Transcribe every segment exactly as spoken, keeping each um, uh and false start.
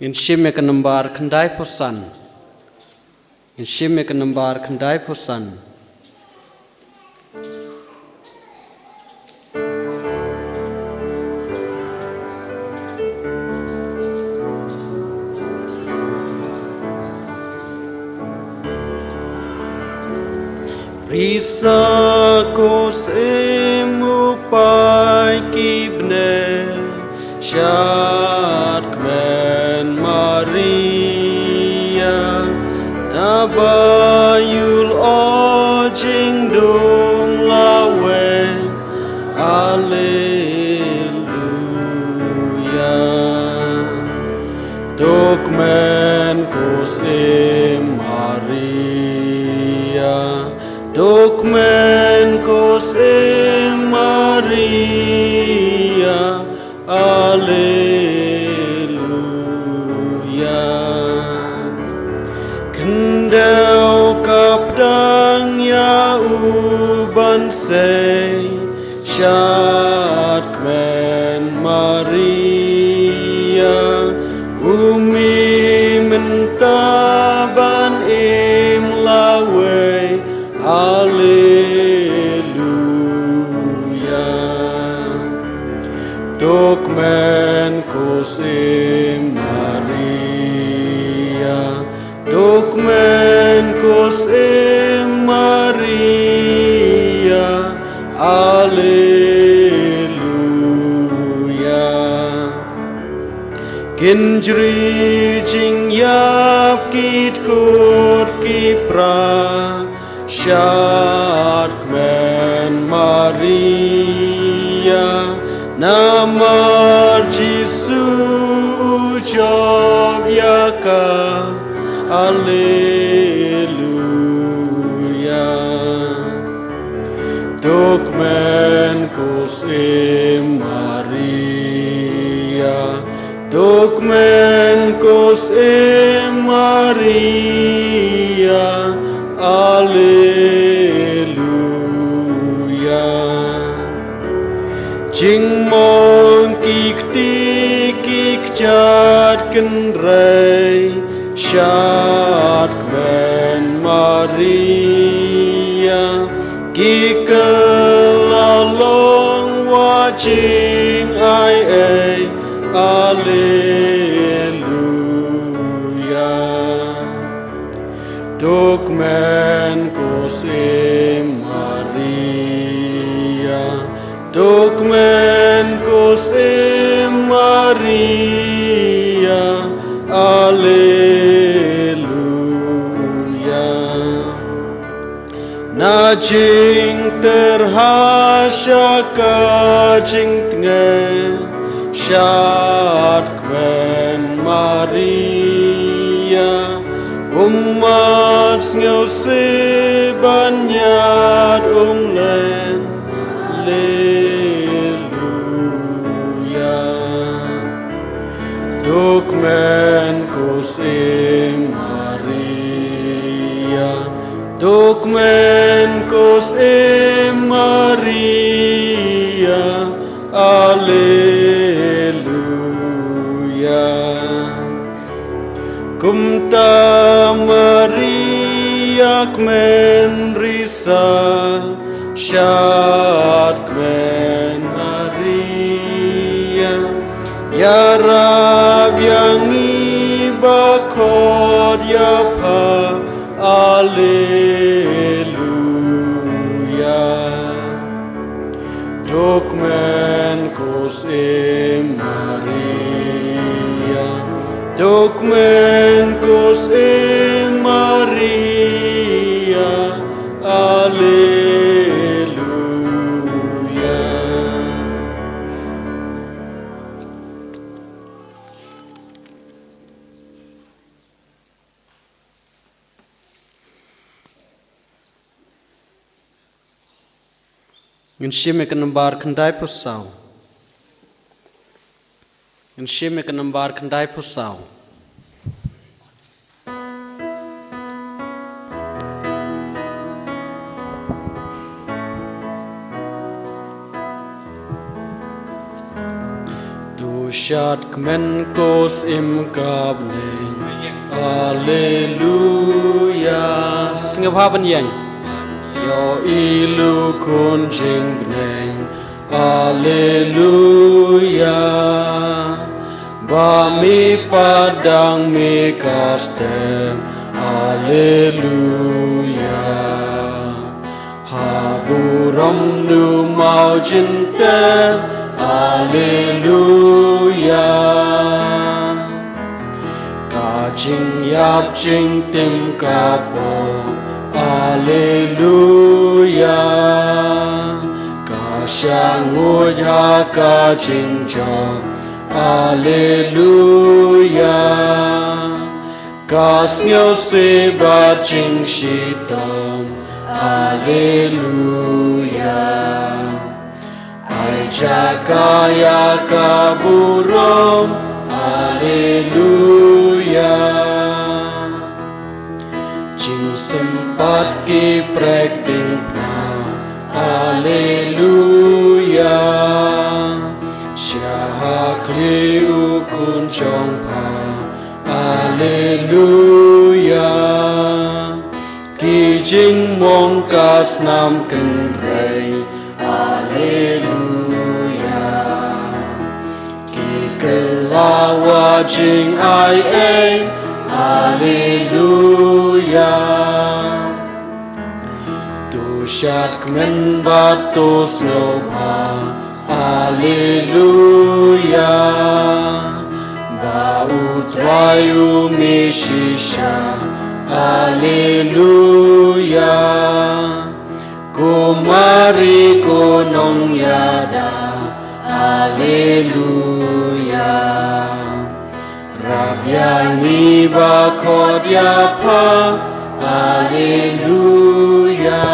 Ngin shim ïa ka nambar khyndai phew san. Ngin shim ïa ka nambar khyndai phew san. Risa ko syiem u paid ki bneng, shadkmen Maria, naba ïoh-ïoh jingdum lawei. Alleluia. To kmen ko syiem Maria, to kmen ko syiem Maria. Alleluia. Khyndew ka pdeng ïa u ban sei, shadkmen Maria, u mih mynta ban im lawei. Alleluia. To kmen ko syiem Maria, to kmen ko syiem Maria. Alleluia. Kin jri jingïap ki dkur ki pra, shadkmen Maria, namar Jisu u jop ïa ka. Alleluia. To kmen ko syiem Maria, to kmen ko syiem Maria. Alleluia. Jingmong ki kti ki kjat kynrei, shadkmen Maria, ki kylla long wah jingai ei. Alleluia. To kmen ko syiem Maria, to kmen ko syiem Maria. Alleluia. Na jingtyrha sha ka jingtngen, shadkmen Maria, um mad sngewsih ban ñiad, um len. Alleluia. To kmen ko syiem Maria, to kmen ko syiem Maria. Alleluia. Kumta Maria kmen risa, shadkmen Maria, ïarap ïa ngi ba khot ïa pha. Alleluia. To kmen ko syiem Maria, to kmen ko syiem Maria. Alleluia. Ngin shim ïa ka nambar khyndai phew saw. Ngin shim ïa ka nambar khyndai phew saw. To Shat kmen ko Syiem ka bneng. Alleluia. Sngewbha ban ïeng. Ïohi la khun jingbneng. Alleluia. Ba me pat dang me ka step. Alleluia. Ha burom nu maw jyntep. Alleluia. Ka jingïap jingtim ka pop. Alleluia. Ka shah nguid ha ka jingjop. Alleluia. Ka sngewsih bad jingshitom. Alleluia. Ai jaka ïa ka burom. Alleluia. Jingsympat ki prek diengphna. Alleluia. Sha ha khlieh u khun jong pha. Alleluia. Ki jingmong ka snam kynrei. Alleluia. Ki kylla wa jingaiei. Alleluia. To shad kmen bad to sngewbha. Alleluia. Ba U Trai U Messia. Alleluia. Ko Mari ko nongïada. Alleluia. Rap ïa ngi ba khot ïa pha. Alleluia.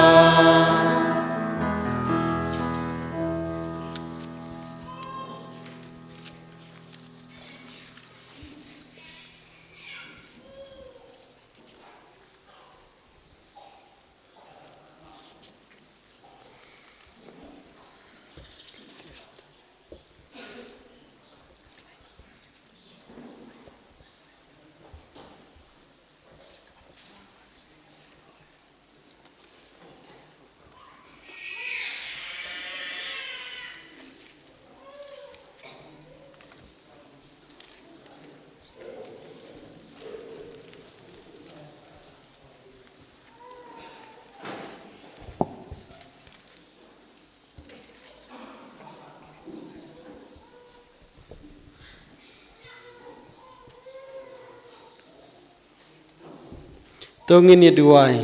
To ngin ïa duwai.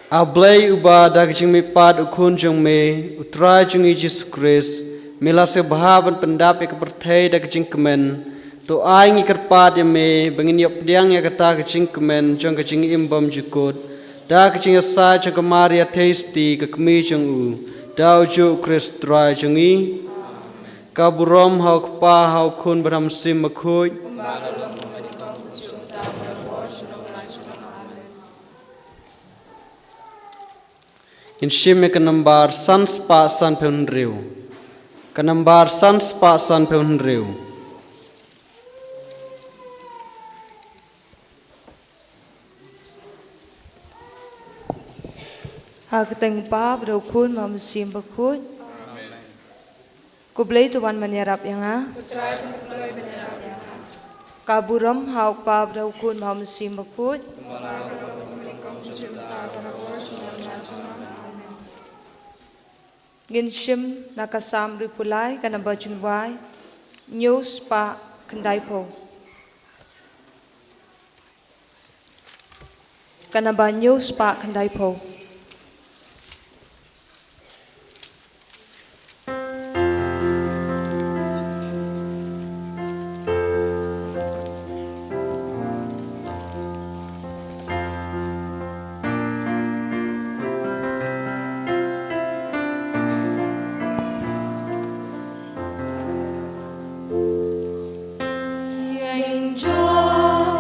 A Blei uba da ka jingmihpat u Khun jong me, U Trai jong ngi Jisu Khrist, me la sngewbha ban pyndap ïa ka pyrthei da ka jingkmen. To ai ngi kyrpad ïa me ba ngin ïoh pdiang ïa kata ka jingkmen jong ka jingim bymjukut da ka jingïasaid jong ka Maria Theisotti ka kmie jong u, da ujuh U Khrist Trai jong ngi. Ka burom ha U Kpa, ha U Khun bad ha U Mynsiem Bakhuid. Ngin shim ïa ka nambar san spah sanphew hynriew. Ka nambar san spah sanphew hynriew. Ha ka kyrteng U Kpa bad U Khun bad U Mynsiem Bakhuid. Ko Blei to wan ban ïarap ïa nga. Ka burom ha U Kpa bad U Khun bad U Mynsiem Bakhuid. Ngin shim na ka Salm hynriewphew lai, ka namba jingrwai hynñiew spah khyndaiphew. Ka namba hynñiew spah khyndaiphew. Ïeng jong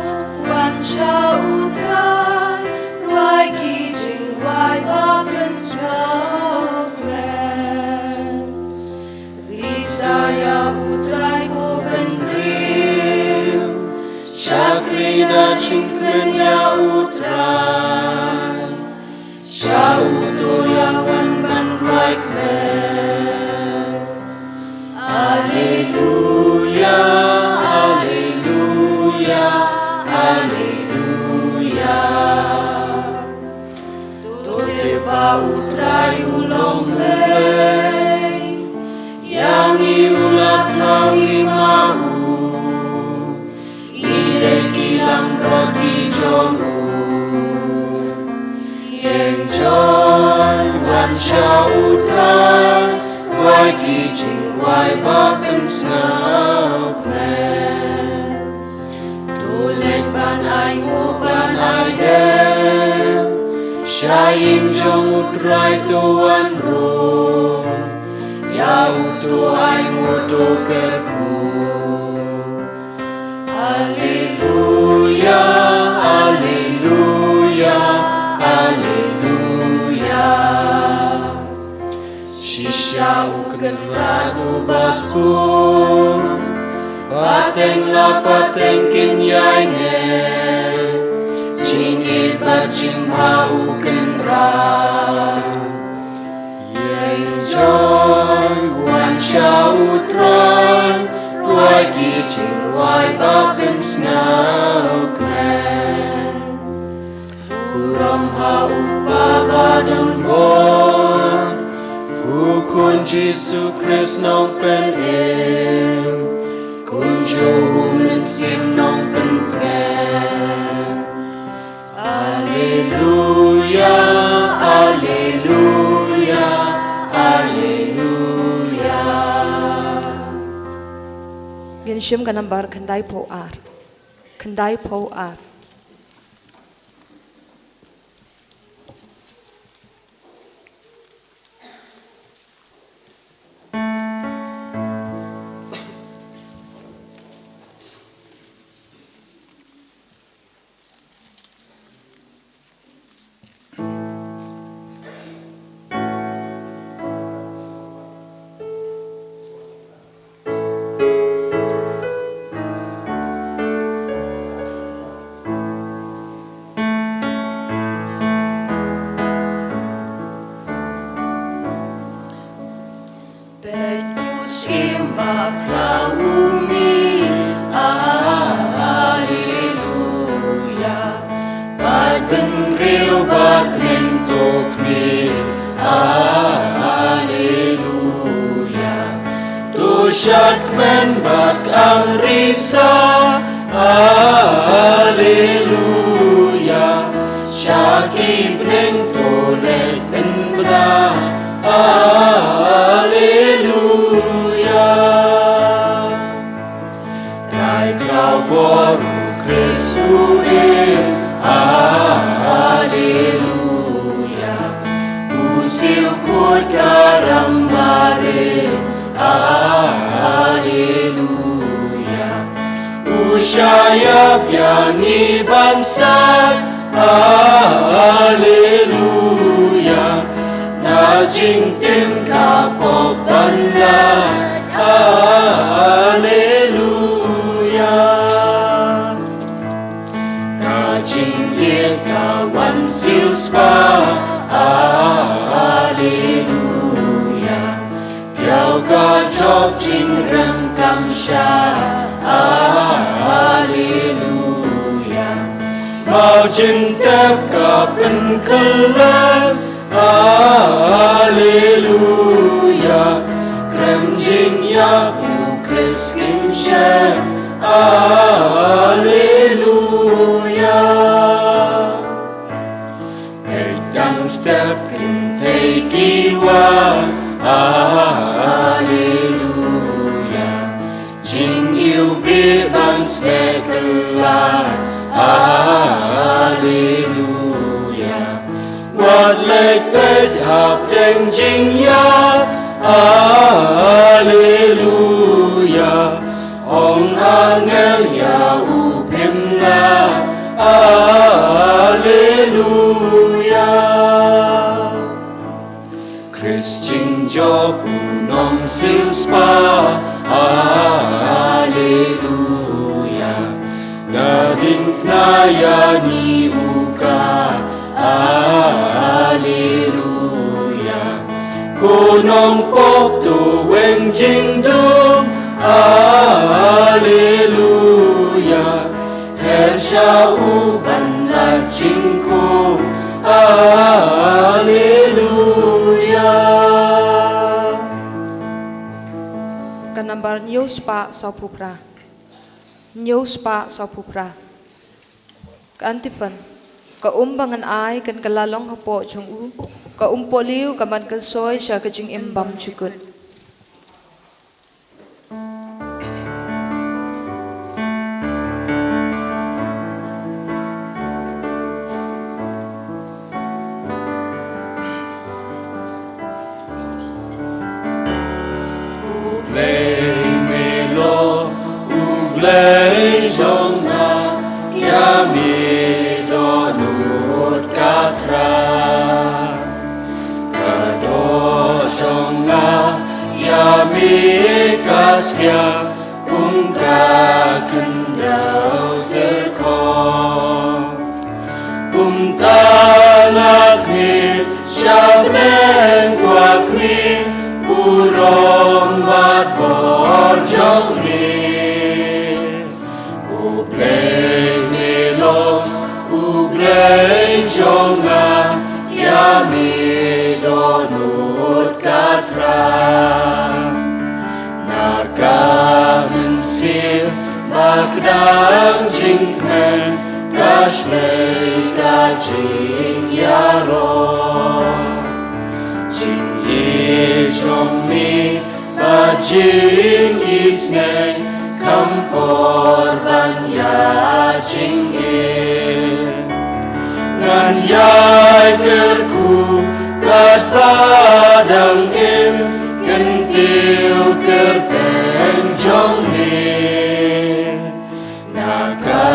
wan sha U Trai, rwai ki jingwan. Jingkmen ïa U Trai, sha uto uba wan ban rwai kmen. Alleluia, alleluia, alleluia. To tip ba U Trai u long Blei, ïa ngi u la thaw i ma u. Ïeit ki langbrot ki jong u. Ïeng jong, wan sha U Trai, rwai ki jingrwai ba pynsngewkmen. To leit ban ai nguh ban ai dem sha ïing jong U Trai, to wan rung ïa u, to ai nguh, to kyrkhu. Alleluia, alleluia, alleluia. Shisha U Kynrad uba suk, pateng la pateng kin ïaineh. Jingïeit bad jingbha U Kynrad. Ïeng jong, wan sha U Trai, rwai ki jingrwai ba pynsngewkmen. Burom ha U Kpa badonbor, U Khun Jisu Khrist Nongpynim, kumjuh U Mynsiem Nongpynkhreh. Alleluia, alleluia, alleluia. Ngin shim ka nambar khyndaiphew ar. Khyndaiphew ar. Peit, U Syiem ba khraw u mih, Alleluia. Bad bynriew bad bneng to khmih, Alleluia. To shadkmen bad kynrisa, Alleluia. Sha ki bneng to leit pynbna, Alleluia. Trai khraw bor, U Khrist u im, Alleluia. U siew khuid ka ram barim, Alleluia. U shah ïap ïa ngi ban sah, Alleluia. Na jingtim ka pop ban lait, Alleluia. Ka jingïeit ka wan siewspah, Alleluia. Thiaw ka jop jingrem kam shah, Alleluia. Maw jingtep ka pynkhlaiñ, Alleluia. Kren jingïap U Khrist kim shym, Alleluia. Peit dang step kynthei ki wan, Alleluia. Jingiwbih ban sngewthuh, Alleluia. Wat leit peit hapdeng jingïap, Alleluia. Ong angel ïa u, phim lah, Alleluia. Khrist jingjop u nongsiewspah, Alleluia. Na diengphna Ïa ngi u ka, Alleluia. Ko nongpop to weng jingdum, Alleluia. Her sha u ban lait jingkhum, Alleluia. Ka nambar hynñiew spah sawphew phra. Hynñiew spah sawphew phra. Ka antiphon. Ka um ba ngan ai kan kylla long hapoh jong u, ka um pohliew ka ban kyrsoi sha ka jingim bymjukut. U Blei me long, U Blei jong nga, ïa me dohnud ka thra. Ka doh jong nga ïa me ka sliang, kum ka khyndew tyrkhong. Kumta nga khmih sha bneng, kwah khmih burom bad bor jong me. U Blei me long, U Blei jong nga, ïa me dohnud ka thra. Na ka mynsiem ba ka dang jingkmen, ka shlei ka jingïaroh. Jingïeit jong me bad jingisynei, kham kor ban ïa jingim. Ngan ïai kyrkhu katba dang im, kyntiew kyrteng jong me. Na ka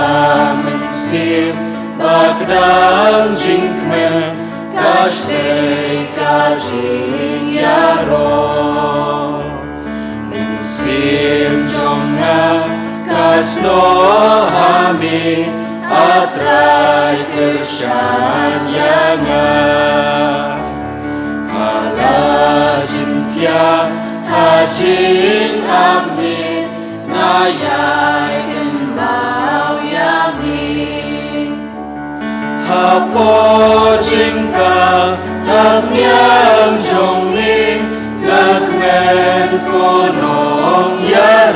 mynsiem ba ka dang jingkmen, ka shlei ka jingïaroh. Mynsiem jong nga ka snoh ha me, A Trai kyrshan ïa nga. Ha la jingthiah ha jingam me, nga ïai kynmaw ïa me. Hapoh jingkah thapniang jong me, nga kmen ko nongïarap.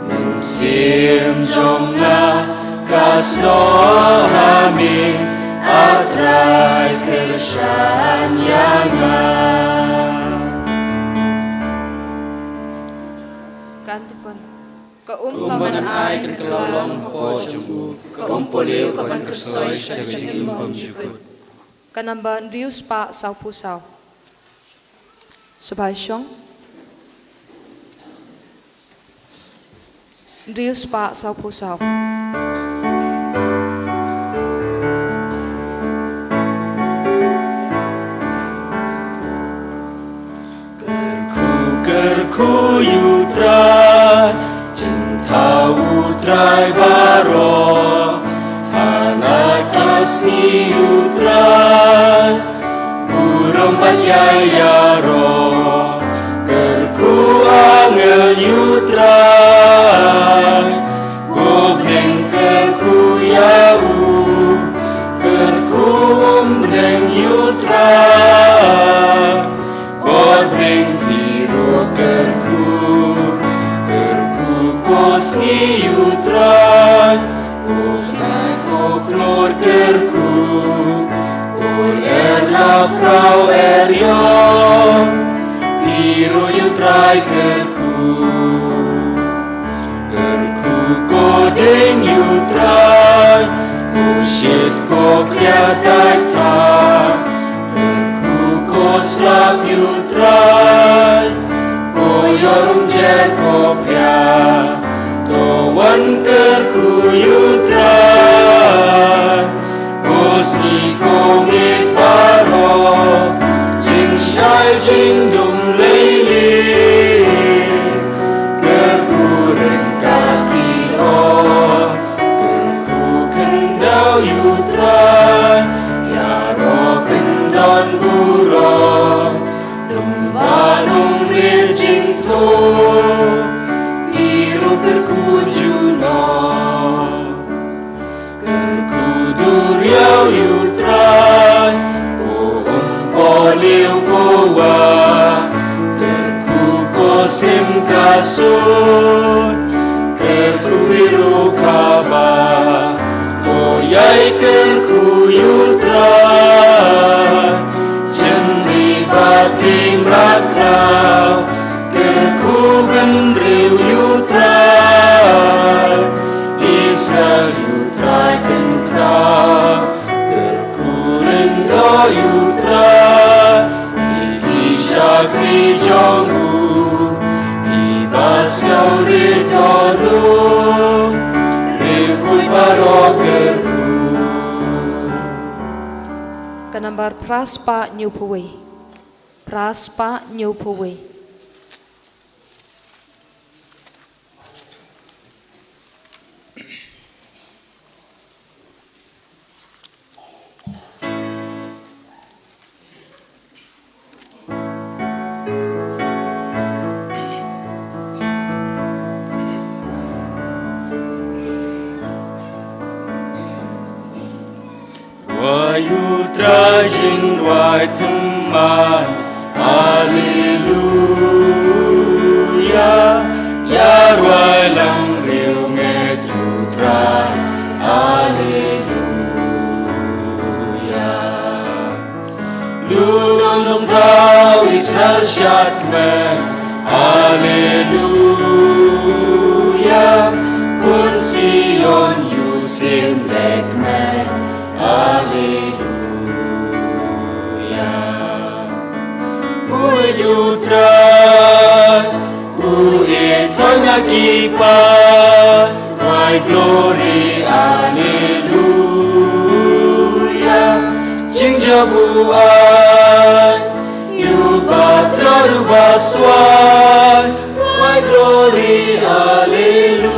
Mynsiem jong nga ka snoh ha me, A Trai kyrshan ïa nga. Ka antiphon. Ka um ba ngan ai kan kylla long hapoh jong u, ka um pohliew ka ban kyrsoi sha ka jingim bymjukut. Ka namba hynriew spah sawphew saw. Sngewbha shong. Hynriew spah sawphew saw. Kyrkhu, kyrkhu ïa U Trai, jingthaw U Trai baroh. Ha la ka sngi U Trai, burom ban ïai ïaroh. Kyrkhu angel ïa U Trai, ko bneng kyrkhu ïa u. Kyrkhu um bneng ïa U Trai, bor bneng phi ruh kyrkhu. Kyrkhu ko sngi ïa U Trai, ko shngaiñ ko khlur kyrkhu. Ko er la phraw er ïong, phi ruh ïa U Trai kyrkhu. Kyrkhu ko dieng ïa U Trai, ko shit ko khriat dait thang. Kyrkhu ko slap ïa U Trai, ko ïoh rung jer ko phria. To wan kyrkhu ïa U Trai, ko sngi ko miet baroh, jingshai jingdum lei lei. Kyrkhu ryngkat ki ong, Phi ruh kyrkhu junom. Kyrkhu duriaw ïa u Trai, ko um pohliew ko wah, kyrkhu ko sim ka sut, kyrkhu biru khaba, to ïai kyrkhu ïa u Trai, jingri ba phi mrad khlaw, kyrkhu bynriew ïa u Trai, Israel ïa u Trai pynkhraw, kyrkhu lyngdoh ïa u Trai, ïa ki shakri jong u, kiba sngewrit don u, riewkhuid baroh kyrkhu. Ka nambar phra spah hynñiew phew wei. Phra spah hynñiew phew wei. Rwai ïa u Trai, jingrwai thymmai, Alleluia. Ïa rwai lang riewngeit ïa u Trai, Alleluia. Lum nongthaw Israel shad kmen, Alleluia. Khun Sion ïa u Syiem leh kmen, Alleluia. Uwei ïa u Trai, u ïeit thoi na ki paid, rwai glory, Alleluia. Jingjia buaid ïa u Bathlor uba swai, rwai glory, Alleluia.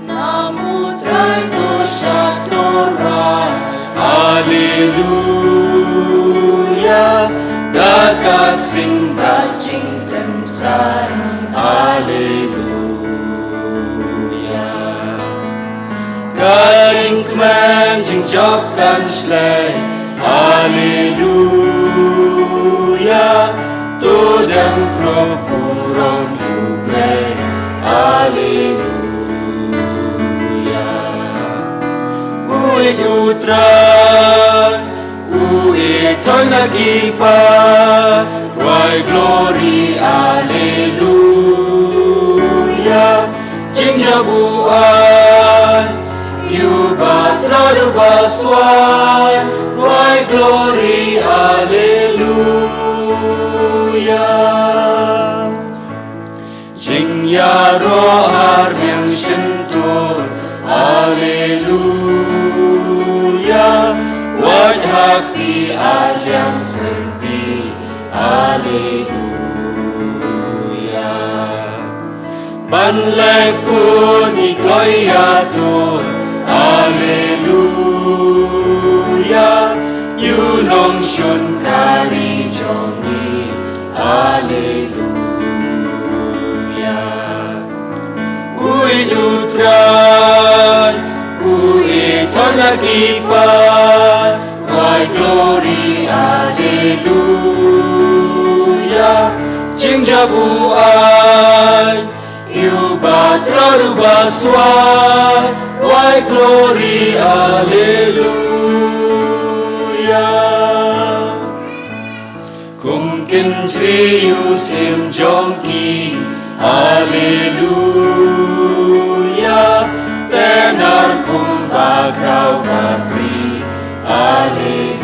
Nam u Trai to shad to rwai, Alleluia. Da ka ksing da jingkynsan, Alleluia. Ka jingkmen jingjop kan shlei, Alleluia. To dem khrup burom ïa u Blei, Alleluia. Uwei ïa u Trai, u ïeit thoi na ki paid, rwai glory, Alleluia. Jingjia buaid ïa u Bathlor uba swai, rwai glory, Alleluia. Jingïaroh arliang shyntur, Alleluia. Wad ha ki arliang syrti, Alleluia. Ban leh bun ki kloi ïatur, Alleluia. Ïa u nongshun ka ri jong ngi, Alleluia. Uwei ïa u Trai, u ïeit thoi na ki paid, rwai glory, Alleluia. Jingjia buaid ïa u Bathlor uba swai, rwai glory, Alleluia. Kum kynjri ïa u Syiem jong ki, Alleluia. Tenar kumba khraw batri, Alleluia.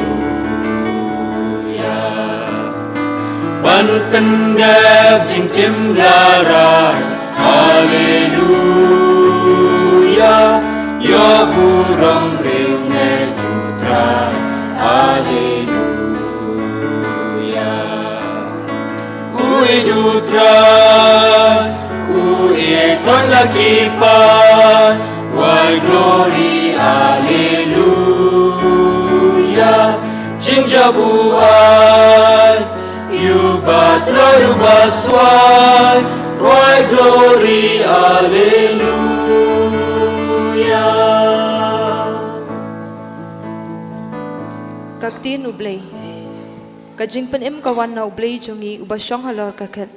Ban pyndep jingtim larai, Alleluia. Ïoh burom riewngeit ïa u Trai, Alleluia. Uwei ïa u Trai, u ïeit thoi na ki paid, rwai glory, Alleluia. Jingjia Buai, ïa u ba trai u ba swai, rwai glory, Alleluia. Ka ktien U Blei. Ka jingpynim ka wan na U Blei jong ngi, u ba shong halor ka khet.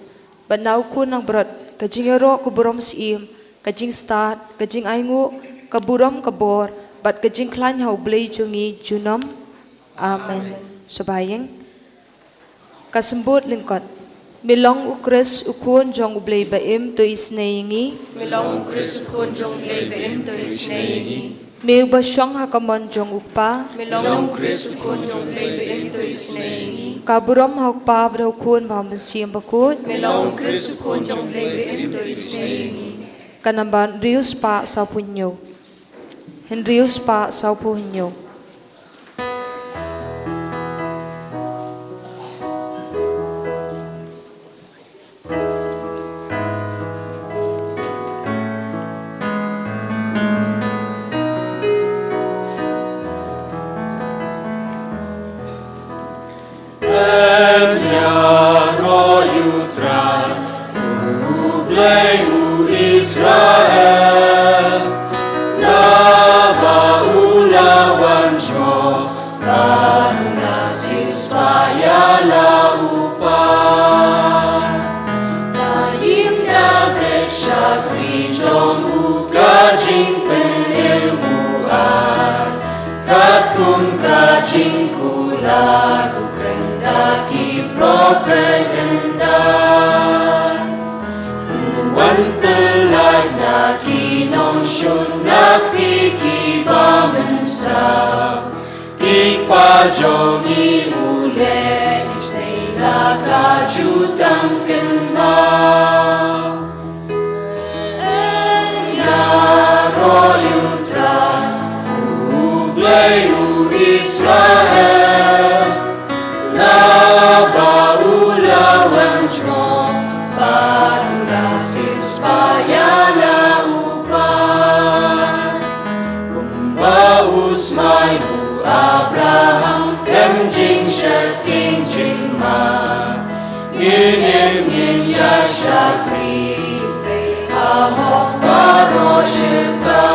Bad na U Khun Langbrot, ka jingïaroh ka burom syiem, ka jingstad, ka jingainguh, ka burom ka bor, bad ka jingkhlaiñ ha U Blei jong ngi junom. Amen. Sngewbha ïeng. Ka symbud lyngkot. Me long U Khrist U Khun jong U Blei ba im, to isynei ïa ngi. Me long U Khrist U Khun jong U Blei ba im, to isynei ïa ngi. Me u ba shong ha ka mon jong U Kpa. Me long U Khrist U Khun jong U Blei ba im, to isynei ïa ngi. Ka burom ha U Kpa bad ha U Khun bad ha U Mynsiem Bakhuid. Me long U Khrist U Khun jong U Blei ba im, to isynei ïa ngi. Ka nambar hynriew spah sawphew hynñiew. Hynriew spah sawphew hynñiew. Em ïaroh ïa U Trai, U Blei u Israel, naba u la wan jrong, bad u la siewspah ïa la u Paid. Da ïing da beit shakri jong u, ka jingpynim u ai, katkum ka jingkular u kren da ki prophet kyndait. U wan pyllait na ki nongshun, na ki, ki ba mynsaw, ki kpa jong ngi, u leh isynei da ka jutang kynmaw. Em ïaroh ïa U Trai, U Blei u Israel, naba u la wan jrong, bad u la siewspah ïa la u Paid. Kumba u smai u Abraham, khlem jingsheptieng jingma, ngin im ngin ïa shakri, U Blei ha hok baroh shi rta.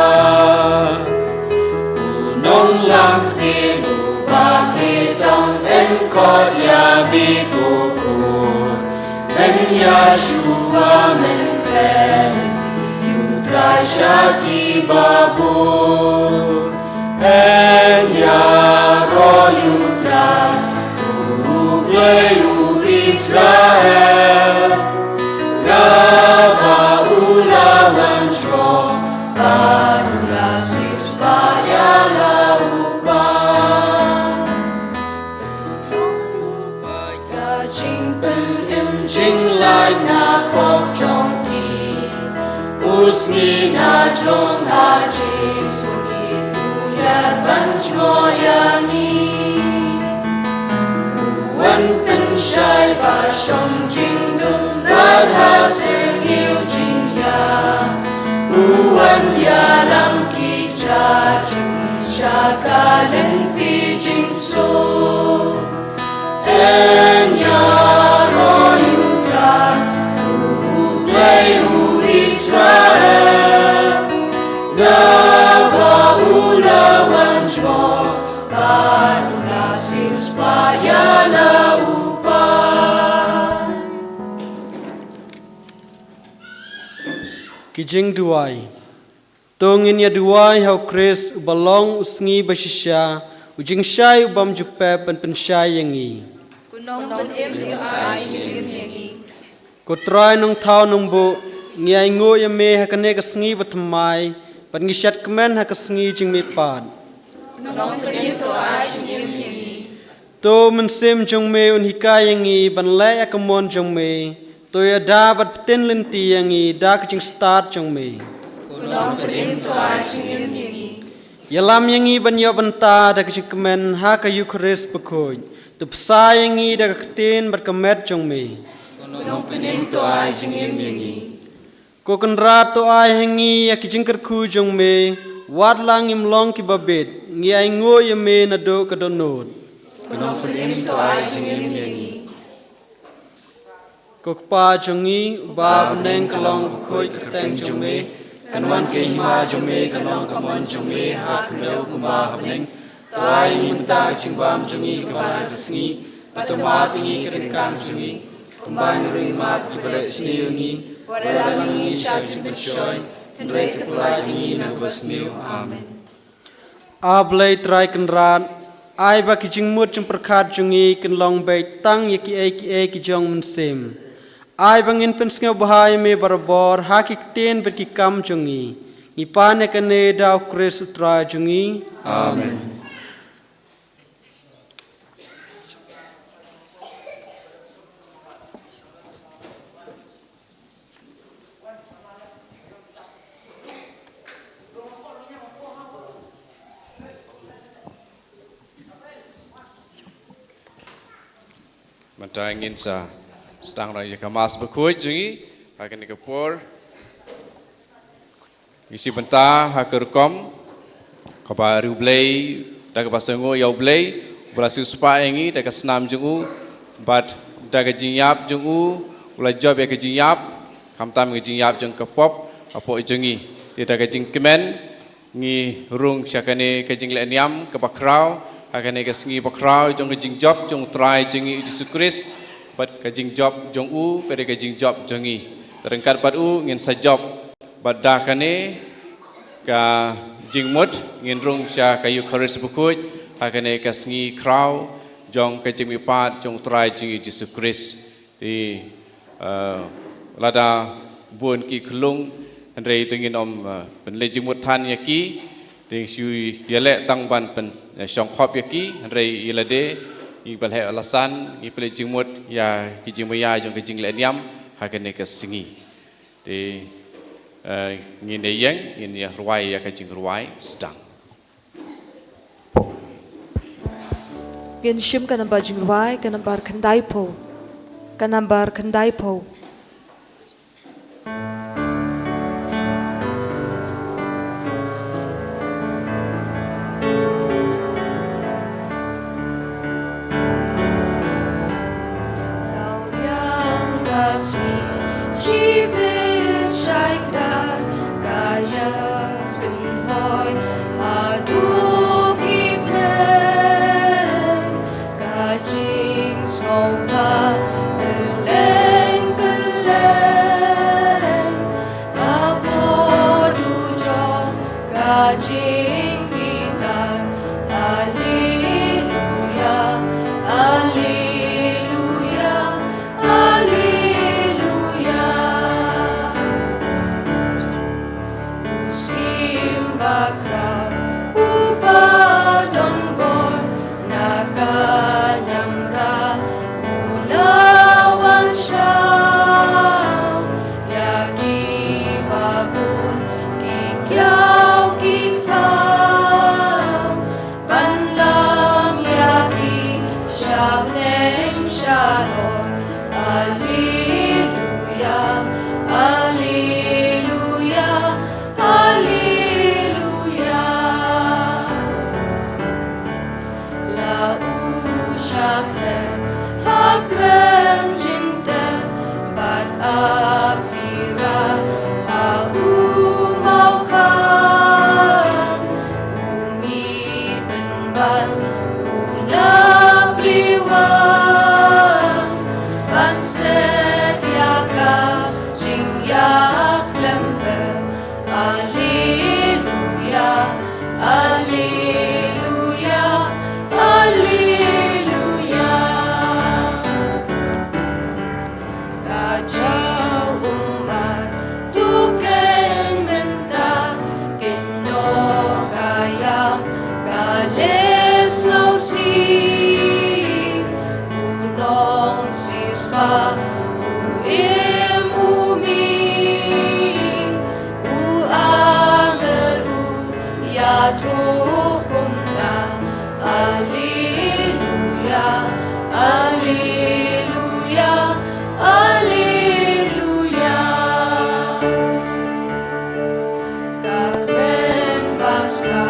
U nonglam ktien u ba khleh tam, yn khot ïa me ko Khun, yn ïa shuwa, men kren ïa U Trai sha ki babun. Em ïaroh ïa U Trai, U Blei u Israel, naba u la wan jrong, bad u la siewspah ïa la u Paid. Ka jingpynim jinglait na pop jong ki. U sngi na jrong ha jingsngi, u ïaid ban jngoh ïa ngi. U wan pynshai ba shong jingdum, bad ha syrngiew jingïap. U wan ïalam ki jait jong ngi sha ka lynti jingsuk. Em ïaroh ïa U Trai, U Blei u Israel, naba u la wan jrong, bad u la siewspah ïa la u Paid. Ki jingduwai. To ngin ïa duwai ha U Khrist, uba long u sngi ba shisha, u jingshai u bym ju pep, ban pynshai ïa ngi. Ko Nongpynim to ai jingim ïa ngi. Ko Trai Nongthaw Nongbuh, ngi ainguh ïa me ha kane ka sngi bathymmai, bad ngi shad kmen ha ka sngi jong me pat. Ko Nongpynim to ai jingim ïa ngi. To u Mynsiem jong me un hikai ïa ngi ban leh ïa ka mon jong me. To ïada bad pynlynti ïa ngi da ka jingstad jong me. Ko Nongpynim to ai jingim ïa ngi. Ïalam ïa ngi ban ïoh bynta da ka jingkmen ha ka Eukharist bakhuid. To bsa ïa ngi da ka ktien bad ka met jong me. Ko Nongpynim to ai jingim ïa ngi. Ko Kynrad to ai ha ngi ïa ki jingkyrkhu jong me, wat la ngim long kiba bit, ngi ainguh ïa me naduh ka dohnud. Ko Ko Nongpynim, to ai jingim ïa ngi. Ko Kpa jong ngi uba ha bneng, ka long bakhuid ka kyrteng jong me. Kan wan ka hima jong me, kan long ka mon jong me ha khyndew kumba ha bneng. To ai ïa ngi mynta ka jingbam jong ngi kaba ha ka sngi, bad to map ïa ngi ki ryngkang jong ngi, kumba ngi ruh ngi map ïa kiba leh sniew ïa ngi. Wat ïalam ïa ngi sha ka jingpynshoi, hynrei to pynlait ïa ngi na kaba sniew. Amen. A Blei Trai Kynrad, ai ba ki jingmut jingpyrkhat jong ngi kin long beit tang ïa kiei kiei ki jong u Mynsiem. Ai ba ngin pynsngewbha ïa me barabor ha ki ktien bad ki kam jong ngi. Ngi pan ïa kane da u Khrist u Trai jong ngi. Amen. Mynta ngin sa sdang ruh ïa ka Mass bakhuid jong ngi ha kane ka por. Ngi shu bynta ha ka rukom kaba riewblei da kaba sngewnguh ïa U Blei, uba la siewspah ïa ngi da ka snam jong u bad da ka jingïap jong u, u la jop ïa ka jingïap, khamtam ka jingïap jong ka pop hapoh jong ngi. Te da ka jingkmen ngi rung sha kane ka jingleh niam kaba khraw ha kane ka sngi bakhraw jong ka jingjop jong U Trai jong ngi U Jisu Khrist, bad ka jingjop jong u ka dei ka jingjop jong ngi. Ryngkat bad u ngin sa jop. Bad da kane ka jingmut ngin rung sha ka Eukharist bakhuid ha kane ka sngi khraw jong ka jingmihpat jong U Trai jong ngi Jisu Khrist. Te, eh, lada bun ki khyllung, hynrei te ngin ym, eh, pynleit jingmut than ïa ki. Te shu ïaleh tang ban pyn, eh, shongkhop ïa ki, hynrei ïa lade ngi ba leh la san, ngi pynleit jingmut ïa ki jingmaïa jong ka jingleh niam ha kane ka sngi. Te, eh, ngin ïa ïeng, ngin ïa rwai ïa ka jingrwai sdang. Ngin shim ka nambar jingrwai, ka nambar khyndaiphew. Ka nambar khyndaiphew. Saw ïa ka sngi shibit shaikdar, ka ïakynhoi haduh ki bneng, ka jingsngewbha kylleng kylleng. Hapoh dujok ka jingbitar. Alleluia, alleluia, alleluia. U Syiem bakhraw uba don bor na ka niamra u la wan shaw ïa kiba bun ki kiaw ki thaw, ban lam ïa ki sha bneng sha dor. Alleluia, alleluia, alleluia. La u shah seh ha kren jingtep bad ap ira ha u mawkhang. U mih pynban u la plie wang ban set ïa ka jingïakhlem. Alleluia, alleluia, alleluia. Ka jaw ummat to khein mynta, kynnoh ka ïam ka leh sngewsih. U nongsiewspah u im u mih, u angel u ïathuh kumta. Alleluia, alleluia, alleluia. Ka kmen Paskha,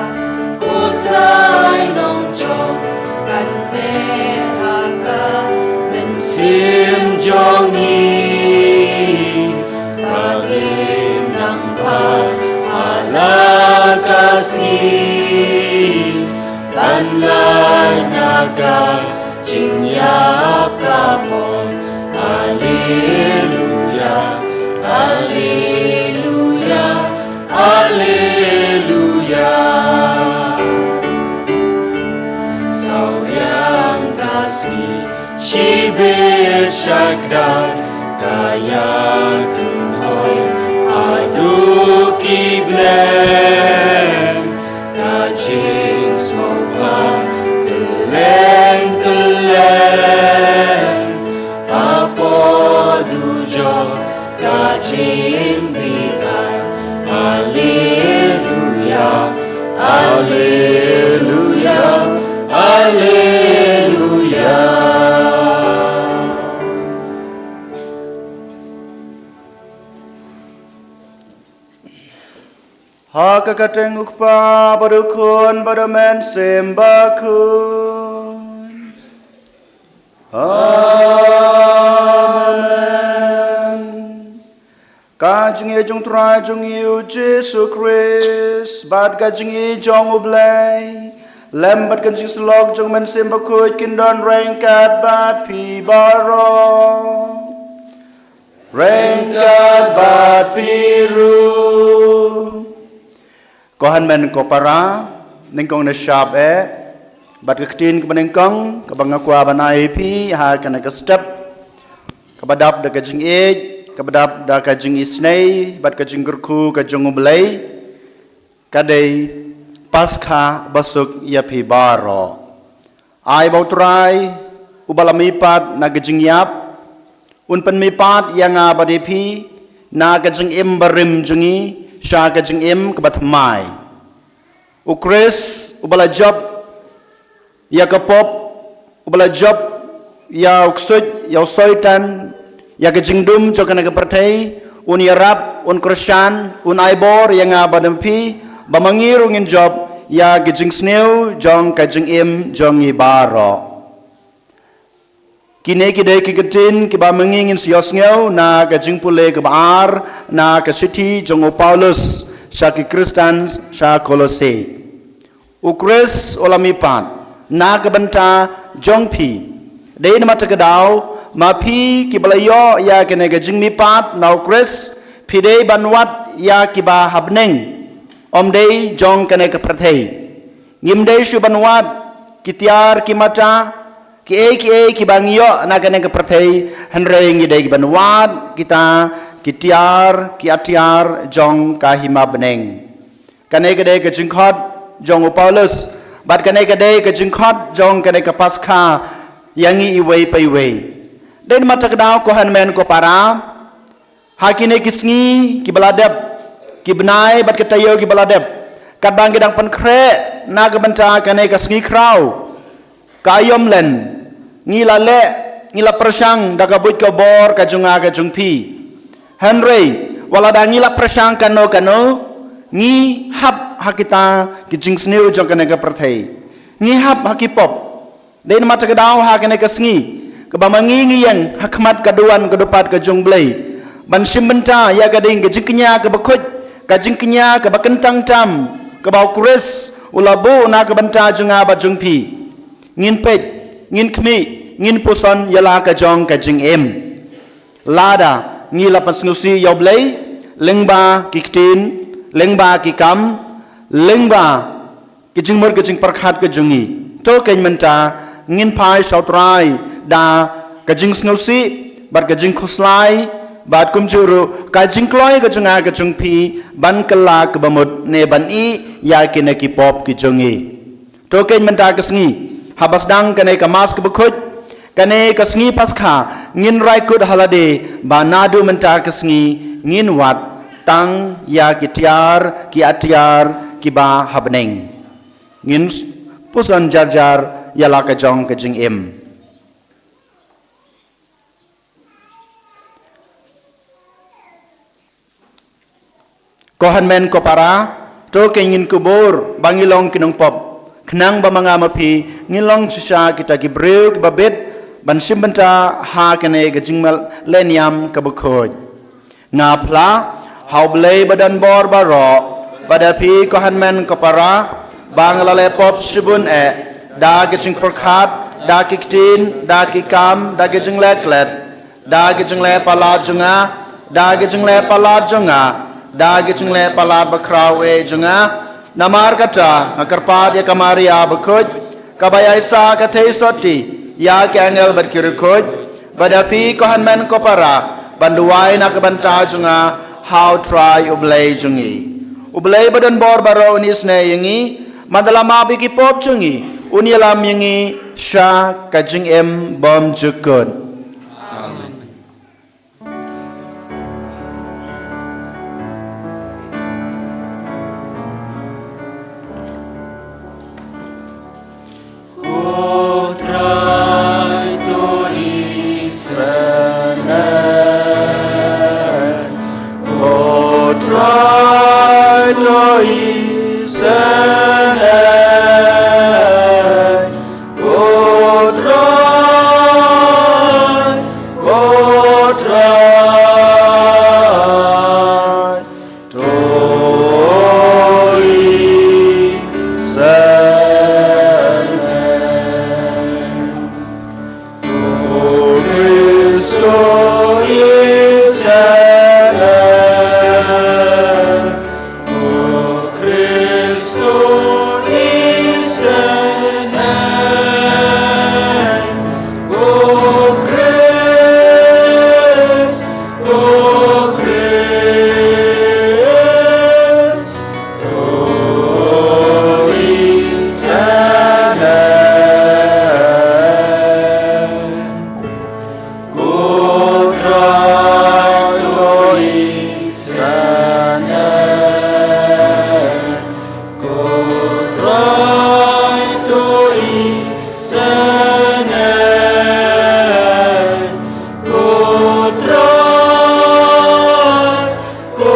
ko Trai Nongjop, kan mih Takdar ka ïa kynhoi haduh ki blei, ka jingsngewbha kylleng kylleng. Hapoh dujok ka jingbitar. Haleluya, haleluya, haleluya. Ha ka kyrteng U Kpa bad U Khun bad U Mynsiem Bakhuid. Amen. Ka jingïeit jong U Trai jong ngi U Jisu Khrist bad ka jingïeit jong U Blei lem bad ka jingsyllok jong U Mynsiem Bakhuid kin don ryngkat bad phi baroh. Ryngkat bad phi ruh. Ko hynmen ko para, nyngkong ne shap eh bad ka ktien kaba nyngkong kaba nga kwah ban ai ïa phi ha kane ka step kaba dap da ka jingïeit, kaba dap da ka jingisynei bad ka jingkyrkhu ka jong U Blei, ka dei Paskha basuk ïa phi baroh. Ai ba U Trai uba la mihpat na ka jingïap un pynmihpat ïa nga bad ïa phi na ka jingim barim jong ngi sha ka jingim kaba thymmai. U Khrist uba la jop ïa ka pop, uba la jop ïa u ksuid, ïa u Soitan, ïa ka jingdum jong kane ka pyrthei, un ïarap, un kyrshan, un ai bor ïa nga bad ïa phi, ba ma ngi ruh ngin jop ïa ka jingsniew jong ka jingim jong ngi baroh. Kine ki dei ki ktien kiba ma ngi ngin sa ïohsngew na ka jingpule kaba ar na ka shithi jong u Paulus sha ki Khristan sha Kolose. U Khrist u la mihpat na ka bynta jong phi. Dei namar kata ka daw ma phi kiba la ïoh ïa kane ka jingmihpat na u Khrist, phi dei ban wad ïa kiba ha bneng, ym dei jong kane ka pyrthei. Ngim dei shuh ban wad ki tiar ki mata, kiei kiei kiba ngi ïoh na kane ka pyrthei, hynrei ngi dei ban wad kita ki tiar ki atiar jong ka hima bneng. Kane ka dei ka jingkhot jong u Paulus, bad kane ka dei ka jingkhot jong kane ka Paskha ïa ngi iwei pa iwei. Dei namar kata ka daw ko hynmen ko para, ha kine ki sngi kiba la dep, ki bnai bad ki taïew kiba la dep, katba ngi dang pynkhreh na ka bynta kane ka sngi khraw ka Aïom Len, ngi la leh, ngi la pyrshang da ka buit ka bor ka jong nga ka jong phi. Hynrei wat lada ngi la pyrshang kano kano, ngi hap ha kita ki jingsniew jong kane ka pyrthei. Ngi hap ha ki pop. Dei namar kata ka daw ha kane ka sngi kaba ma ngi ngi ïeng ha khmat ka duwan ka dupat ka jong U Blei ban shim bynta ïa ka ding ka jingkñia kaba khuid, ka jingkñia kaba kyntang tam, kaba u Khrist u la buh na ka bynta jong nga bad jong phi. Ngin peit, ngin khmih, ngin puson ïa la ka jong ka jingim. Lada ngi la pynsngewsih ïa U Blei lyngba ki ktien, lyngba ki kam, lyngba ki jingmut ki jingpyrkhat ka jong ngi, to keiñ mynta ngin phai sha U Trai da ka jingsngewsih bad ka jingkhuslai, bad kumjuh ruh ka jingkloi ka jong nga ka jong phi ban kylla kaba mut ne ban ïeh ïa kine ki pop ki jong ngi. To keiñ mynta ka sngi, haba sdang kane ka Mass kaba khuid, kane ka sngi Paskha, ngin rai kut ha lade ba naduh mynta ka sngi ngin wad tang ïa ki tiar ki atiar kiba ha bneng. Ngin puson jar jar ïa la ka jong ka jingim. Ko hynmen ko para, to keiñ ngin kubur ba ngi long ki nongpop, khnang ba ma nga ma phi ngin long shisha kita ki briew kiba bit ban shim bynta ha kane ka jingmlehniam kaba khuid. Nga phla ha U Blei ba don bor baroh, bad ïa phi ko hynmen ko para, ba nga la leh pop shibun eh, da ki jingpyrkhat, da ki ktien, da ki kam, da ki jingleh klet, da ki jingleh palat jong nga, da ki jingleh palat jong nga, da ki jingleh palat bakhraw eh jong nga. Namar kata nga kyrpad ïa ka Maria bakhuid, kaba ïaisah ka theisotti ïa ki angel bad ki riewkhuid, Bad ïa phi ko hynmen ko para, ban duwai na ka bynta jong nga ha U Trai U Blei jong ngi. U Blei ba don bor baroh un isynei ïa ngi, ban da la map ïa ki pop jong ngi, un ïalam ïa ngi sha ka jingim bymjukut. Amen. Ko Trai to isynei. Ko Trai to isynei. Ko Trai, ko Trai. To isynei. Ko Khrist to isynei. Ko Khrist to isynei. Ko Khrist, ko Khrist to isynei. Ko Trai to isynei. Ko Trai to isynei. Ko Trai, ko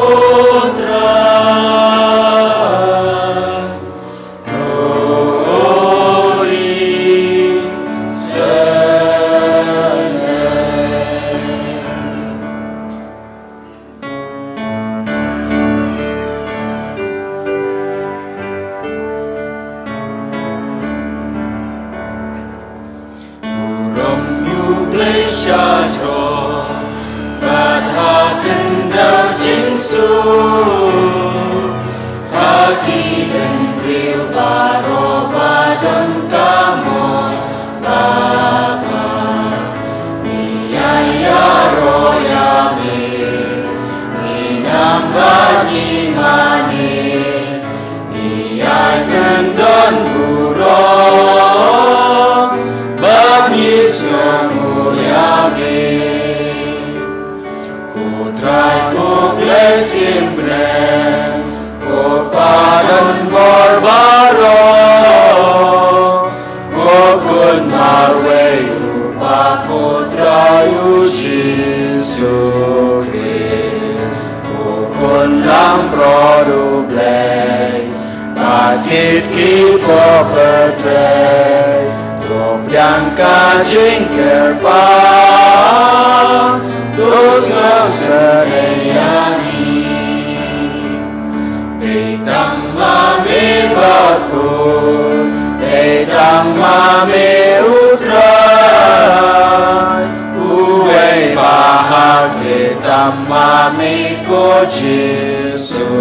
Trai to isynei. Burom ïa U Blei sha jrong, bad ha khyndew jingsuk, ha ki bynriew baroh ba don ka mon babha. Ngi ïai ïaroh ïa me, ngi nam bad ngi mane, ngi ïai kyndon burom, ba ngi sngewnguh ïa me. Ko Trai ko Blei symbai, ko Pa don bor baroh, ko Khun marwei U Kpa, ko Trai U Jisu Khrist, ko Khun langbrot U Blei, bad kit ki pop pyrthei, to pdiang ka jingkyrpad, to sngewsynei ïa ngi. Dei tang ma me bakhuid, dei tang ma me U Trai, uwei ba ha khlieh, tang ma me ko Jisu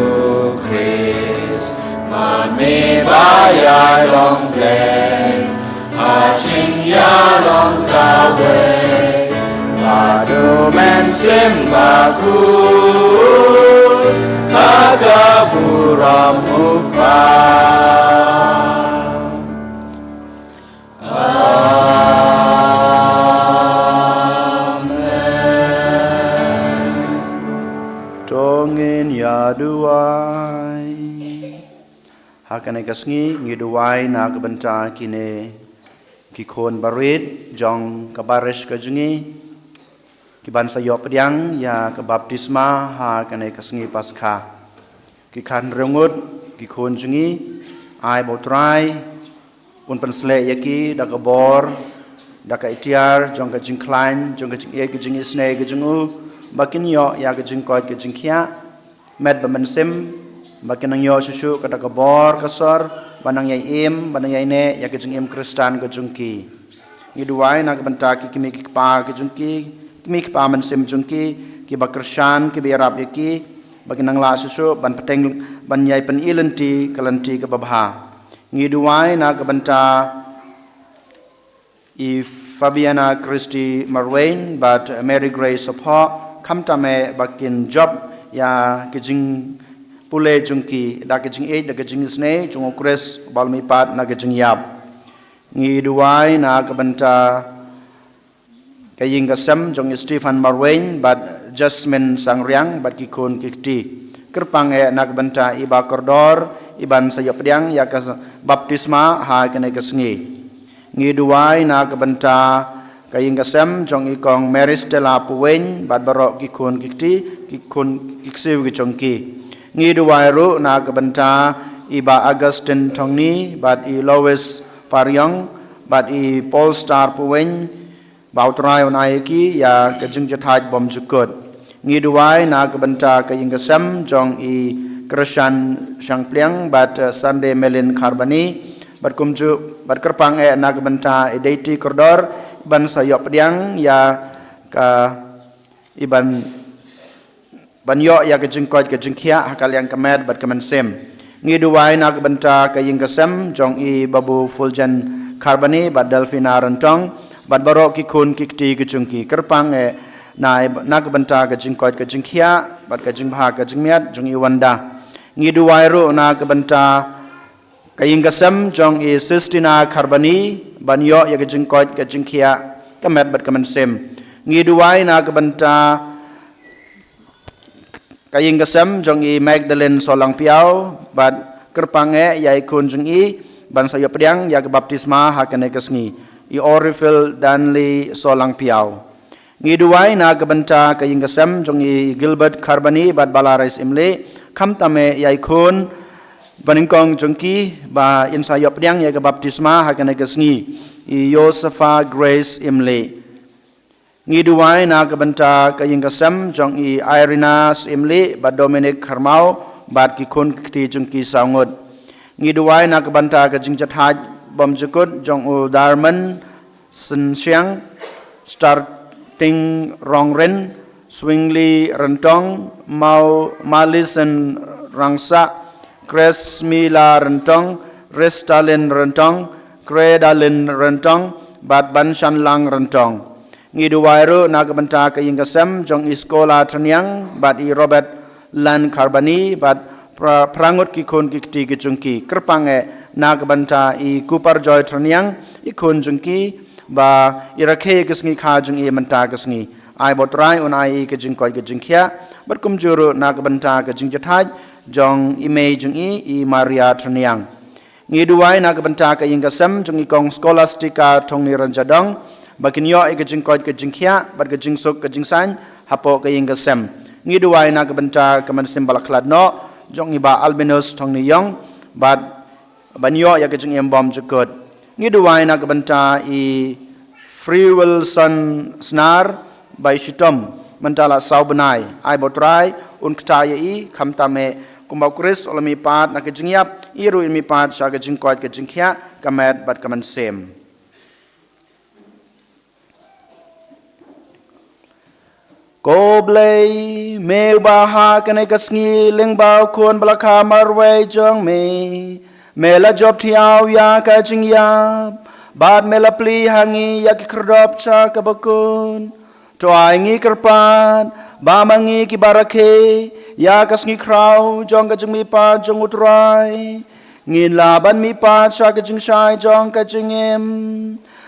Khrist, ma me ba ïai long Blei ha jingïalong kawei, bad U Mynsiem Bakhuid ha ka burom U Kpa. Amen. To ngin ïa duwai. Ha kane ka sngi ngi duwai na ka bynta kine ki khun barit jong ka parish ka jong ngi, ki ban sa ïoh pdiang ïa ka baptisma ha kane ka sngi Paskha. Ki khyndai ngut ki khun jong ngi, ai ba U Trai un pynsleh ïa ki da ka bor, da ka iktiar jong ka jingkhlaiñ, jong ka jingïeit, ka jingisynei ka jong u, ba kin ïoh ïa ka jingkoit ka jingkhiah met bad mynsiem, ba kin nang ïoh shuh shuh kata ka bor ka sor, ba nang ïai im, ba nang ïai neh ïa ka jingim Khristan ka jong ki. Ngi duwai na ka bynta ki kmie ki kpa ki jong ki, kmie ki kpa mynsiem jong ki, kiba kyrshan, kiba ïarap ïa ki, ba kin nang lah shuh shuh ban bteng, ban ïai pyni lynti ka lynti kaba bha. Ngi duwai na ka bynta i Fabiana Christie Marwein bad Mary Grace Sopoh, khamtam eh ba kin jop ïa ki jingpule jong ki da ki jingïeit da ki jingisynei jong u Khrist uba la mihpat na ki jingïap. Ngi duwai na ka bynta ka ïing ka sem jong i Stephen Marwein bad Jasmine Sangriang bad ki khun ki kti. Kyrpang eh na ka bynta i Bah Kordor, i ban sa ïoh pdiang ïa ka baptisma ha kane ka sngi. Ngi duwai na ka bynta ka ïing ka sem jong i Kong Mary Stella Puwein bad baroh ki khun ki kti, ki khun ki ksiew ki jong ki. Ngi duwai ruh na ka bynta i Bah Augustine Thongni bad i Lois Pariong bad i Paul Star Puwein, ba U Trai un ai ïa ki ïa ka jingjahthait bymjukut. Ngi duwai na ka bynta ka ïing ka sem jong i Krishan Shangpliang bad, eh, Sunday Melin Kharbani bad kumjuh bad kyrpang eh na ka bynta i Deiti Kordor ban sa ïoh pdiang ïa ka i ban ban ïoh ïa ka jingkoit ka jingkhiah ha ka liang ka met bad ka mynsiem. Ngi duwai na ka bynta ka ïing ka sem jong i Babu Fuljan Kharbani bad Delphina Ryntong bad baroh ki khun ki kti ki jong ki. Kyrpang eh na, na ka bynta ka jingkoit ka jingkhiah bad ka jingbha ka jingmiat jong i Wanda. Ngi duwai ruh na ka bynta ka ïing ka sem jong i Sistina Kharbani ban ïoh ïa ka jingkoit ka jingkhiah ka met bad ka mynsiem. Ngi duwai na ka bynta ka ïing ka sem jong i Magdalene Solangpiaw bad kyrpang eh ïa i khun jong i ban sa ïoh pdiang ïa ka baptisma ha kane ka sngi, i Orifil Danley Solangpiaw. Ngi duwai na ka bynta ka ïing ka sem jong i Gilbert Kharbani bad Balarais Imli, khamtam eh ïa i khun ba nyngkong jong ki ba in sa ïoh pdiang ïa ka baptisma ha kane ka sngi, i Josepha Grace Imli. Ngi duwai na ka bynta ka ïing ka sem jong i Irina Imli bad Dominic Kharmau bad ki khun ki kti jong ki saw ngut. Ngi duwai na ka bynta ka jingjahthait bymjukut jong u Darman Synsiang, Starting Rongrin, Swingli Ryntong, Mau Malison Rangsa, Kresmila Ryntong, Restalin Ryntong, Kredalin Ryntong bad Banshanlang Ryntong. Ngi duwai ruh na ka bynta ka ïing ka sem jong i Skola Tyrniang bad i Robert Lan Kharbani bad phra-, phra ngut ki khun ki kti ki jong ki. Kyrpang eh na ka bynta i Kupar Joy Tyrniang, i khun jong ki ba i rakhe ka sngi kha jong i mynta ka sngi. Ai ba U Trai un ai i ka jingkoit ka jingkhiah bad kumjuh ruh na ka bynta ka jingjahthait jong i mei jong i, i Maria Tyrniang. Ngi duwai na ka bynta ka ïing ka sem jong i Kong Scholastica Thongni Rynjadong ba kin ïoh ïa ka jingkoit ka jingkhiah bad ka jingsuk ka jingsain hapoh ka ïing ka sem. Ngi duwai na ka bynta ka mynsiem ba la khlad noh jong i Bah Albinus Thongni Ïong bad ban ïoh ïa ka jingim bymjukut. Ngi duwai na ka bynta i Free Wilson Snar ba i shitom mynta la saw bnai. Ai ba U Trai un kta ïa i khamtam eh kumba u Khrist u la mihpat na ka jingïap, i ruh in mihpat sha ka jingkoit ka jingkhiah ka met bad ka mynsiem. Ko Blei, me uba ha kane ka sngi lyngba u Khun ba la kha marwei jong me, me la jop thiaw ïa ka jingïap bad me la plie ha ngi ïa ki khyrdop sha kaba kut. To ai ngi kyrpad ba ma ngi kiba rakhe ïa ka sngi khraw jong ka jingmihpat jong U Trai, ngin lah ban mihpat sha ka jingshai jong ka jingim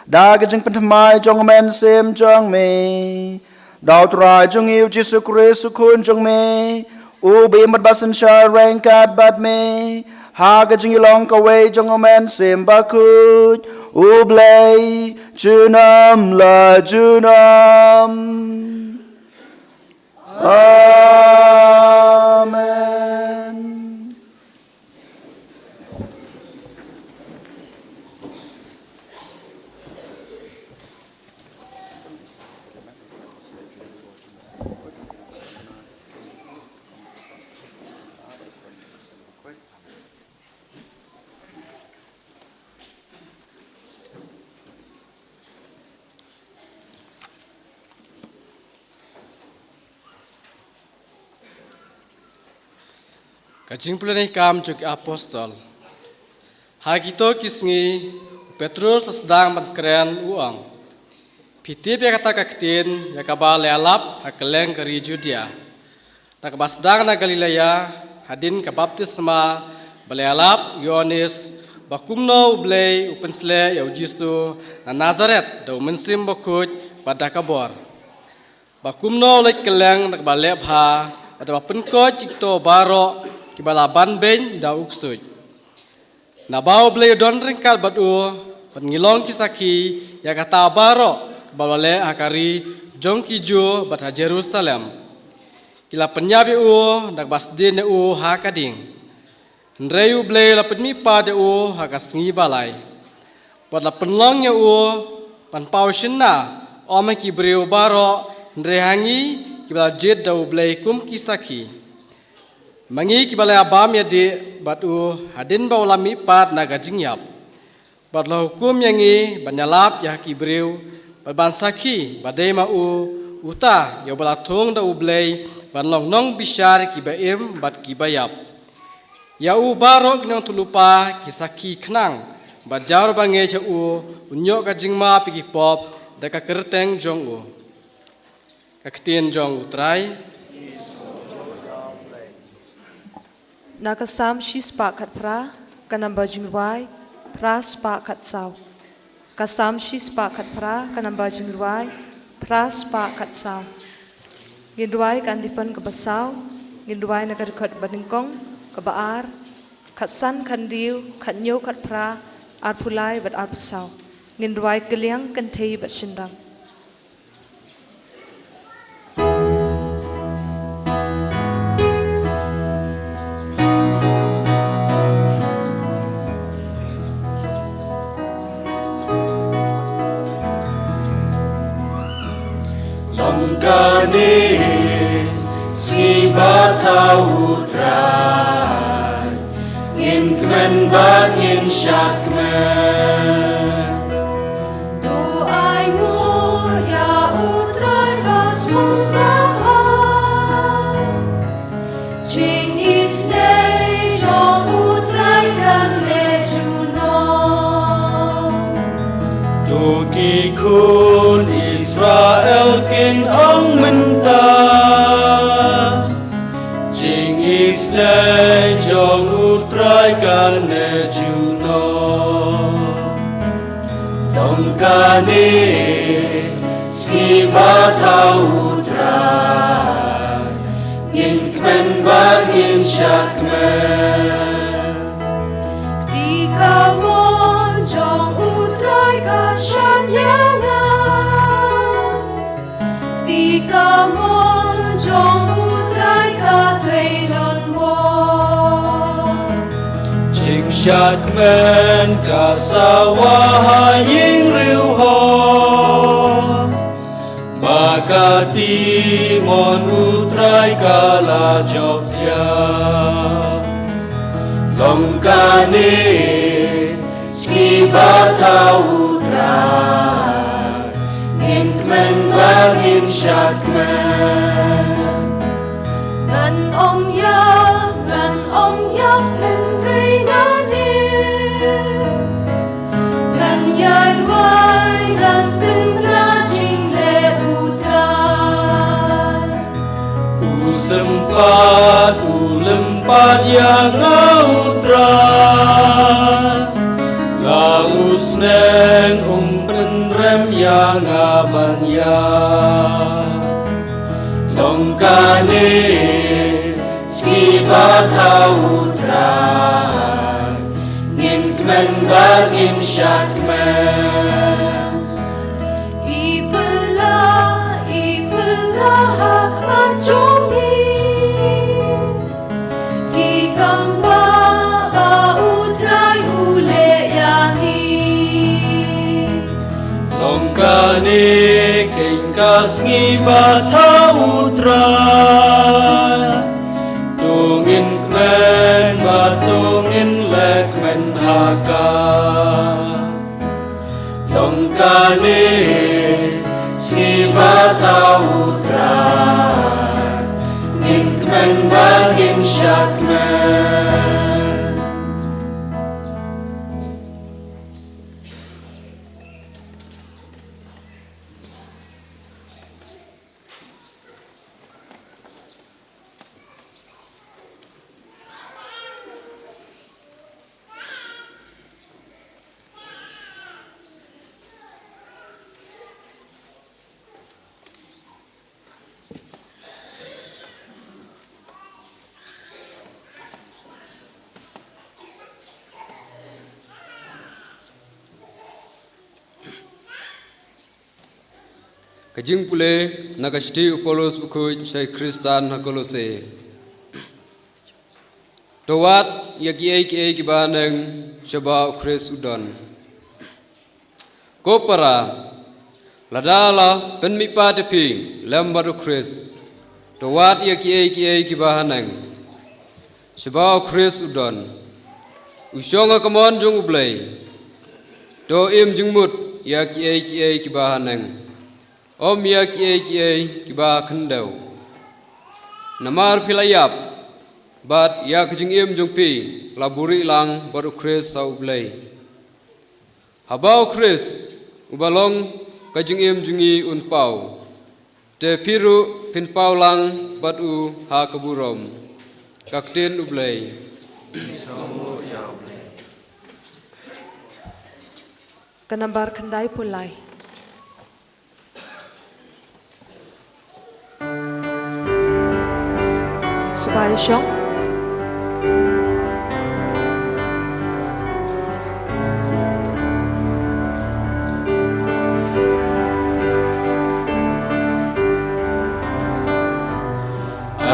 da ka jingpynthymmai jong U Mynsiem jong me. Da U Trai jong ngi U Jisu Khrist U Khun jong me, uba im bad ba synshar ryngkat bad me ha ka jingïalong kawei jong U Mynsiem Bakhuid, U Blei junom la junom. Amen. Ka jingpule na ki Kam jong ki Apostol. Ha kito ki sngi, u Petrus la sdang ban kren, u ong: Phi tip ïa kata ka ktien ïa kaba la ïalap ha kylleng ka ri Judia, na kaba sdang na Galilea, hadien ka baptisma ba la ïalap u Ïoannis, ba kumno U Blei u pynsleh ïa u Jisu na Nasaret da u Mynsiem Bakhuid bad da ka bor, ba kumno u leit kylleng da kaba leh bha bad da kaba pynkoit ïa kito baroh kiba la ban beiñ da u ksuid. Naba U Blei u don ryngkat bad u, bad ngi long ki sakhi ïa kata baroh kaba la leh ha ka ri jong ki Jiw bad ha Jerusalem. Ki la pynïap ïa u da kaba sdien ïa u ha ka ding. Hynrei U Blei u la pynmihpat ïa u ha ka sngi ba lai, bad la pynlong ïa u ban paw shynna, ym ha ki briew baroh, hynrei ha ngi kiba la jied da U Blei kum ki sakhi. Ma ngi kiba la ïabam ïadih bad u hadien ba u la mihpat na ka jingïap, bad la hukum ïa ngi ban ïalap ïa ki briew, bad ban sakhi ba dei ma u, uta ïa uba la thung da U Blei ban long nongbishar ïa kiba im bad kiba ïap. Ïa u baroh ki nongïathuhlypa ki sakhi khnang ba jar ba ngeit ha u, un ïoh ka jingmap ïa ki pop da ka kyrteng jong u. Ka ktien jong U Trai. Na ka Salm shispah khatphra, ka namba jingrwai phra spah khatsaw. Ka Salm shispah khatphra, ka namba jingrwai phra spah khatsaw. Ngin rwai ka Antiphon kaba saw, ngin rwai na ka dkhot banyngkong, kaba ar, khatsan, khathynriew, khathynñiew, khatphra, arphew lai bad arphew saw. Ngin rwai kylliang, kynthei bad shynrang. Long kane sngi ba thaw U Trai, ngin kmen bad ngin shad kmen. To ai nguh ïa U Trai ba sngewbha, jingisynei jong U Trai kan leh junom. To ki khun Israel kin ong mynta, jingisynei jong U Trai kan leh junom. Long kane sngi ba thaw U Trai, ngin kmen bad ngin shad kmen. Kti kamon jong U Trai ka shaniah ïa nga, kti kamon jong U Trai ka trei donbor. Jingshad kmen ka sawa ha ïing riewhor, ba ka kti mon U Trai ka la jop thiah. Long kane sngi ba thaw U Trai, ngin kmen bad ngin shad kmen. Ngan ym ïap, ngan ym ïap hynrei ngan im, ngan ïai rwai, ngan kynrad jingleh U Trai. U sympat, u lympat ïa nga U Trai, la u sneng um pynrem ïa nga ban ïap. Long kane sngi ba thaw U Trai, ngin kmen bad ngin shad kmen. I pynlah, i pynlah ha khmat jong ngi ki kam ba, ba U Trai u leh ïa ngi. Long kane keiñ ka sngi ba thaw U Trai, to ngin kmen bad to ngin leh kmen ha ka. Long kane sngi ba thaw U Trai, ngin kmen bad ngin shad kmen. Ka jingpule na ka shithi u Paulus bakhuid sha ki Khristan ha Kolose. To wad ïa kiei kiei kiba haneng, shaba u Khrist u don. Ko para, lada la pynmihpat ïa phi lem bad u Khrist, to wad ïa kiei kiei kiba haneng, shaba u Khrist u don, u shong ha ka mon jong U Blei. To im jingmut ïa kiei kiei kiba haneng, ym ïa kiei kiei kiba khyndew. Namar phi la ïap, bad ïa ka jingim jong phi la buhrieh lang bad u Khrist ha U Blei. Haba u Khrist, uba long ka jingim jong ngi, un paw, te phi ruh phin paw lang bad u ha ka burom. Ka ktien U Blei. Ka nambar khyndai phew lai. Sngewbha ïa shong.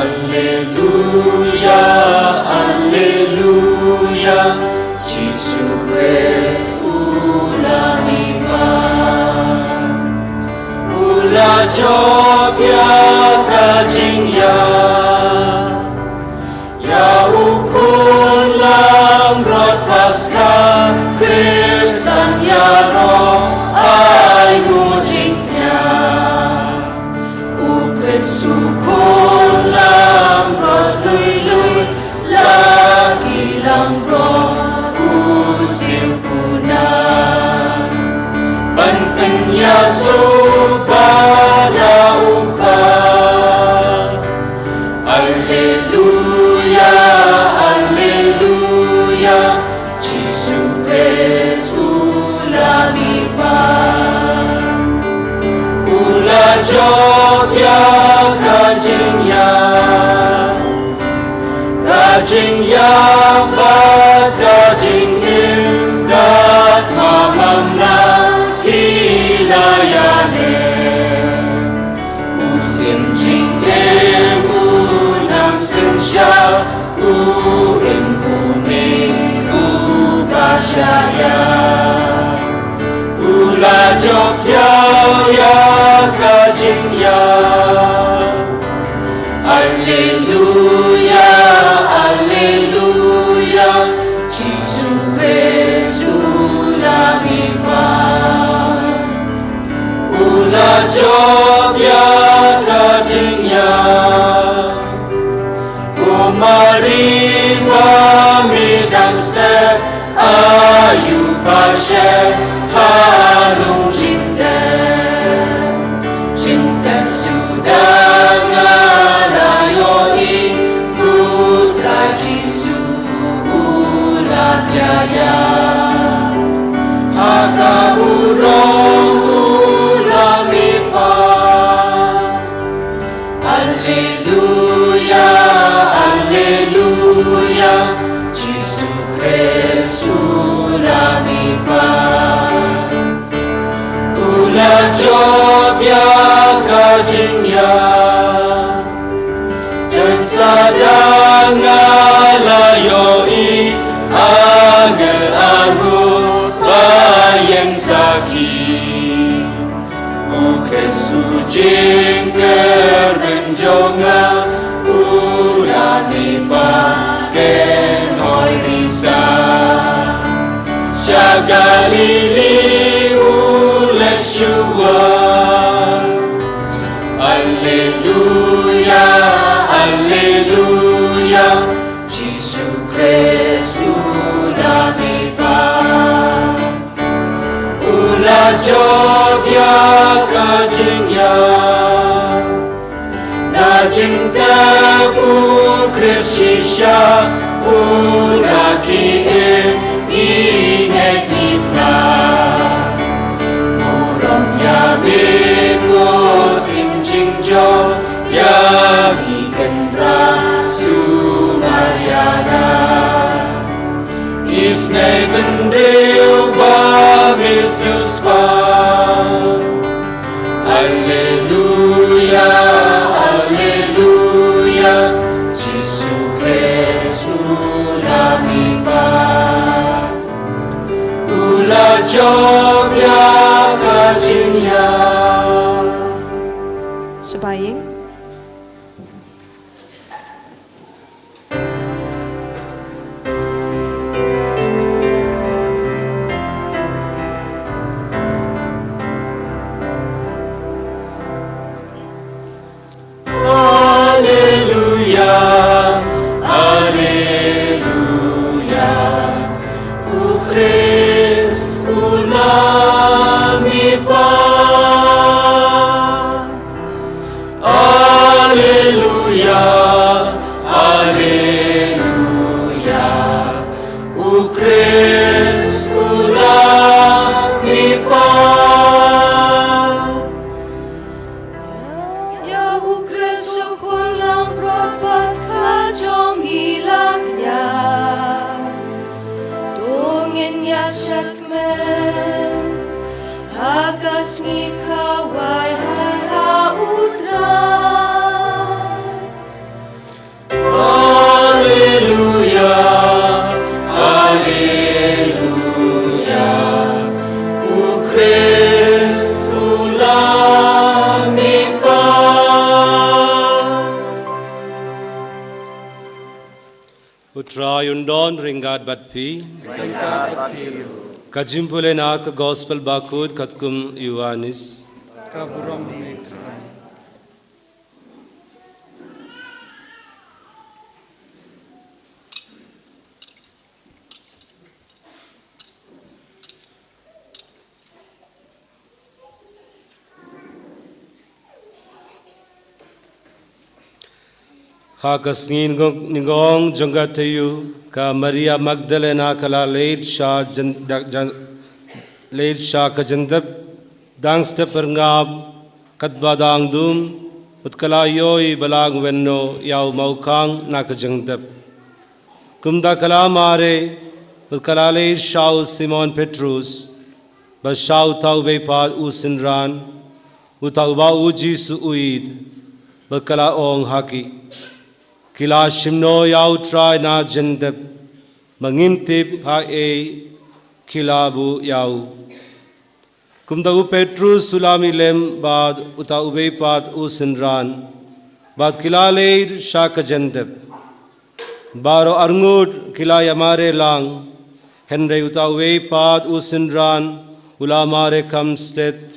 Alleluia, alleluia, Jisu Khrist u la mihpat. U la jop ïa ka jingïap. Ïa u khun langbrot Paskha, Khristan ïaroh ai nguh jingkñia. U Khrist u khun langbrot lui lui, la ki langbrot u siew puna. Ban pynïasoh bad la u Kpa. Alleluia, alleluia, Jisu Khrist u la mihpat. U la jop ïa ka jingïap. Ka jingïap bad ka jingim, ka thma mamla ki la ïaleh. U sien jingim u nang synshar, u im u mih uba shah ïap. U la jop thiaw ïa ka jingïap. Alleluia, alleluia, Jisu Khrist u la mihpat. U la jop ïa ka jingïap. Ko Mari ba mih dang step, aiu pha shem ha lum jingtep. Jingtep suda nga la ïohi, U Trai Jisu u la thiah ïa. Ha ka burom u la mihpat. Alleluia, alleluia, Jisu Khrist u la mihpat. U la jop ïa ka jingïap. Tang sa da nga la ïohi, angel arngut ba ïeng sakhi. U Khrist u jingkyrmen jong nga, u la mihpat kynhoi risa. Sha Galili u leit shuwa. Alleluia, alleluia, Jisu Khrist u la mihpat. U la jop ïa ka jingïap. Na jingtep U Khrist shisha, u la ki im ngi ngeit ngi pla. Burom ïa me ko Syiem Jingjop, ïa ngi Kynrad Sumar ïa na. Isynei bynriew ba me siewspah. Alleluia. Jop ïa ka jingïap. Shaba ïing. Alleluia, alleluia. U Khrist u la mihpat. Alleluia, alleluia. U Khrist u la mihpat. Ïa u Khrist u khun langbrot paska jong ngi la kñia. To ngin ïa shadkmen ha ka sngi khawai ha U Trai. Alleluia, alleluia. U Khrist u la mihpat. U Trai un don ryngkat bad phi. Ryngkat bad phi. Ka jingpule na ka Gospel Bakhuid katkum u Ïoannis. Ka burom ïa me Trai. Ha ka sngi nyngkong, nyngkong jong ka taïew, ka Maria Magdalena ka la leit sha jan-, da-, jan-, leit sha ka jingdep, dang step pyrngab, katba dang dum, bad ka la ïohi ba la wan noh ïa u mawkhang na ka jingdep. Kumta ka la mareh, bad ka la leit sha u Simon Petrus, bad sha uta u beipat u synran, uta uba u Jisu u ïeit, bad ka la ong ha ki. Ki la shim noh ïa U Trai na jingdep, ba ngim tip ha ei ki la buh ïa u. Kumta u Petrus u la mih lem bad uta u beipat u synran, bad ki la leit sha ka jingdep. Baroh arngut ki la ïa mareh lang, hynrei uta u beipat u synran, u la mareh kham stet,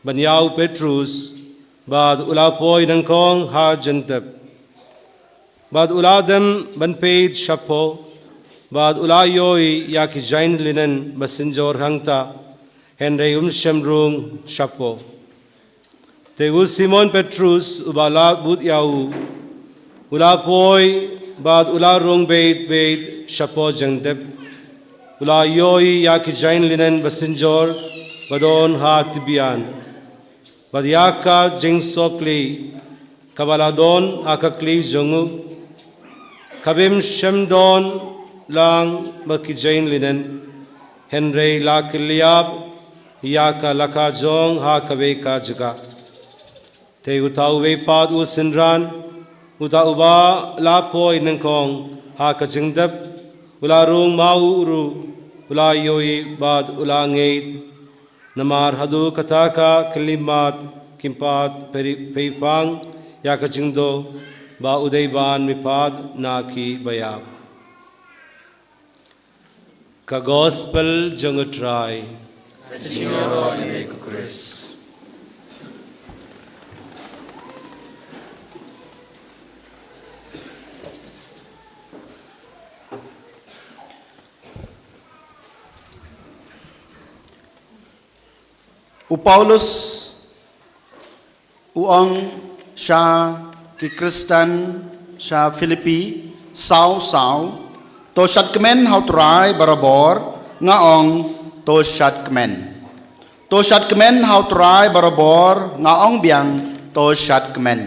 ban ïa u Petrus, bad u la poi nyngkong ha jingdep. Bad u la dem ban peit shapoh, bad u la ïohi ïa ki jaiñ linen ba synjor hangta, hynrei um shym rung shapoh. Te u Simon Petrus uba la bud ïa u, u la poi, bad u la rung beit beit shapoh jingdep. U la ïohi ïa ki jaiñ linen ba synjor, ba don ha tbian. Bad ïa ka jingsngewkhlieh, kaba la don ha ka khlieh jong u, ka bym shym don lang bad ki jaiñ linen, hynrei la khylliap ïa ka la ka jong ha kawei ka jaka. Te uta u beipat u synran, uta uba la poi nyngkong ha ka jingdep, u la rung ma u ruh, u la ïohi bad u la ngeit. Namar haduh kata ka khyllipmat kim pat peri-, pyrshang ïa ka jingduh ba u dei ban mihpat na ki baïap. Ka Gospel jong U Trai. Ka jingïaroh ïa me ko Khrist. U Paulus u ong sha ki Khristan sha Philippi saw saw, to shad kmen ha U Trai barabor, nga ong to shad kmen. To shad kmen ha U Trai barabor, nga ong biang to shad kmen.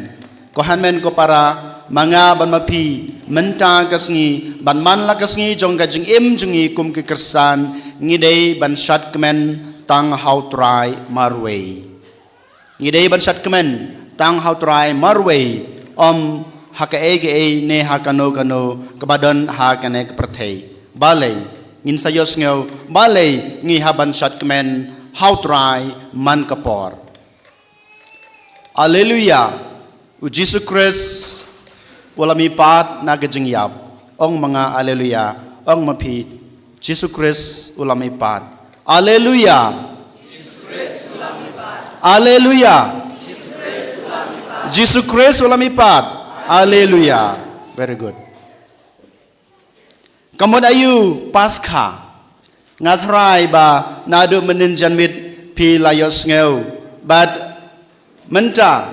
Ko hynmen ko para, ma nga bad ma phi, mynta ka sngi, bad man la ka sngi jong ka jingim jong ngi kum ki Khristan, ngi dei ban shad kmen tang ha U Trai marwei. Ngi dei ban shad kmen tang ha U Trai marwei, ym ha kaei kaei ne ha kano kano kaba don ha kane ka pyrthei. Balei? Ngin sa ïohsngew balei ngi hap ban shad kmen ha u Trai man ka por. Alleluia. U Jisu Khrist u la mihpat na ka jingïap. Ong ma nga alleluia. Ong ma phi, Jisu Khrist u la mihpat. Alleluia. Alleluia. Jisu Khrist u la mihpat. Alleluia. Very good. Ka mut aïu Paskha? Nga tharai ba naduh mynnin janmiet phi la ïohsngew. Bad mynta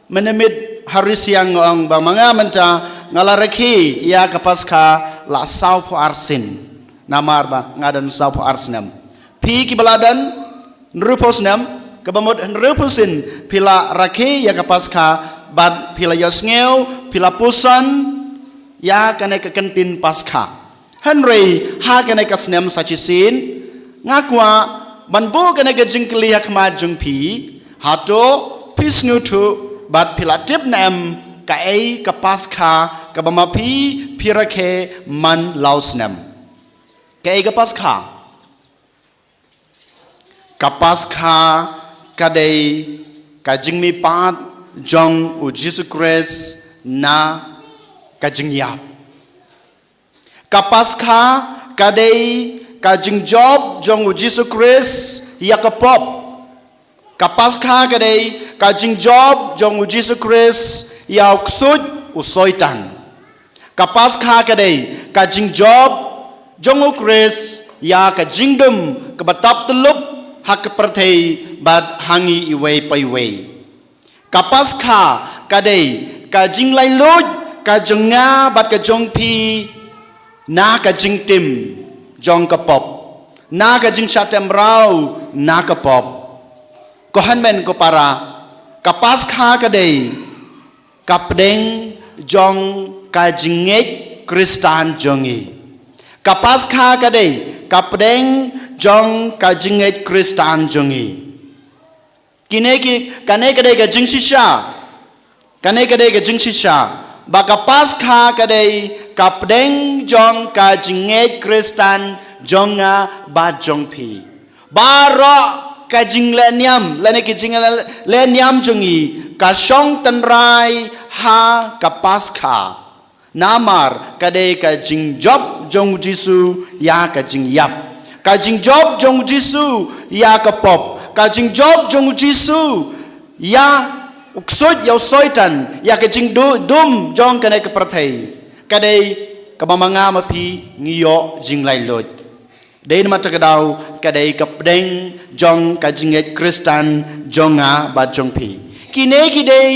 mynmiet ha Risiang nga ong ba ma nga mynta nga la rakhe ïa ka Paskha la sawphew ar sien. Namar ba nga don sawphew ar snem. Phi kiba la don hynriewphew snem, kaba mut hynriewphew sien phi la rakhe ïa ka Paskha, bad phi la ïohsngew, phi la puson ïa kane ka kyntien Paskha. Hynrei ha kane ka snem sa shisien, nga kwah ban buh kane ka jingkylli ha khmat jong phi, hato phi sngewthuh bad phi la tip ne em kaei ka Paskha kaba ma phi phi rakhe man la u snem? Kaei ka Paskha? Ka Paskha ka dei ka jingmihpat jong u Jisu Khrist na ka jingïap. Ka Paskha ka dei ka jingjop jong u Jisu Khrist ïa ka pop. Ka Paskha ka dei ka jingjop jong u Jisu Khrist ïa u ksuid u Soitan. Ka Paskha ka dei ka jingjop jong u Khrist ïa ka jingdum kaba tap tyllup ha ka pyrthei bad ha ngi iwei pa iwei. Ka Paskha ka dei ka jinglaitluid ka jong nga bad ka jong phi na ka jingtim jong ka pop, na ka jingshah tem raw na ka pop. Ko hynmen ko para, ka Paskha ka dei ka pdeng jong ka jingngeit Khristan jong ngi. Ka Paskha ka dei ka pdeng jong ka jingngeit Khristan jong ngi. Kine ki, kane ka dei ka jingshisha. Kane ka dei ka jingshisha ba ka Paskha ka dei ka pdeng jong ka jingngeit Khristan jong nga bad jong phi. Baroh ka jinglehniam lane ka jinglehniam jong ngi ka shong tynrai ha ka Paskha. Namar ka dei ka jingjop jong u Jisu ïa ka jingïap, ka jingjop jong u Jisu ïa ka pop, ka jingjop jong u Jisu ïa u ksuid, ïa u Soitan, ïa ka jingdum jong kane ka pyrthei. Ka dei kaba ma nga ma phi ngi ïoh jinglaitluid. Dei namar kata ka daw ka dei ka pdeng jong ka jingngeit Khristan jong nga bad jong phi. Kine ki dei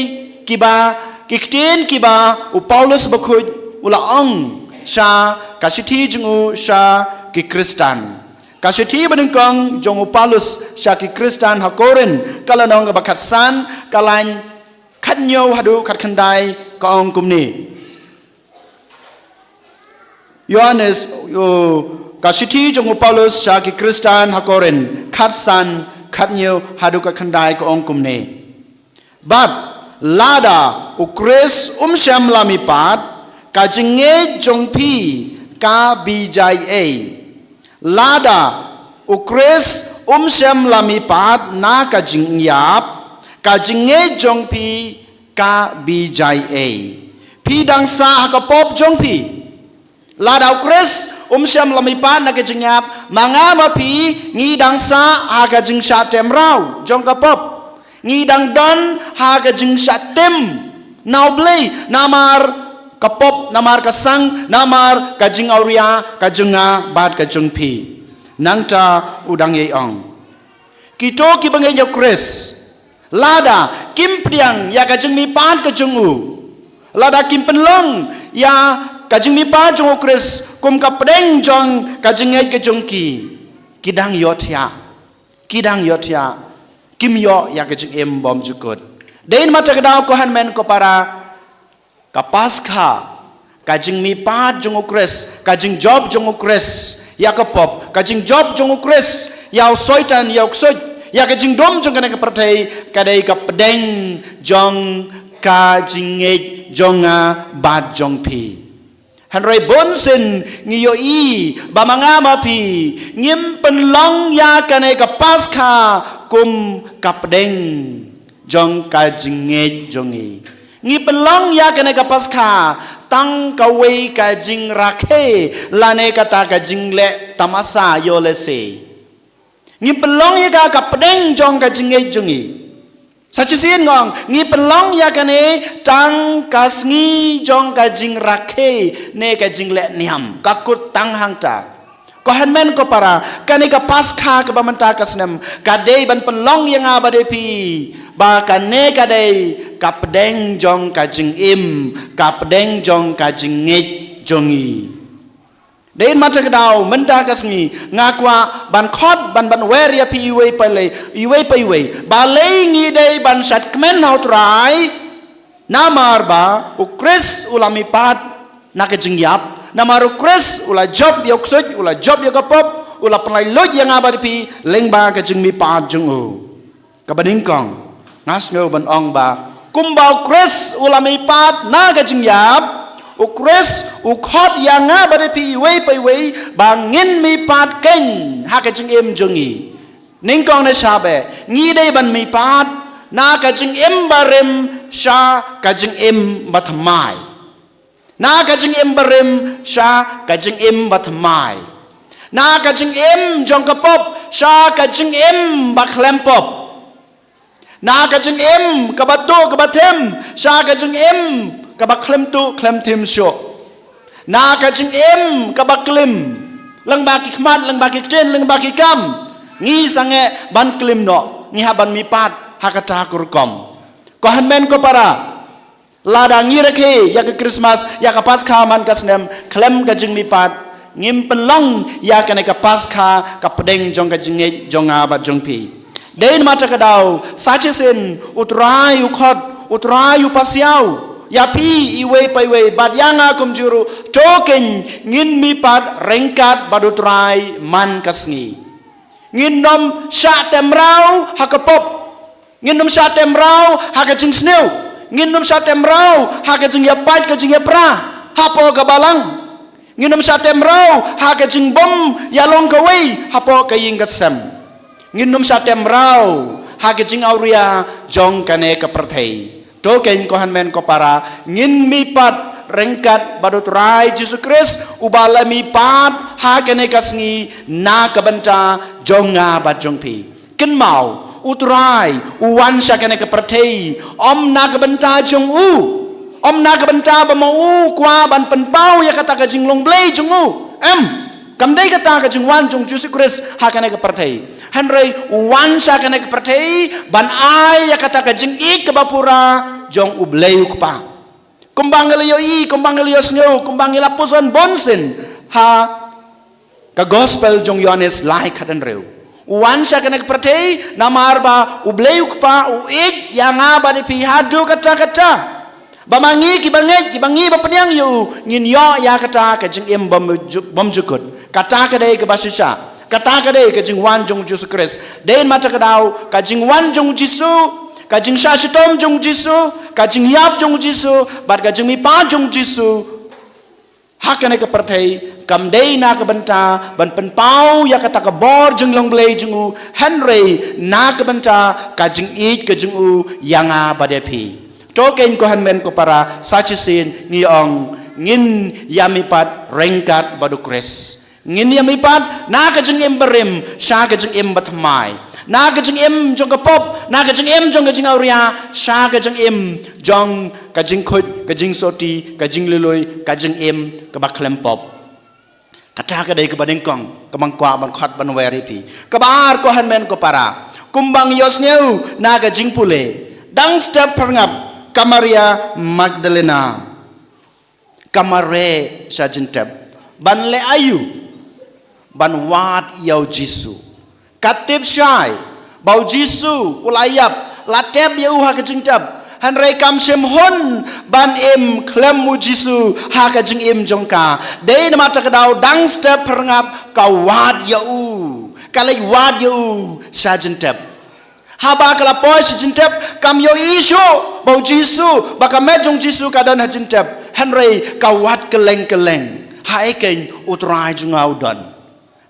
kiba, ki ktien kiba u Paulus bakhuid u la ong sha ka shithi jong u sha ki Khristan. Ka shithi banyngkong jong u Paulus sha ki Khristan ha Korinth, ka lynnong kaba khatsan, ka lain khathynñiew haduh khatkhyndai, ka ong kumne. Ïoannis, ka shithi jong u Paulus sha ki Khristan ha Korinth, khatsan, khathynñiew haduh khatkhyndai, ka ong kumne. Bad lada u Khrist um shym la mihpat, ka jingngeit jong phi ka bijai ei? Lada u Khrist um shym la mihpat na ka jingïap, ka jingngeit jong phi ka bijai ei? Phi dang sah ha ka pop jong phi. Lada u Khrist um shym la mihpat na ka jingïap, ma nga ma phi ngi dang sah ha ka jingshah tem raw jong ka pop. Ngi dang don ha ka jingshah tem na u Blei namar ka pop, namar ka sang, namar ka jingawria ka jong nga bad ka jong phi. Nangta u dang ïai ong, kito kiba ngeit ïa u Khrist, lada kim pdiang ïa ka jingmihpat ka jong u, lada kim pynlong ïa ka jingmihpat jong u Khrist kum ka pdeng jong ka jingngeit ka jong ki, ki dang ïohthiah. Ki dang ïohthiah, kim ïoh ïa ka jingim bymjukut. Dei namar kata ka daw ko hynmen ko para, ka Paskha, ka jingmihpat jong u Khrist, ka jingjop jong u Khrist ïa ka pop, ka jingjop jong u Khrist ïa u Soitan, ïa u ksuid, ïa ka jingdum jong kane ka pyrthei, ka dei ka pdeng jong ka jingngeit jong nga bad jong phi. Hynrei bun sien ngi ïohi ba ma nga ma phi ngim pynlong ïa kane ka Paskha kum ka pdeng jong ka jingngeit jong ngi. Ngi pynlong ïa kane ka Paskha tang kawei ka jingrakhe lane kata ka jingleh tamasa ïoh lehse. Ngi pynlong ïa ka ka pdeng jong ka jingngeit jong ngi. Sa shisien nga ong, ngi pynlong ïa kane tang ka sngi jong ka jingrakhe ne ka jingleh niam, ka kut tang hangta. Ko hynmen ko para, kane ka Paskha kaba mynta ka snem ka dei ban pynlong ïa nga bad ïa phi ba kane ka dei ka pdeng jong ka jingim, ka pdeng jong ka jingngeit jong ngi. Dei namar kata ka daw mynta ka sngi nga kwah ban khot ban ban wer ïa phi iwei pa iwei, iwei pa iwei. Balei ngi dei ban shad kmen ha U Trai? Namar ba U Khrist u la mihpat na ka jingïap. Namar U Khrist u la jop ïa u ksuid, u la jop ïa ka pop, u la pynlait luid ïa nga bad ïa phi lyngba ka jingmihpat jong u. Kaba nyngkong, nga sngew ban ong ba kumba U Khrist u la mihpat na ka jingïap, U Khrist u khot ïa nga bad ïa phi iwei pa iwei ba ngin mihpat kein ha ka jingim jong ngi. Nyngkong ne sha ba ngi dei ban mihpat na ka jingim barim sha ka jingim bathymmai. Na ka jingim barim sha ka jingim bathymmai. Na ka jingim jong ka pop sha ka jingim bakhlem pop. Na ka jingim kaba tuh kaba thim sha ka jingim kaba khlem tuh khlem thim shuh. Na ka jingim kaba klim lyngba ki khmat, lyngba ki ktien, lyngba ki kam. Ngi sangeh ban klim noh, ngi hap ban mihpat ha kata ka rukom. Ko hynmen ko para, lada ngi rakhe ïa ka Christmas, ïa ka Paskha man ka snem khlem ka jingmihpat, ngim pynlong ïa kane ka Paskha ka pdeng jong ka jingngeit jong nga bad jong phi. Dei namar kata ka daw sa shisien U Trai u khot, U Trai u pasiaw ïa phi iwei pa iwei bad ïa nga kumjuh ruh, to kein ngin mihpat ryngkat bad U Trai man ka sngi. Ngin nym shah tymraw ha ka pop. Ngin nym shah tymraw ha ka jingsniew. Ngin nym shah tymraw ha ka jingïapait ka jingïapra hapoh ka balang. Ngin nym shah tymraw ha ka jingbym ïalong kawei hapoh ka ïing ka sem. Ngin nym shah tymraw ha ka jingawria jong kane ka pyrthei. To kein ko hynmen ko para, ngin mihpat ryngkat bad U Trai Jisu Khrist uba la mihpat ha kane ka sngi na ka bynta jong nga bad jong phi. Kynmaw, U Trai u wan sha kane ka pyrthei ym na ka bynta jong u, ym na ka bynta ba ma u kwah ban pynpaw ïa kata ka jinglong Blei jong u. Em, kam dei kata ka jingwan jong Jisu Khrist ha kane ka pyrthei. Hynrei u wan sha kane ka pyrthei ban ai ïa kata ka jingïeit kaba pura jong U Blei U Kpa. Kumba ngi la ïohi, kumba ngi la ïohsngew, kumba ngi la pule bun sien ha ka Gospel jong Ïohannes lai khathynriew. U wan sha kane ka pyrthei namar ba U Blei U Kpa u ïeit ïa nga bad ïa phi haduh katta katta. Ba ma ngi kiba ngeit, kiba ngi ba pdiang ïa u, ngin ïoh ïa kata ka jingim bym ju-, bymjukut. Kata ka dei kaba shisha. Kata ka dei ka jingwan jong Jisu Khrist. Dei namar kata ka daw ka jingwan jong Jisu, ka jingshah shitom jong Jisu, ka jingïap jong Jisu bad ka jingmihpat jong Jisu ha kane ka pyrthei kam dei na ka bynta ban pynpaw ïa kata ka bor jinglong Blei jong u, hynrei na ka bynta ka jingïeit ka jong u ïa nga bad ïa phi. To kein ko hynmen ko para, sa shisien ngi ong ngin ïa mihpat ryngkat bad U Khrist. Ngin ïa mihpat na ka jingim barim sha ka jingim bathymmai. Na ka jingim jong ka pop, na ka jingim jong ka jingawria sha ka jingim jong ka jingkhuid, ka jingsoti, ka jinglului, ka jingim kaba khlem pop. Kata ka dei kaba nyngkong kaba nga kwah ban khot ban wer ïa phi. Kaba ar ko hynmen ko para, kumba ngi ïohsngew na ka jingpule, dang step phyrngap ka Maria Magdalena ka mareh sha jingtep. Ban leh aïu? Ban wad ïa U Jisu. Ka tip shai ba U Jisu u la ïap, la tep ïa u ha ka jingtep. Hynrei kam shym hun ban im khlem U Jisu ha ka jingim jong ka. Dei namar kata ka daw dang step phyrngap ka wad ïa u, ka leit wad ïa u sha jingtep. Haba ka la poi sha jingtep kam ïohi shuh ba U Jisu, ba ka met jong U Jisu ka don ha jingtep. Hynrei ka wad kylleng kylleng, haei keiñ u Trai jong nga u don.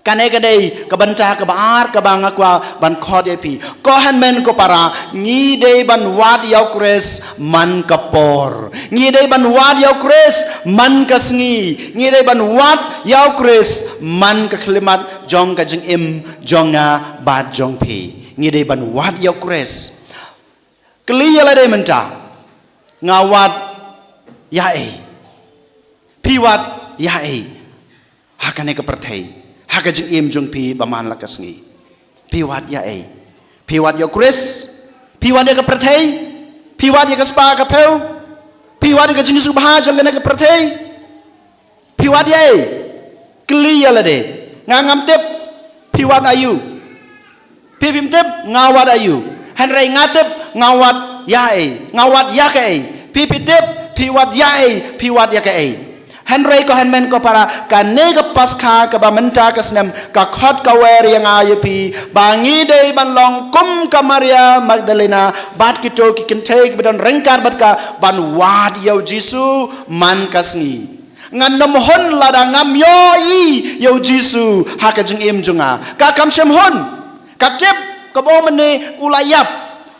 Kane ka dei ka bynta kaba ar kaba nga kwah ban khot ïa phi, ko hynmen ko para. Ngi dei ban wad ïa u Khrist man ka por, ngi dei ban wad ïa u Khrist man ka sngi, ngi dei ban wad ïa u Khrist man ka khyllipmat jong ka jingim jong nga bad jong phi. Ngi dei ban wad ïa u Khrist. Kylli ïa lade mynta, nga wad ïa ei? Phi wad ïa ei ha kane ka pyrthei, ha ka jingim jong phi ba man la ka sngi? Phi wad ïa ei? Phi wad ïa u Khrist? Phi wad ïa ka pyrthei? Phi wad ïa ka spah ka phew? Phi wad ïa ka jingsuk bha jong kane ka pyrthei? Phi wad ïa ei? Kylli ïa lade. Nga ngam tip phi wad aïu. Phi phim tip nga wad aïu. Hynrei nga tip nga wad ïa ei, nga wad ïa kaei. Phi phi tip phi wad ïa ei, phi wad ïa kaei. Hynrei ko hynmen ko para, kane ka Paskha kaba mynta ka snem ka khot ka wer ïa nga ïa phi ba ngi dei ban long kum ka Maria Magdalena bad kito ki kynthei kiba don ryngkat bad ka, ban wad ïa u Jisu man ka sngi. Ngan nym hun lada ngam ïohi ïa u Jisu ha ka jingim jong nga. Ka kam shym hun. Ka tip kaba mynne u la ïap,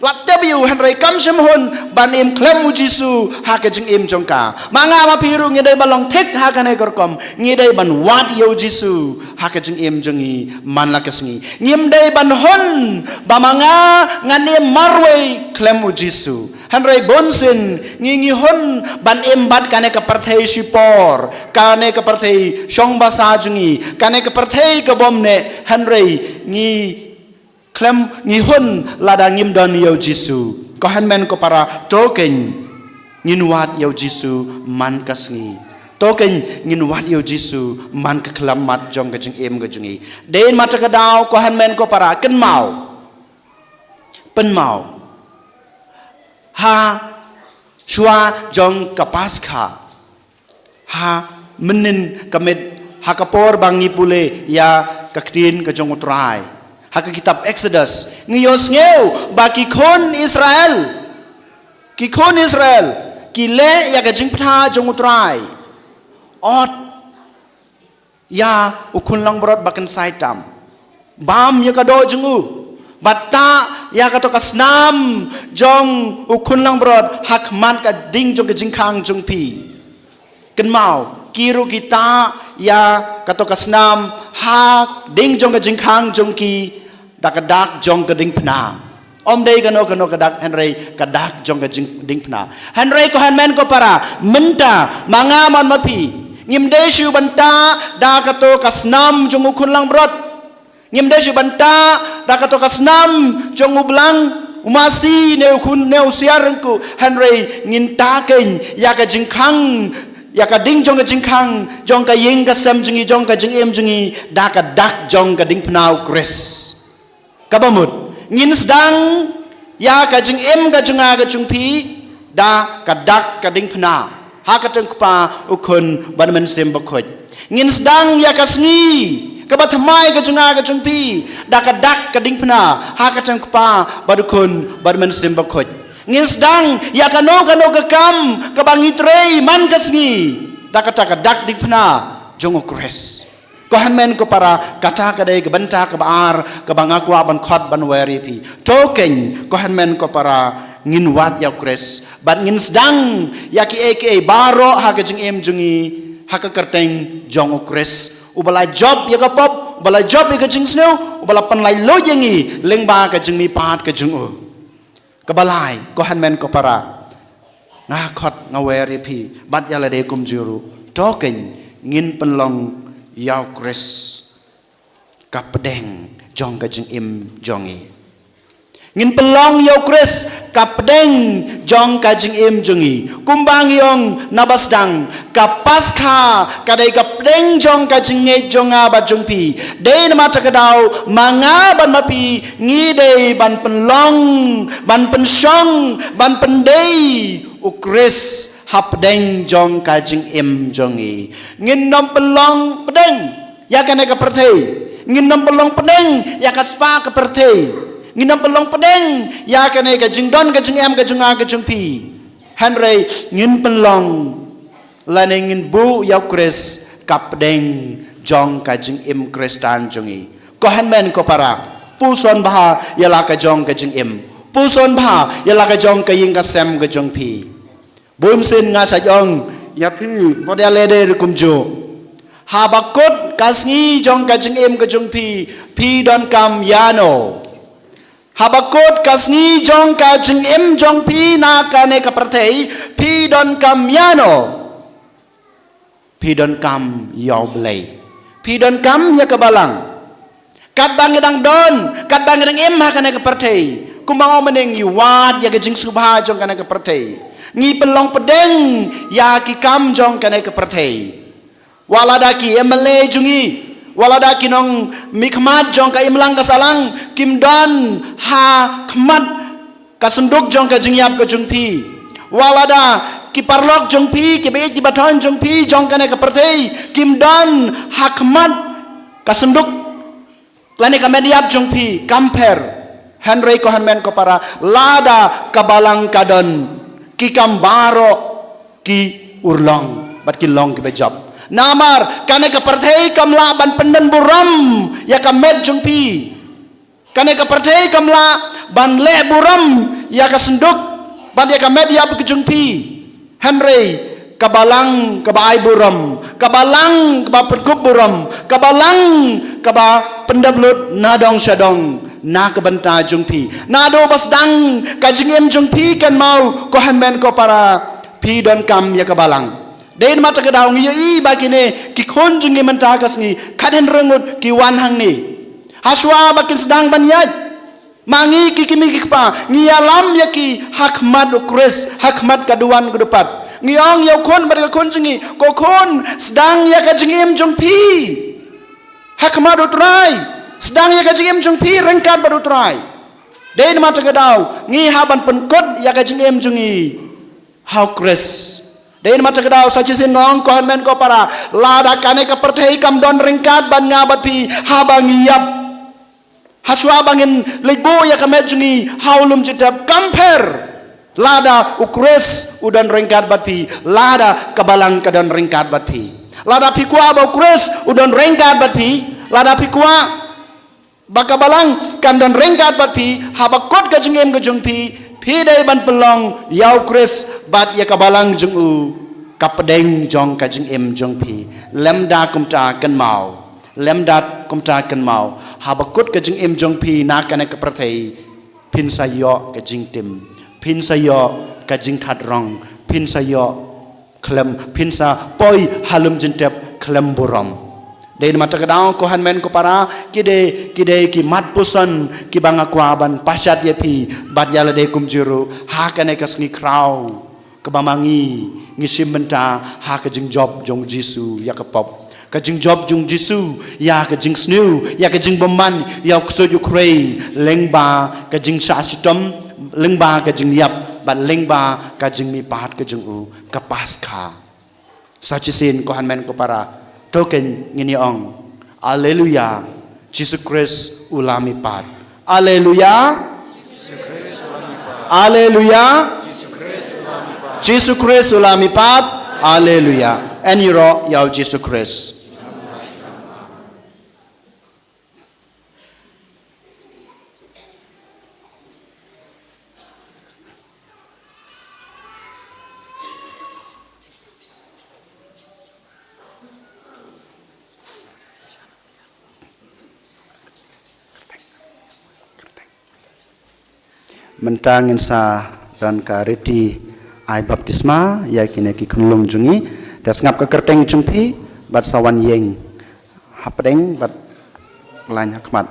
la tip ïa u, hynrei kam shym hun ban im khlem u Jisu ha ka jingim jong ka. Ma nga ma phi ruh ngi dei ban long thik ha kane ka rukom. Ngi dei ban wad ïa u Jisu ha ka jingim jong ngi man la ka sngi. Ngim dei ban hun ba ma nga ngan im marwei khlem u Jisu. Hynrei bunsien ngi ngi hun ban im bad kane ka pyrthei shipor, kane ka pyrthei shong basa jong ngi, kane ka pyrthei ka bym neh. Hynrei ngi khlem, ngi hun lada ngim don ïa u Jisu. Ko hynmen ko para, to keiñ ngin wad ïa u Jisu man ka sngi. To keiñ ngin wad ïa u Jisu man ka khyllipmat jong ka jingim ka jong ngi. Dei namar kata ka daw ko hynmen ko para, kynmaw, pynmaw, ha shuwa jong ka Paskha, ha mynnin ka miet, ha ka por ba ngi pule ïa ka ktien ka jong u Trai, ha ka kitab Exodus ngi ïohsngew ba ki khun Israel, ki khun Israel ki leh ïa ka jingpynthah jong u Trai. Ot ïa u khun langbrot ba kynsai tam, bam ïa ka doh jong u, bad tah ïa kato ka snam jong u khun langbrot ha khmat ka ding jong ka jingkhang jong phi. Kynmaw, ki ruh ki tah ïa kato ka snam ha ding jong ka jingkhang jong ki, da ka dak jong ka diengphna. Ym dei kano kano ka dak, hynrei ka dak jong ka jing, diengphna. Hynrei ko hynmen ko para, mynta ma nga bad ma phi, ngim dei shuh ban tah da kato ka snam jong u khun langbrot. Ngim dei shuh ban tah da kato ka snam jong u blang, u masi ne u khun ne u siar ryngkuh. Hynrei ngin tah keiñ ïa ka jingkhang, ïa ka ding jong ka jingkhang jong ka ïing ka sem jong ngi, jong ka jingim jong ngi, da ka dak jong ka diengphna u Khrist. Kaba mut, ngin sdang ïa ka jingim ka jong nga ka jong phi da ka dak ka diengphna, ha ka kyrteng u Kpa, u Khun bad u Mynsiem Bakhuid. Ngin sdang ïa ka sngi kaba thymmai ka jong nga ka jong phi da ka dak ka diengphna, ha ka kyrteng u Kpa bad u Khun bad u Mynsiem Bakhuid. Ngin sdang ïa kano kano ka kam kaba ngi trei man ka sngi da kata ka dak diengphna jong u Khrist. Ko hynmen ko para, kata ka dei ka bynta kaba ar kaba nga kwah ban khot ban wer ïa phi. To keiñ ko hynmen ko para, ngin wad ïa u Khrist bad ngin sdang ïa kiei kiei baroh ha ka jingim jong ngi ha ka kyrteng jong u Khrist, uba la jop ïa ka pop, uba la jop ïa ka jingsniew, uba la pynlait luid ïa ngi lyngba ka jingmihpat ka jong u. Kaba lai, ko hynmen ko para, nga khot nga wer ïa phi bad ïa lade kumjuh ruh, to keiñ ngin pynlong ïa u Khrist ka pdeng jong ka jingim jong ngi. Ngin pynlong ïa u Khrist ka pdeng jong ka jingim jong ngi. Kumba ngi ong naba sdang, ka Paskha ka dei ka pdeng jong ka jingngeit jong nga bad jong phi. Dei namar kata ka daw ma nga bad ma phi ngi dei ban pynlong, ban pynshong, ban pyndei u Khrist ha pdeng jong ka jingim jong ngi. Ngin nym pynlong pdeng ïa kane ka pyrthei. Ngin nym pynlong pdeng ïa ka spah ka pyrthei. Ngin nym pynlong pdeng ïa kane ka jingdon ka jingem ka jong nga ka jong phi. Hynrei ngin pynlong Lane ngin buh ïa u Khrist ka pdeng jong ka jingim Khristan jong ngi. Ko hynmen ko para, puson bha ïa la ka jong ka jingim. Puson bha ïa la ka jong ka ïing ka sem ka jong phi. Bun sien nga sa ong ïa phi, bad ïa lade ruh kumjuh. Haba kut ka sngi jong ka jingim ka jong phi, phi donkam ïano? Haba kut ka sngi jong ka jingim jong phi na kane ka pyrthei, phi donkam ïano? Phi donkam ïa U Blei. Phi donkam ïa ka balang. Katba ngi dang don, katba ngi dang im ha kane ka pyrthei, kumba nga ong mynne, ngi wad ïa ka jingsngewbha jong kane ka pyrthei. Ngi pynlong pdeng ïa ki kam jong kane ka pyrthei. Wat lada ki M L A jong ngi, wat lada ki nongmihkhmat jong ka imlang ka sahlang, kim don ha khmat ka synduk jong ka jingïap ka jong phi. Wat lada ki paralok jong phi, kiba ïeit kiba thoh jong phi jong kane ka pyrthei, kim don ha khmat ka synduk lane ka met ïap jong phi, kam pher. Hynrei ko hynmen ko para, lada ka balang ka don, ki kam baroh ki urlong bad ki long kiba jop. Namar kane ka pyrthei kam lah ban pyndon burom ïa ka met jong phi. Kane ka pyrthei kam lah ban leh burom ïa ka synduk bad ïa ka met ïap ka jong phi. Hynrei ka balang kaba ai burom, ka balang kaba pynkup burom, ka balang kaba pyndep lut na dong sha dong na ka bynta jong phi. Naduh ba sdang ka jingim jong phi kynmaw, ko hynmen ko para, phi donkam ïa ka balang. Dei namar kata ka daw ngi ïohi ba kine ki khun jong ngi mynta ka sngi, khathynriew ngut ki wan hangne. Hashwa ba kin sdang ban ïaid, ma ngi ki kmie ki kpa, ngi ïalam ïa ki ha khmat U Khrist, ha khmat ka duwan ka dupat. Ngi ong ïa u khun bad ka khun jong ngi, ko khun, sdang ïa ka jingim jong phi ha khmat U Trai. Sdang ïa ka jingim jong phi ryngkat bad U Trai. Dei namar kata ka daw ngi hap ban pynkut ïa ka jingim jong ngi ha U Khrist. Dei namar kata ka daw sa shisien nga ong, ko hynmen ko para, lada kane ka pyrthei kam don ryngkat bad nga bad phi haba ngi ïap, hashwa ba ngin leit buh ïa ka met jong ngi ha u lum jingtep, kam pher. Lada U Khrist u don ryngkat bad phi, lada ka balang ka don ryngkat bad phi. Lada phi kwah ba U Khrist u don ryngkat bad phi, lada phi kwah ba ka balang kan don ryngkat bad phi, haba kut ka jingim ka jong phi, phi dei ban pynlong ïa U Khrist bad ïa ka balang jong u ka pdeng jong ka jingim jong phi. Lymda kumta kynmaw, lymda kumta kynmaw, haba kut ka jingim jong phi na kane ka pyrthei, phin sa ïoh ka jingtim, phin sa ïoh ka jingthadrang, phin sa ïoh khlem, phin sa poi ha lum jingtep khlem burom. Dei namar kata ka daw ko hynmen ko para, ki dei, ki dei ki mat puson kiba nga kwah ban pashat ïa phi bad ïa lade kumjuh ruh ha kane ka sngi khraw kaba ma ngi ngi shim bynta ha ka jingjop jong U Jisu ïa ka pop, ka jingjop jong U Jisu ïa ka jingsniew, ïa ka jingbymman, ïa u ksuid u khrei, lyngba ka jingshah shitom, lyngba ka jingïap bad lyngba ka jingmihpat ka jong u, ka Paskha. Sa shisien ko hynmen ko para, to kein ngin ïa ong, Alleluia, Jisu Khrist u la mihpat. Alleluia. Alleluia. Jisu Khrist u la mihpat. Alleluia. Yn ïaroh ïa U Jisu Khrist. Mynta ngin sa don ka riti ai baptisma ïa kine ki khunlung jong ngi. Te sngap ka kyrteng jong phi bad sa wan ïeng hapdeng bad lain ha khmat.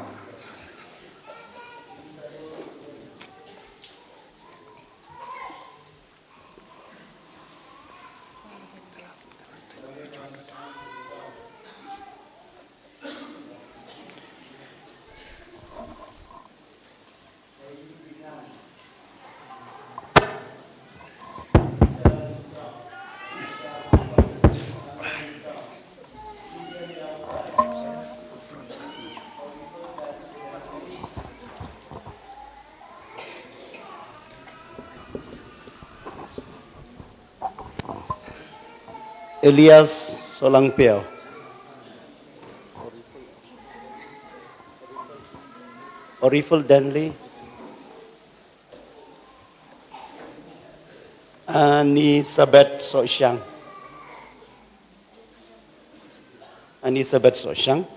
Elias Solangpiau. Orifel Denley. Ani Sabet Soshang. Ani Sabet Soshang.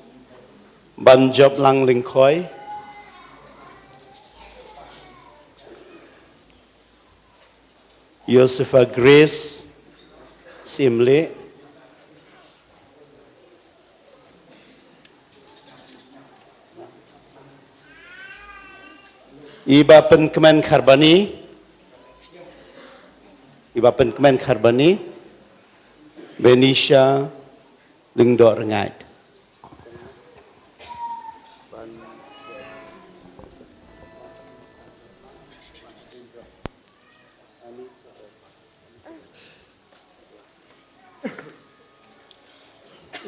Banjop Lang Lingkhoi. Josepha Grace Simle. Iba Pynkmen Kharbani. Iba Pynkmen Kharbani. Benisha Lyngdoh Rngaid.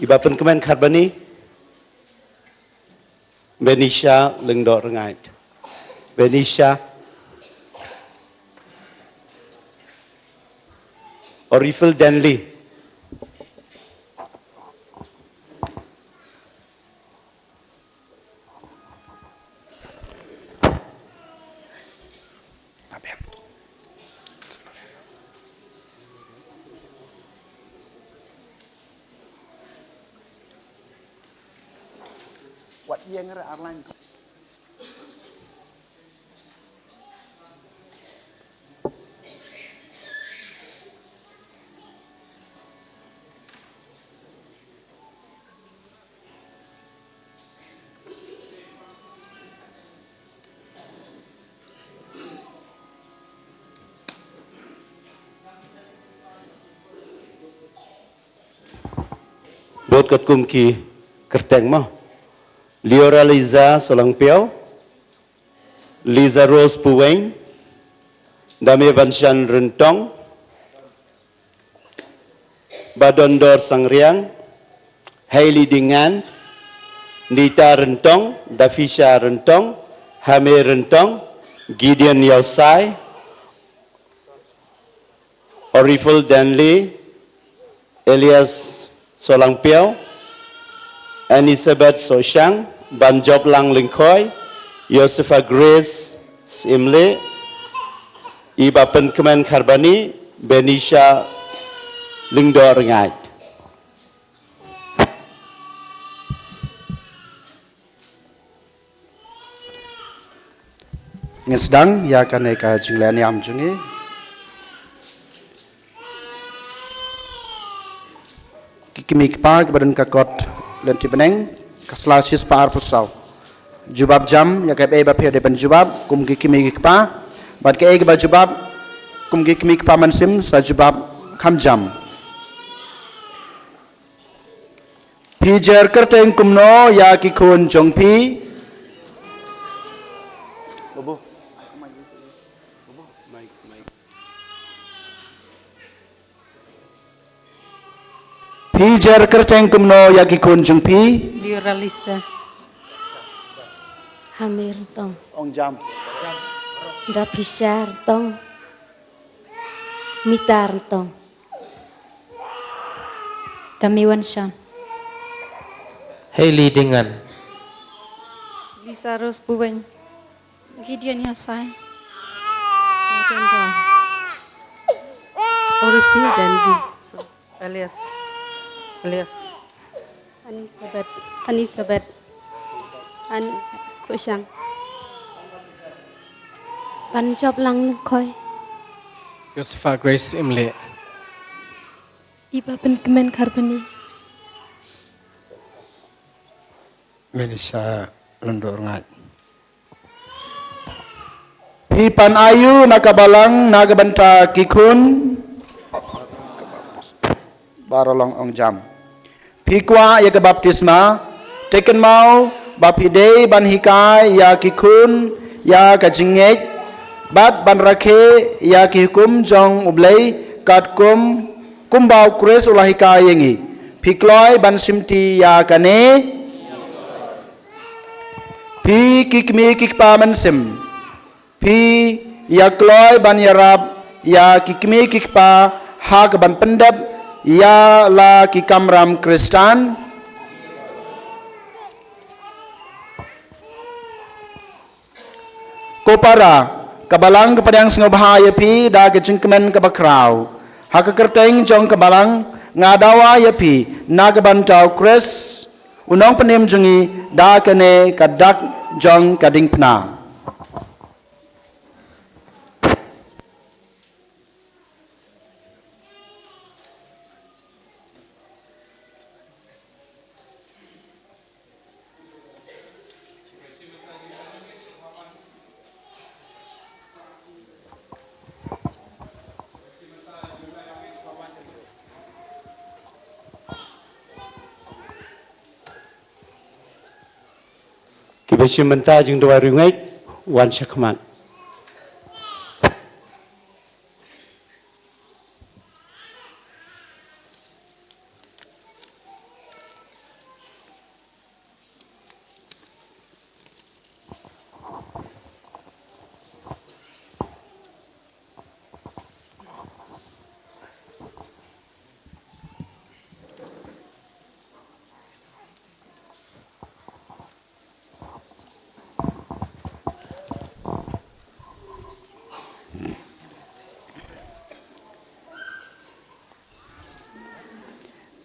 Iba Pynkmen Kharbani. Benisha Lyngdoh Rngaid. Benisha. Orifel Denley. Wat ïeng re arlan. Bad katkum ki kyrteng mo. Liora Liza Solangpiau, Liza Rose Puweng, Dame Banshan Ryntong, Badondor Sangriang, Hailey Dingan, Nita Ryntong, Dafisha Ryntong, Hame Ryntong, Gideon Yausai, Orifel Denley, Elias Solangpiau, Anisabeth Soshang, Banjoplang Lyngkhoi, Josepha Grace Simle, Iba Pynkmen Kharbani, Benisha Lyngdoh Rngaid. Ngin sdang ïa kane ka jingleh niam jong ngi. Ki kmie ki kpa kiba don ka kot lynti bneng, ka sla shispah arphew saw. Jubab jam ïa kaei ba phi dei ban jubab kum ki kmie ki kpa, bad kaei kaba jubab kum ki kmie ki kpa mynsiem sa jubab kham jam. Phi jer kyrteng kumno ïa ki khun jong phi? Phi jer kyrteng kumno ïa ki khun jong phi? Liuralisa. Hamir Tong. Ong jam. Dapishar Tong. Mitar Tong. Damiwan Shan. Hailey Dingan. Lisa Rose Puweng. Gideon Yasai. Orifin Janvi. Elias. Elias. Anisabeth. Anisabeth. An Soshang. Banjoplang Lyngkhoi. Josepha Grace Imle. Iba Pynkmen Kharbani. Menisha Lyngdoh Rngaid. Phi pan aïu na ka balang na ka bynta ki khun? Baroh long ong jam. Phi kwah ïa ka baptisma? Te kynmaw ba phi dei ban hikai ïa ki khun ïa ka jingngeit bad ban rakhe ïa ki hukum jong U Blei katkum kumba U Khrist u la hikai ïa ngi. Phi kloi ban shimti ïa kane? Phi ki kmie ki kpa mynsiem, phi ïa kloi ban ïarap ïa ki kmie ki kpa ha kaban pyndep Ïa la ki kamram Khristan. Ko para, ka Balang ka pdiang sngewbha ïa phi da ka jingkmen kaba khraw. Ha ka kyrteng jong ka Balang, nga dawa ïa phi na ka bynta u Khrist, u Nongpynim jong ngi, da kane ka dak jong ka diengphna. Kiba shim bynta jingduwai riewngeit, wan sha khmat.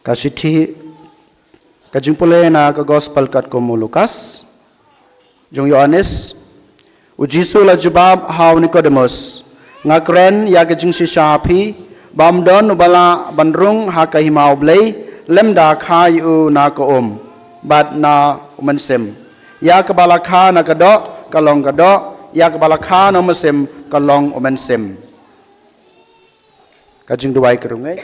Ka shithi, ka jingpule na ka Gospel katkum u Lukas. Jong Ïoannis. U Jisu u la jubab ha u Nikodemus, nga kren ïa ka jingshisha ha phi, ba ym don uba lah ban rung ha ka hima U Blei lymda kha ïa u na ka um bad na u mynsiem. Ïa kaba la kha na ka doh ka long ka doh, ïa kaba la kha na u mynsiem ka long u mynsiem. Ka jingduwai ka riewngeit.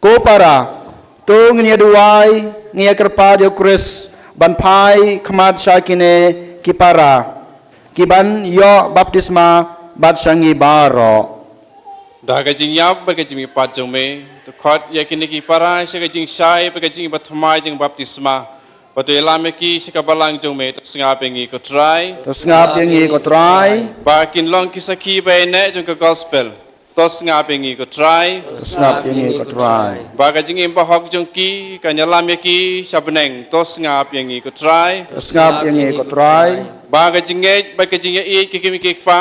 Ko para, to ngin ïa duwai, ngin ïa kyrpad ïa u Khrist ban phai khmat sha kine ki para kiban ïoh baptisma bad sha ngi baroh. Da ka jingïap bad ka jingmihpat jong me, to khot ïa kine ki para sha ka jingshai bad ka jingbathymmai jong baptisma, bad to ïalam ïa ki sha ka balang jong me. To sngap ïa ngi ko Trai. To sngap ïa ngi ko Trai. Ba kin long ki sakhi ba ïaineh jong ka Gospel. To sngap ïa ngi ko Trai. To sngap ïa ngi ko Trai. Ba ka jingim bahok jong ki kan ïalam ïa ki sha bneng. To sngap ïa ngi ko Trai. To sngap ïa ngi ko Trai. Ba ka jingngeit bad ka jingïaieit ki kmie ki kpa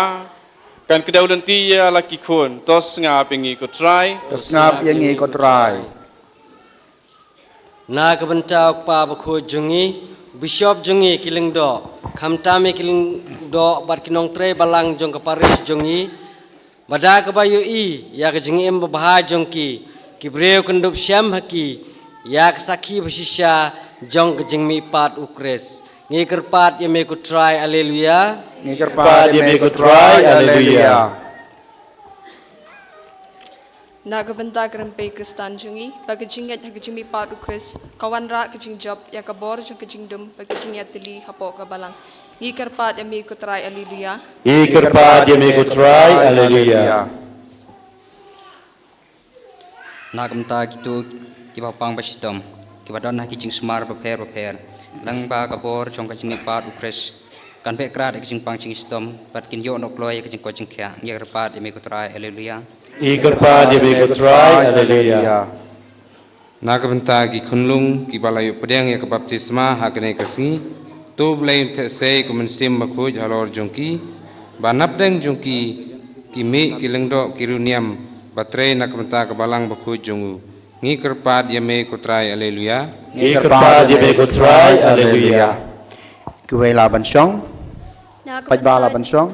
kan kdew lynti ïa la ki khun. To sngap ïa ngi ko Trai. To sngap ïa ngi ko Trai. Na ka bynta u kpa bakhuid jong ngi, u bishop jong ngi, ki lyngdoh, khamtam ïa ki lyngdoh bad ki nongtrei balang jong ka parish jong ngi, ba da kaba ïohi ïa ka jingim babha jong ki, ki briew kin dup shem ha ki ïa ka sakhi bashisha jong ka jingmihpat u Khrist. Ngi kyrpad ïa me ko Trai. Alleluia. Ngi kyrpad ïa me ko Trai. Alleluia. Na ka bynta ka rympei Khristan jong ngi, ba ka jingngeit ha ka jingmihpat u Khrist ka wanrah ka jingjop ïa ka bor jong ka jingdum bad ka jingïatylli hapoh ka balang. Ngi kyrpad ïa me ko Trai. Alleluia. Ngi kyrpad ïa me ko Trai. Alleluia. Na ka bynta kito kiba pang bashitom, kiba don ha ki jingsumar bapher bapher, lyngba ka bor jong ka jingmihpat u Khrist, kan beh krad ïa ka jingpang jingshitom bad kin ïoh noh kloi ïa ka jingkoit jingkhiah. Ngi kyrpad ïa me ko Trai. Alleluia. Ngi kyrpad ïa me ko Trai. Alleluia. Na ka bynta ki khunlung kiba la ïoh pdiang ïa ka baptisma ha kane ka sngi, to Blei un theh sei ko Mynsiem Bakhuid halor jong ki, ba napdeng jong ki, ki mih ki lyngdoh ki riewniam ba trei na ka bynta ka balang bakhuid jong u. Ngi kyrpad ïa me ko Trai. Alleluia. Ngi kyrpad ïa me ko Trai. Alleluia. Kiwei lah ban shong. Na ka bynta, paidbah lah ban shong.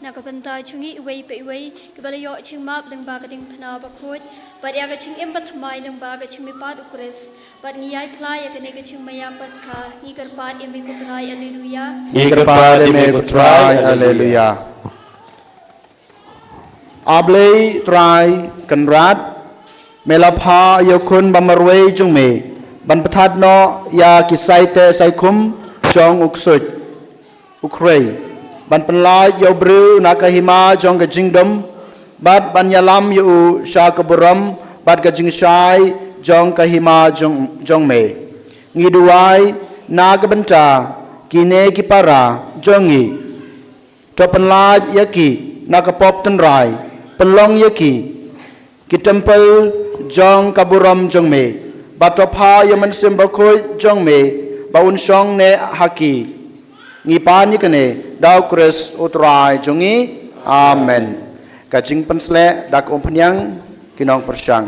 Na ka bynta jong ngi iwei pa iwei kiba la ïoh jingmap lyngba ka diengphna bakhuid bad ïa ka jingim bathymmai lyngba ka jingmihpat u Khrist, bad ngi ïai phla ïa kane ka jingmaïa Paskha, ngi kyrpad ïa me ko Trai. Alleluia. Ngi kyrpad ïa me ko Trai. Alleluia. A Blei Trai Kynrad, me la phah ïa u Khun bamarwei jong me ban pynthat noh ïa ki saiteh saikhum jong u ksuid u khrei, ban pynlait ïa u briew na ka hima jong ka jingdum, bad ban ïalam ïa u sha ka burom bad ka jingshai jong ka hima jong, jong me. Ngi duwai na ka bynta kine ki para jong ngi. To pynlait ïa ki na ka pop tynrai, Pynlong ïa ki ki templ jong ka burom jong me, bad to pha ïa u Mynsiem Bakhuid jong me ba un shong ne ha ki. Ngi pan ïa kane da u Khrist u Trai jong ngi. Amen. Ka jingpynsleh da ka umphniang, ki nongpyrshang.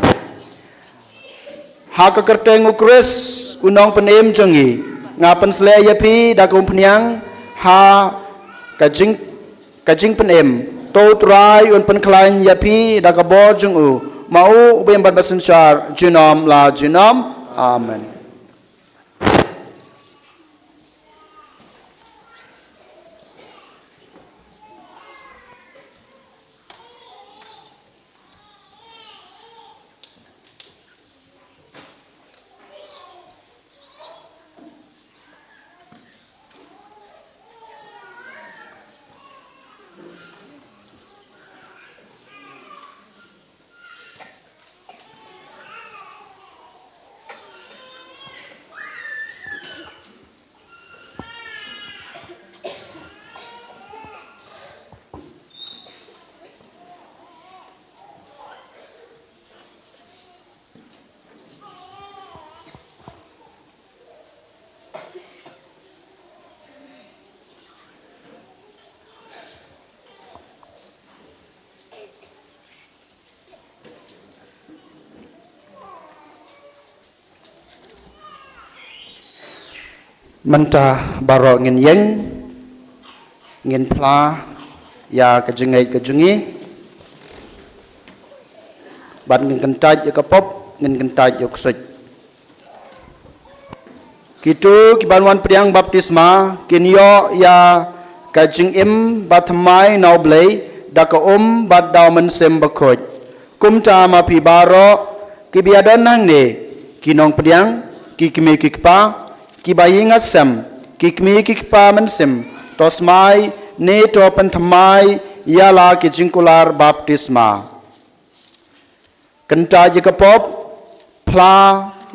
Ha ka kyrteng u Khrist u Nongpynim jong ngi, nga pynsleh ïa phi da ka umphniang ha ka jing ka jingpynim. To u Trai un pynkhlaiñ ïa phi da ka bor jong u, ma u u ba im bad ba synshar junom la junom. Amen. Mynta baroh ngin ïeng, ngin phla ïa ka jingngeit ka jong ngi, bad ngin kyntait ïa ka pop, ngin kyntait ïa u ksuid. Kito kiban wan pdiang baptisma kin ïoh ïa ka jingim bathymmai na U Blei da ka um bad da u Mynsiem Bakhuid. Kumta ma phi baroh kiba ïadon hangne, ki nongpdiang, ki kmie ki kpa, kiba ïing ha sem, ki kmie ki kpa mynsiem, to smai ne to pynthymmai ïa la ki jingkular baptisma. Kyntait ïa ka pop, phla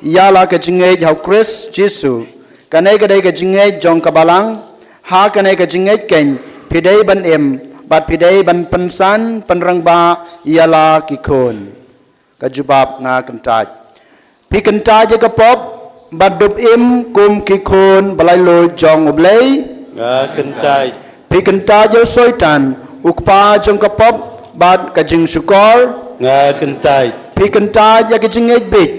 ïa la ka jingngeit ha u Khrist Jisu. Kane ka dei ka jingngeit jong ka balang. Ha kane ka jingngeit keiñ phi dei ban im bad phi dei ban pynsan pynrangbah ïa la ki khun. Ka jubab, nga kyntait. Phi kyntait ïa ka pop bad dup im kum ki khun ba laitluid jong U Blei. Nga kyntait. Phi kyntait ïa u Soitan, u kpa jong ka pop bad ka jingshukor. Nga kyntait. Phi kyntait ïa ka jingngeit bieit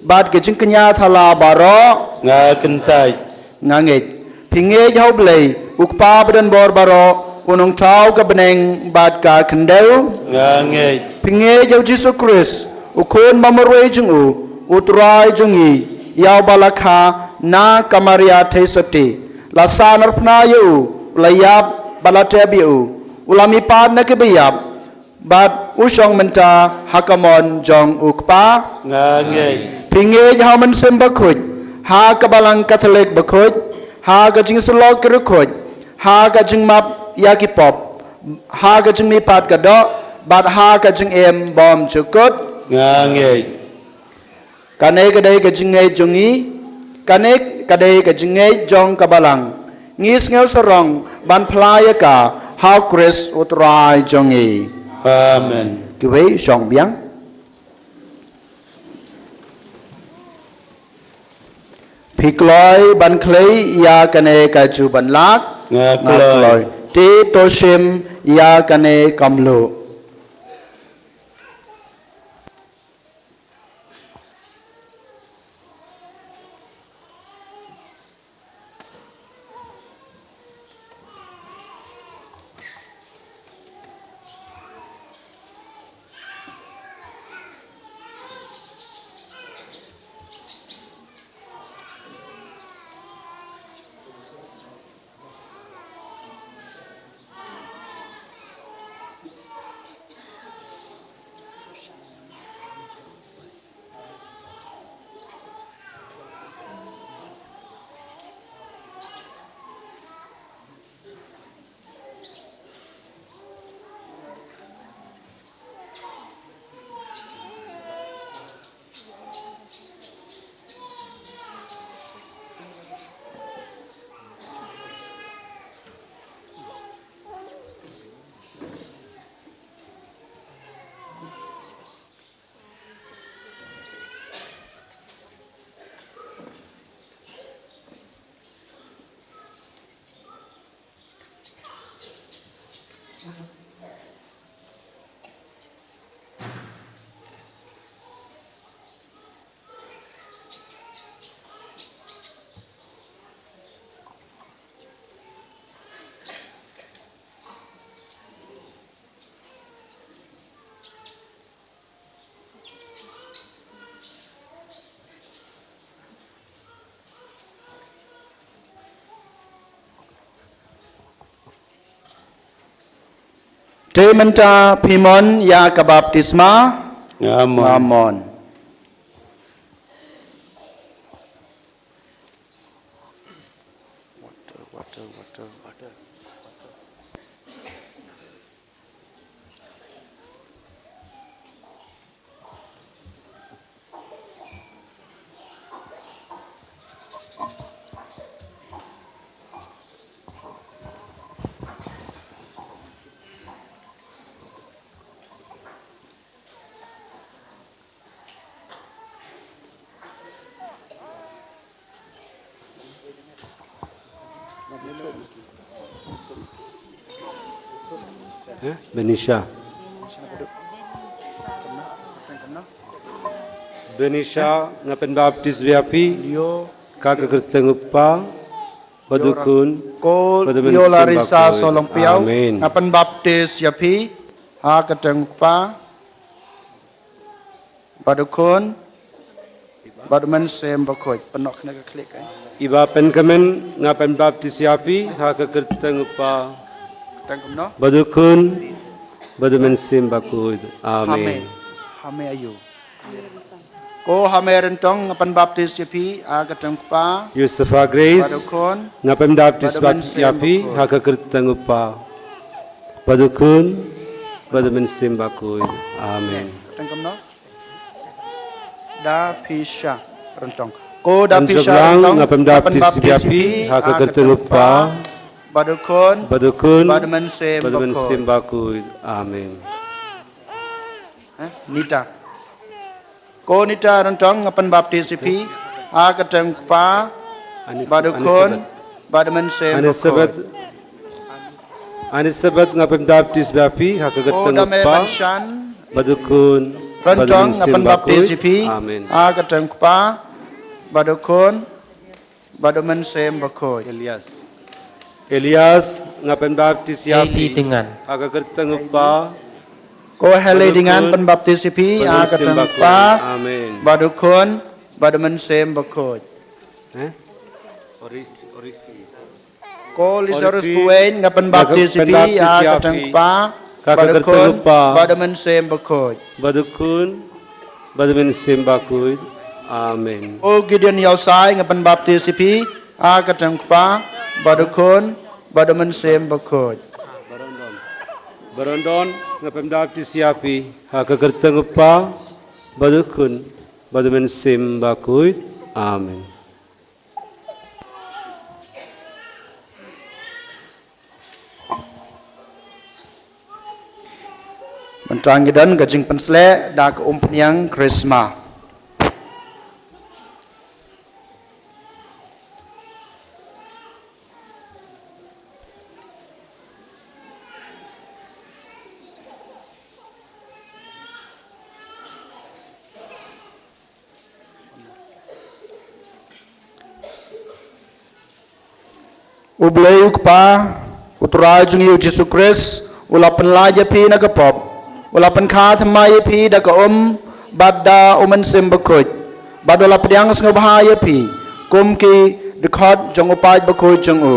bad ka jingkñia thala baroh. Nga kyntait. Nga ngeit. Phi ngeit ha U Blei, u Kpa badonbor baroh, u nongthaw ka bneng bad ka khyndew. Nga ngeit. Phi ngeit ha u Jisu Khrist, u Khun ba marwei jong u, u Trai jong ngi, ïa uba la kha na ka Maria Theisotti. La sahnarphna ïa u, u la ïap bad la tep ïa u, u la mihpat na kiba ïap, bad u shong mynta ha ka mon jong u Kpa. Nga ngeit. Phi ngeit ha u Mynsiem Bakhuid, ha ka Balang Katholik bakhuid, ha ka jingïasyllok ki riewkhuid, ha ka jingmap ïa ki pop, ha ka jingmihpat ka doh, bad ha ka jingim bymjukut. Nga ngeit. Kane ka dei ka jingngeit jong ngi, kane ka dei ka jingngeit jong ka balang. Ngi sngew sarong ban phla ïa ka ha u Khrist u Trai jong ngi. Amen. Kiwei shong biang. Phi kloi ban khlei ïa kane ka jubanlak. Nga kloi. Te to shim ïa kane ka mluh. Te mynta phi mon ïa ka baptisma? Nga mon. Nga mon. Eh, Benisha. Benisha, nga pynbaptis ïa phi ha ka kyrteng u Kpa, bad u Khun, bad u Mynsiem Bakhuid. Amen. Nga pynbaptis ïa phi ha ka kyrteng u Kpa, bad u Khun, bad u Mynsiem Bakhuid. Pynnoh kane ka khlieh, eh. Iba pynkmen, nga pynbaptis ïa phi ha ka kyrteng u Kpa, kyrteng kumno? Bad u Khun, bad u Mynsiem Bakhuid. Amen. Hame. Hame aïu? Ko Hame Ryntong, nga pynbaptis ïa phi ha ka kyrteng u Kpa, Josepha Grace, bad u Khun, nga pynbaptis bad u Mynsiem Bakhuid. Ïa phi ha ka kyrteng u Kpa, bad u Khun, bad u Mynsiem Bakhuid. Amen. Kyrteng kumno? Daphisha Ryntong. Ko Daphisha Ryntong, nga pynbaptis ïa phi ha ka kyrteng u Kpa, bad u Khun, bad u Khun, bad u Mynsiem Bakhuid. Amen. Eh, Nita. Ko Nita Ryntong, nga pynbaptis ïa phi ha ka kyrteng u Kpa, bad u Khun, bad u Mynsiem Bakhuid. Anisabeth, nga pynbaptis ïa phi ha ka kyrteng u Kpa, bad u Khun, bad u Mynsiem Bakhuid. Amen. Ha ka kyrteng u Kpa, bad u Khun, bad u Mynsiem Bakhuid. Elias. Elias, nga pynbaptis ïa phi ha ka kyrteng u Kpa. Ko Heli Dingan, pynbaptis ïa phi ha ka kyrteng u Kpa, bad u Khun, bad u Mynsiem Bakhuid. Eh? Ori, ori. Ko Lazarus Puwein, nga pynbaptis ïa phi ha ka kyrteng u Kpa, bad u Khun, bad u Mynsiem Bakhuid. Bad u Khun, bad u Mynsiem Bakhuid. Amen. Ko Gideon Ïaw Sai, nga pynbaptis ïa phi ha ka kyrteng u Kpa, bad u Khun, bad u Mynsiem Bakhuid. Baron Don, nga pynbaptis ïa phi ha ka kyrteng u Kpa, bad u Khun, bad u Mynsiem Bakhuid. Amen. Mynta ngi don ka jingpynsleh da ka umphniang Krisma. U Blei u Kpa, u Trai jong ngi u Jisu Khrist, u la pynlait ïa phi na ka pop, u la pynkha thymmai ïa phi da ka um bad da u Mynsiem Bakhuid, bad u la pdiang sngewbha ïa phi kum ki dkhot jong u Paid Bakhuid jong u.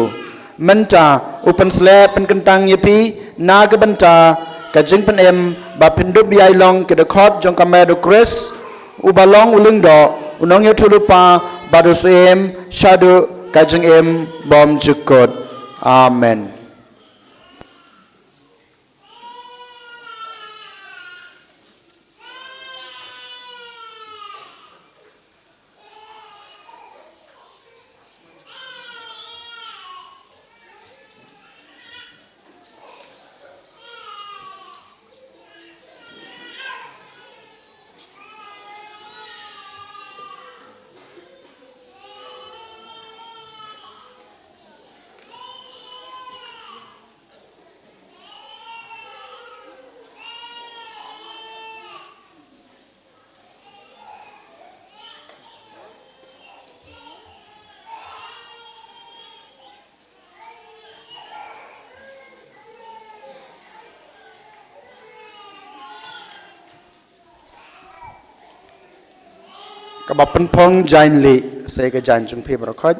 Mynta u pynsleh pynkyntang ïa phi na ka bynta ka jingpynim ba phin dup ïai long ki dkhot jong ka met u Khrist, uba long u Lyngdoh, u Nongïathuhlypa bad u Syiem shaduh ka jingim bymjukut. Amen. Kaba pynphong jaiñ lieh, sa ka jaiñ jong phi baroh khoit.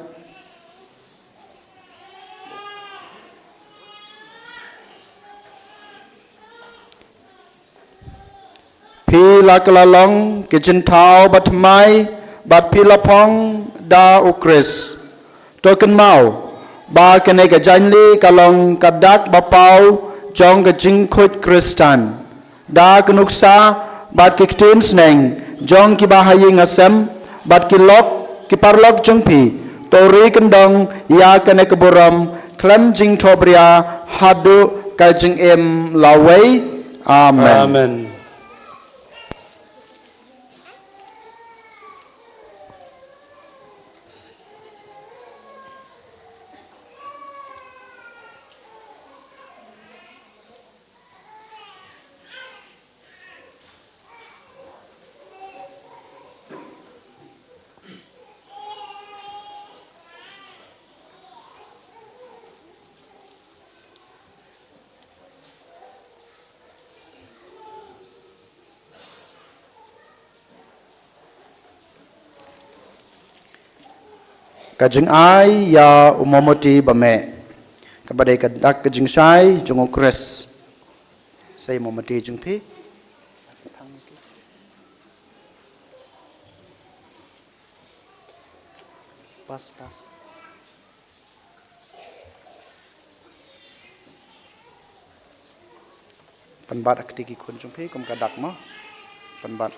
la ka la long ki jingthaw bathymmai bad phi la phong da u Khrist. To kynmaw ba kane ka jaiñli ka long ka dak ba paw jong ka jingkhuid Khristan. Da ka nuksa bad ki ktien sneng jong ki bahaïing hasem bad ki lok ki paralok jong phi, to ri kyndong ïa kane ka burom khlem jingthohbria haduh ka jingim lawei. Amen. Amen. Ka jingai ïa u mombati ba meh, kaba dei ka dak ka jingshai jong u Khrist. Sa ïa mombati jong phi. Pas, pas. Pynbat ha kti ki khun jong phi kum ka dak mo. Pynbat.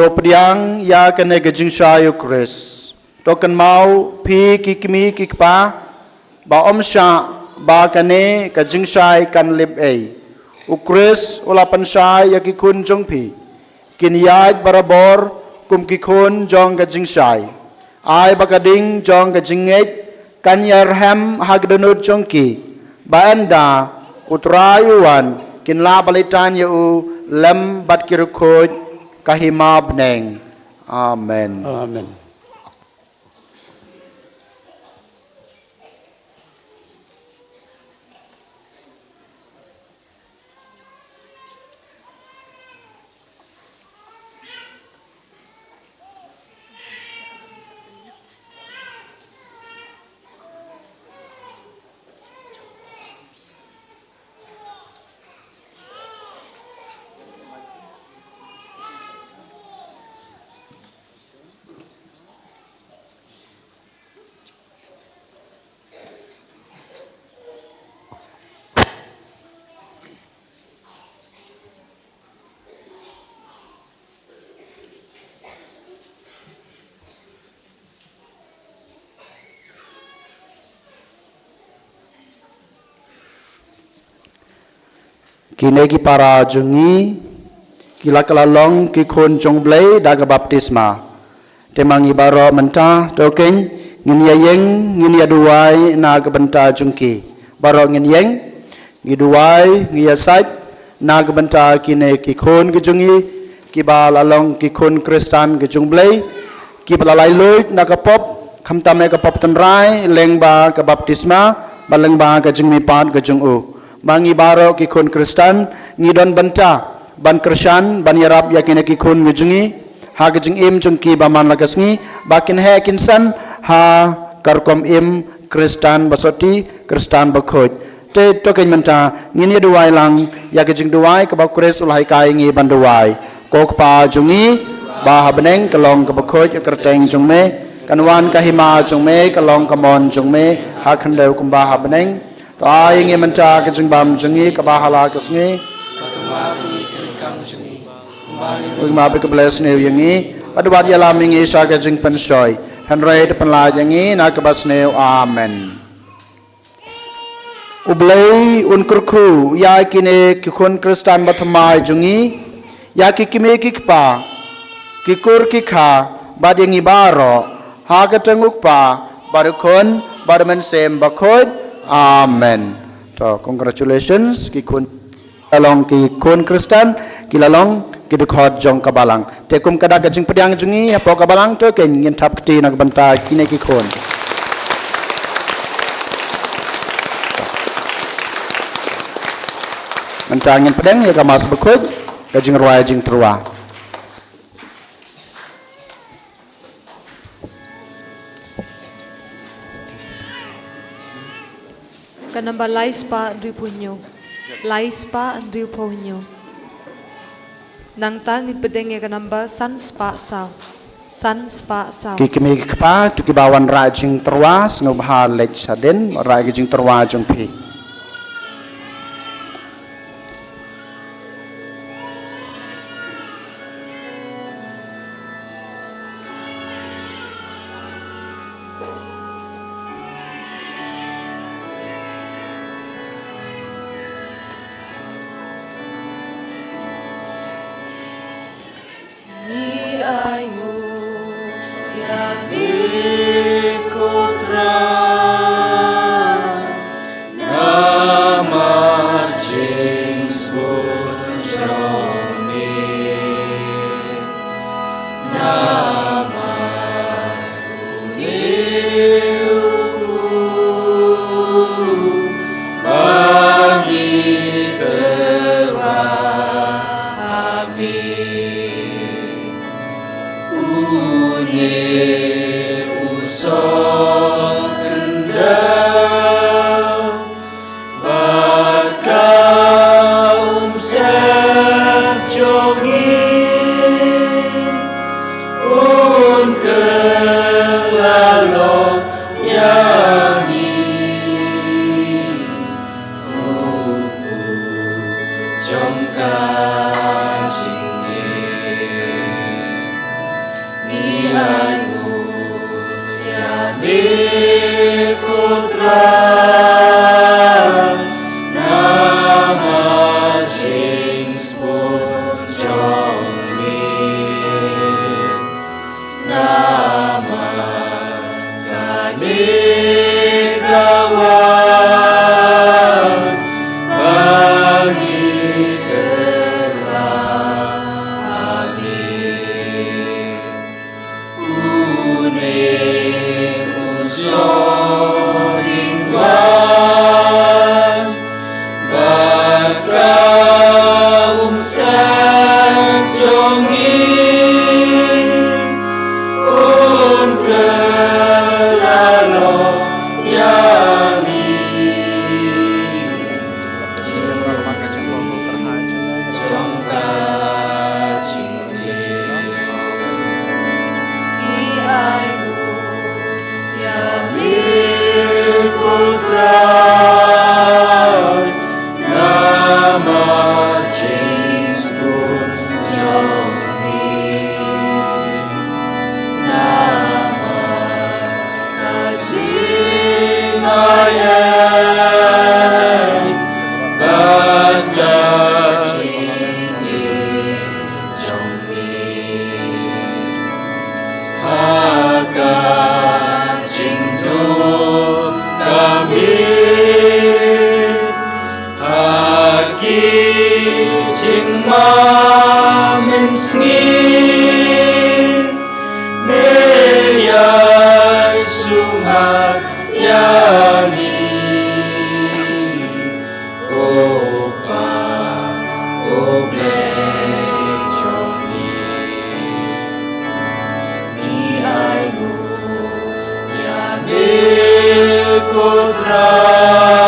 To pdiang ïa kane ka jingshai u Khrist. To kynmaw phi ki kmie ki kpa, ba ym shah ba kane ka jingshai kan lip ei. U Khrist u la pynshai ïa ki khun jong phi. Kin ïaid barabor kum ki khun jong ka jingshai. Ai ba ka ding jong ka jingngeit kan ïarhem ha ka dohnud jong ki. Ba ynda u Trai u wan kin lah ban leit tan ïa u lem bad ki riewkhuid ka hima bneng. Amen. Amen. Kine ki para jong ngi ki la kylla long ki khun jong U Blei da ka baptisma. Te ma ngi baroh mynta to keiñ ngin ïa ïeng, ngin ïa duwai na ka bynta jong ki. Baroh ngin ïeng, ngi duwai, ngi ïasaid na ka bynta kine ki khun ki jong ngi, kiba la long ki khun Khristan ki jong U Blei, kiba la laitluid na ka pop, khamtam eh ka pop tynrai lyngba ka baptisma bad lyngba ka jingmihpat ka jong u. Ma ngi baroh ki khun Khristan ngi don bynta ban kyrshan, ban ïarap ïa kine ki khun ki jong ngi ha ka jingim jong ki ba man la ka sngi, ba kin heh kin san ha ka rukom im Khristan ba sotti, Khristan ba khuid. Te to keiñ mynta ngin ïa duwai lang ïa ka jingduwai kaba U Khrist u la hikai ngi ban duwai. Ko Kpa jong ngi ba ha bneng, ka long kaba khuid ka kyrteng jong me, kan wan ka hima jong me, ka long ka mon jong me ha khyndew kumba ha bneng. To ai ngi mynta ka jingbam jong ngi kaba ha la ka sngi. Wei ma ba ka bless sniew ïa ngi, bad wat ïalam ïa ngi sha ka jingpynshoi, hynrei to pynlait ïa ngi na kaba sniew. Amen. U Blei un kyrkhu ïa kine ki khun Khristan bathymmai jong ngi, ïa ki kmie ki kpa, ki kur ki kha, bad ïa ngi baroh, ha ka kyrteng U Kpa, bad U Khun, bad U Mynsiem Bakhuid. Amen. To, congratulations, ki khun, la long ki khun Khristan, ki la long ki dkhot jong ka balang. Te kum ka dak ka jingpdiang jong ngi hapoh ka balang, to kein ngin thap kti na ka bynta kine ki khun. Mynta ngin pdiang ïa ka Mass Bakhuid, ka jingrwai jingtyrwa. Ka namba lai spah hynriewphew hynñiew. Lai spah hynriewphew hynñiew. Nangta ngin pdiang ïa ka namba san spah saw. San spah saw. Ki kmie ki kpa, to kiba wanrah jingtyrwa, sngewbha leit shadien, wanrah ïa ka jingtyrwa jong phi. Ngi ainguh ïa me ko Trai, namar jingsngewbha jong me. Namar une u ba ngi tyrwa ha me. Une u song khyndew bad ka umsem jong ngi, un kylla lok ïa ngi. U jong ka jingim. Ngi ainguh ïa me ko Trai, namar jingsngewbha jong me. Namar kane ka wan ba ngi tyrwa ha me. Une u song wan bad ka umsem jong ngi, un kylla lok ïa ngi. Jong ka jingim. Ngi ainguh ïa me ko Trai, namar jingsngewbha jong me. Namar ka jingai ei bad ka jingim jong me. Ha ka jingdum ka miet, ha ki jingma mynsngi, me ïa sumar ïa ngi. Ko Pa, ko Blei jong ngi, ngi ainguh ïa me ko Trai,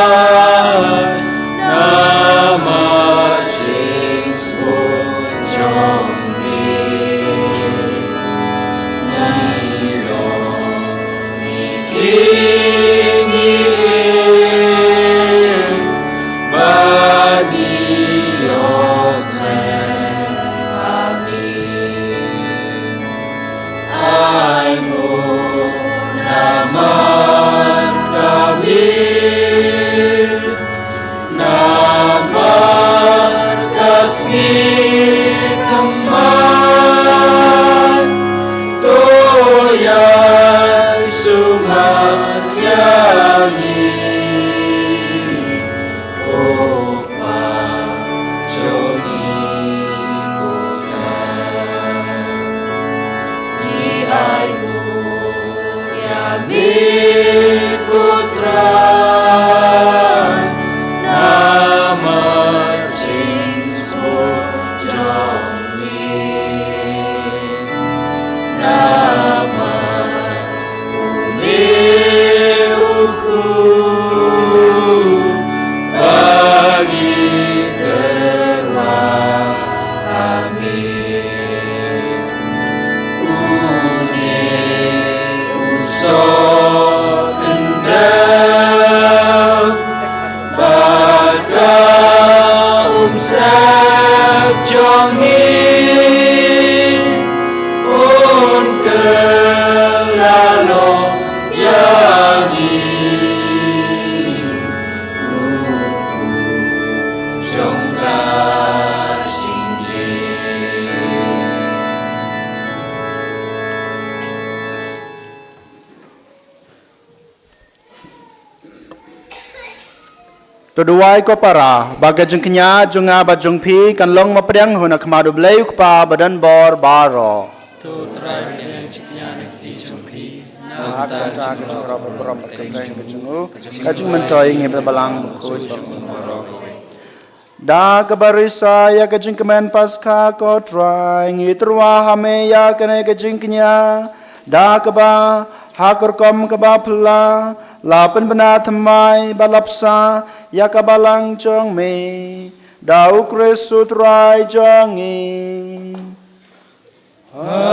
namar jingsngewbha jong me. Ngi long ngi khie ngi im bad ngi ïoh kmen ha me. Ainguh namar ka miet, namar ka sngi thymmai, to ïa sumar To duwai ko para, ba ka jingkñia jong nga bad jong phi kan long mapdiang hun ha khmat U Blei U Kpa badonbor baroh. To Trai, pynïaid jingkñia na ka kti jong phi, na ka bynta ka jingïaroh burom bad ka kyrteng ka jong u, ka jingmyntoi ïa ngi bad Balang Bakhuid jong u baroh. Da kaba risa ïa ka jingkmen Paskha ko Trai, ngi tyrwa ha me ïa kane ka jingkñia, da kaba ha ka rukom kaba phylla la pynbna thymmai bad la bsa ïa ka Balang jong me, da U Khrist U Trai jong ngi. Amen.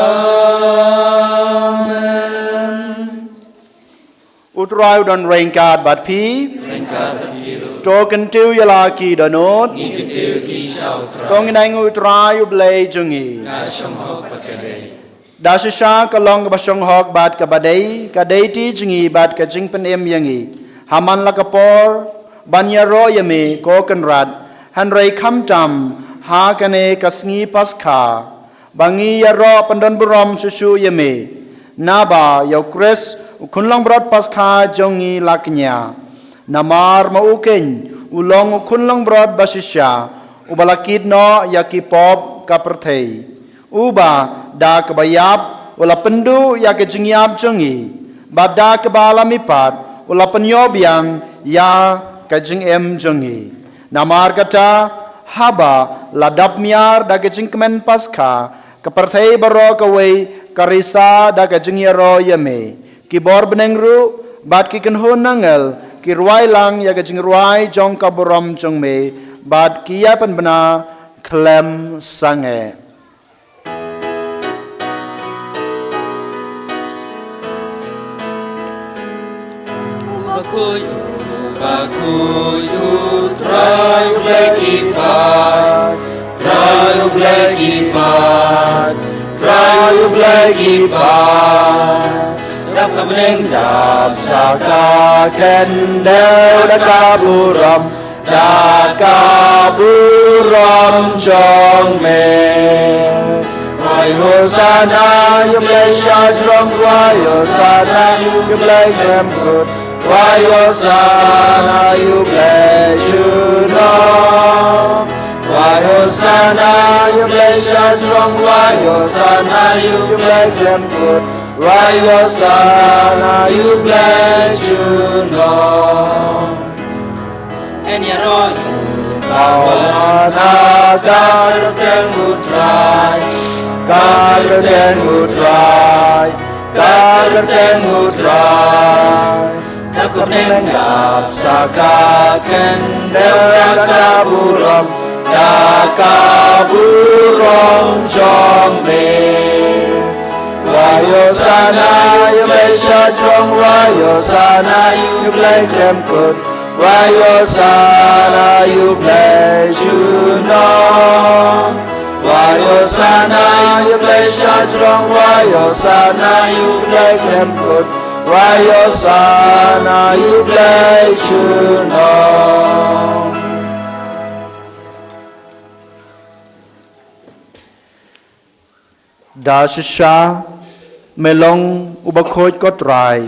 U Trai u don ryngkat bad phi. Ryngkat bad phi ruh. To kyntiew ïa la ki dohnud. Ngi kyntiew ïa ki sha U Trai. To ngin ainguh ïa U Trai U Blei jong ngi. Ka shong hok bad ka dei. Da shisha ka long kaba shong hok bad kaba dei, ka dei ti jong ngi bad ka jingpynim ïa ngi, ha man la ka por ban ïaroh ïa me ko Kynrad, hynrei khamtam ha kane ka sngi Paskha, ba ngi ïaroh pyndonburom shuh shuh ïa me, naba ïa U Khrist U Khun Langbrot Paskha jong ngi la kñia. Namar ma u keiñ u long U Khun Langbrot ba shisha, uba la kit noh ïa ki pop ka pyrthei. Uba da kaba ïap u la pynduh ïa ka jingïap jong ngi, bad da kaba la mihpat u la pynïoh biang ïa ka jingim jong ngi. Namar kata, haba la dap miar da ka jingkmen Paskha, ka pyrthei baroh kawei ka risa da ka jingïaroh ïa me. Ki bor bneng ruh bad ki kynhun angel ki rwai lang ïa ka jingrwai jong ka burom jong me, bad ki ïa pynbna khlem sangeh. U bakhuid, u bakhuid, U Trai U Blei ki paid, Trai U Blei ki paid, Trai U Blei ki paid. Dap ka bneng, dap sa ka khyndew da ka burom, da ka burom jong me. Wai Hosana ïa U Blei shajrong, wai Hosana ïa U Blei khlem kut, wai Hosana ïa U Blei junom. Wai Hosana ïa U Blei shajrong, wai Hosana ïa U Blei khlem kut, wai Hosana ïa U Blei junom. Ngin ïaroh ïa u bawa na ka kyrteng U Trai, ka kyrteng U Trai, ka kyrteng U Trai. Dap ka bneng, dap sa ka khyndew da ka burom, da ka burom jong me. Wai Hosana ïa U Blei shajrong, wai Hosana ïa U Blei khlem kut, wai Hosana ïa U Blei junom. Wai Hosana ïa U Blei shajrong, wai Hosana ïa U Blei khlem kut, wai Hosana ïa U Blei junom. Da shisha me long u bakhuid ko Trai,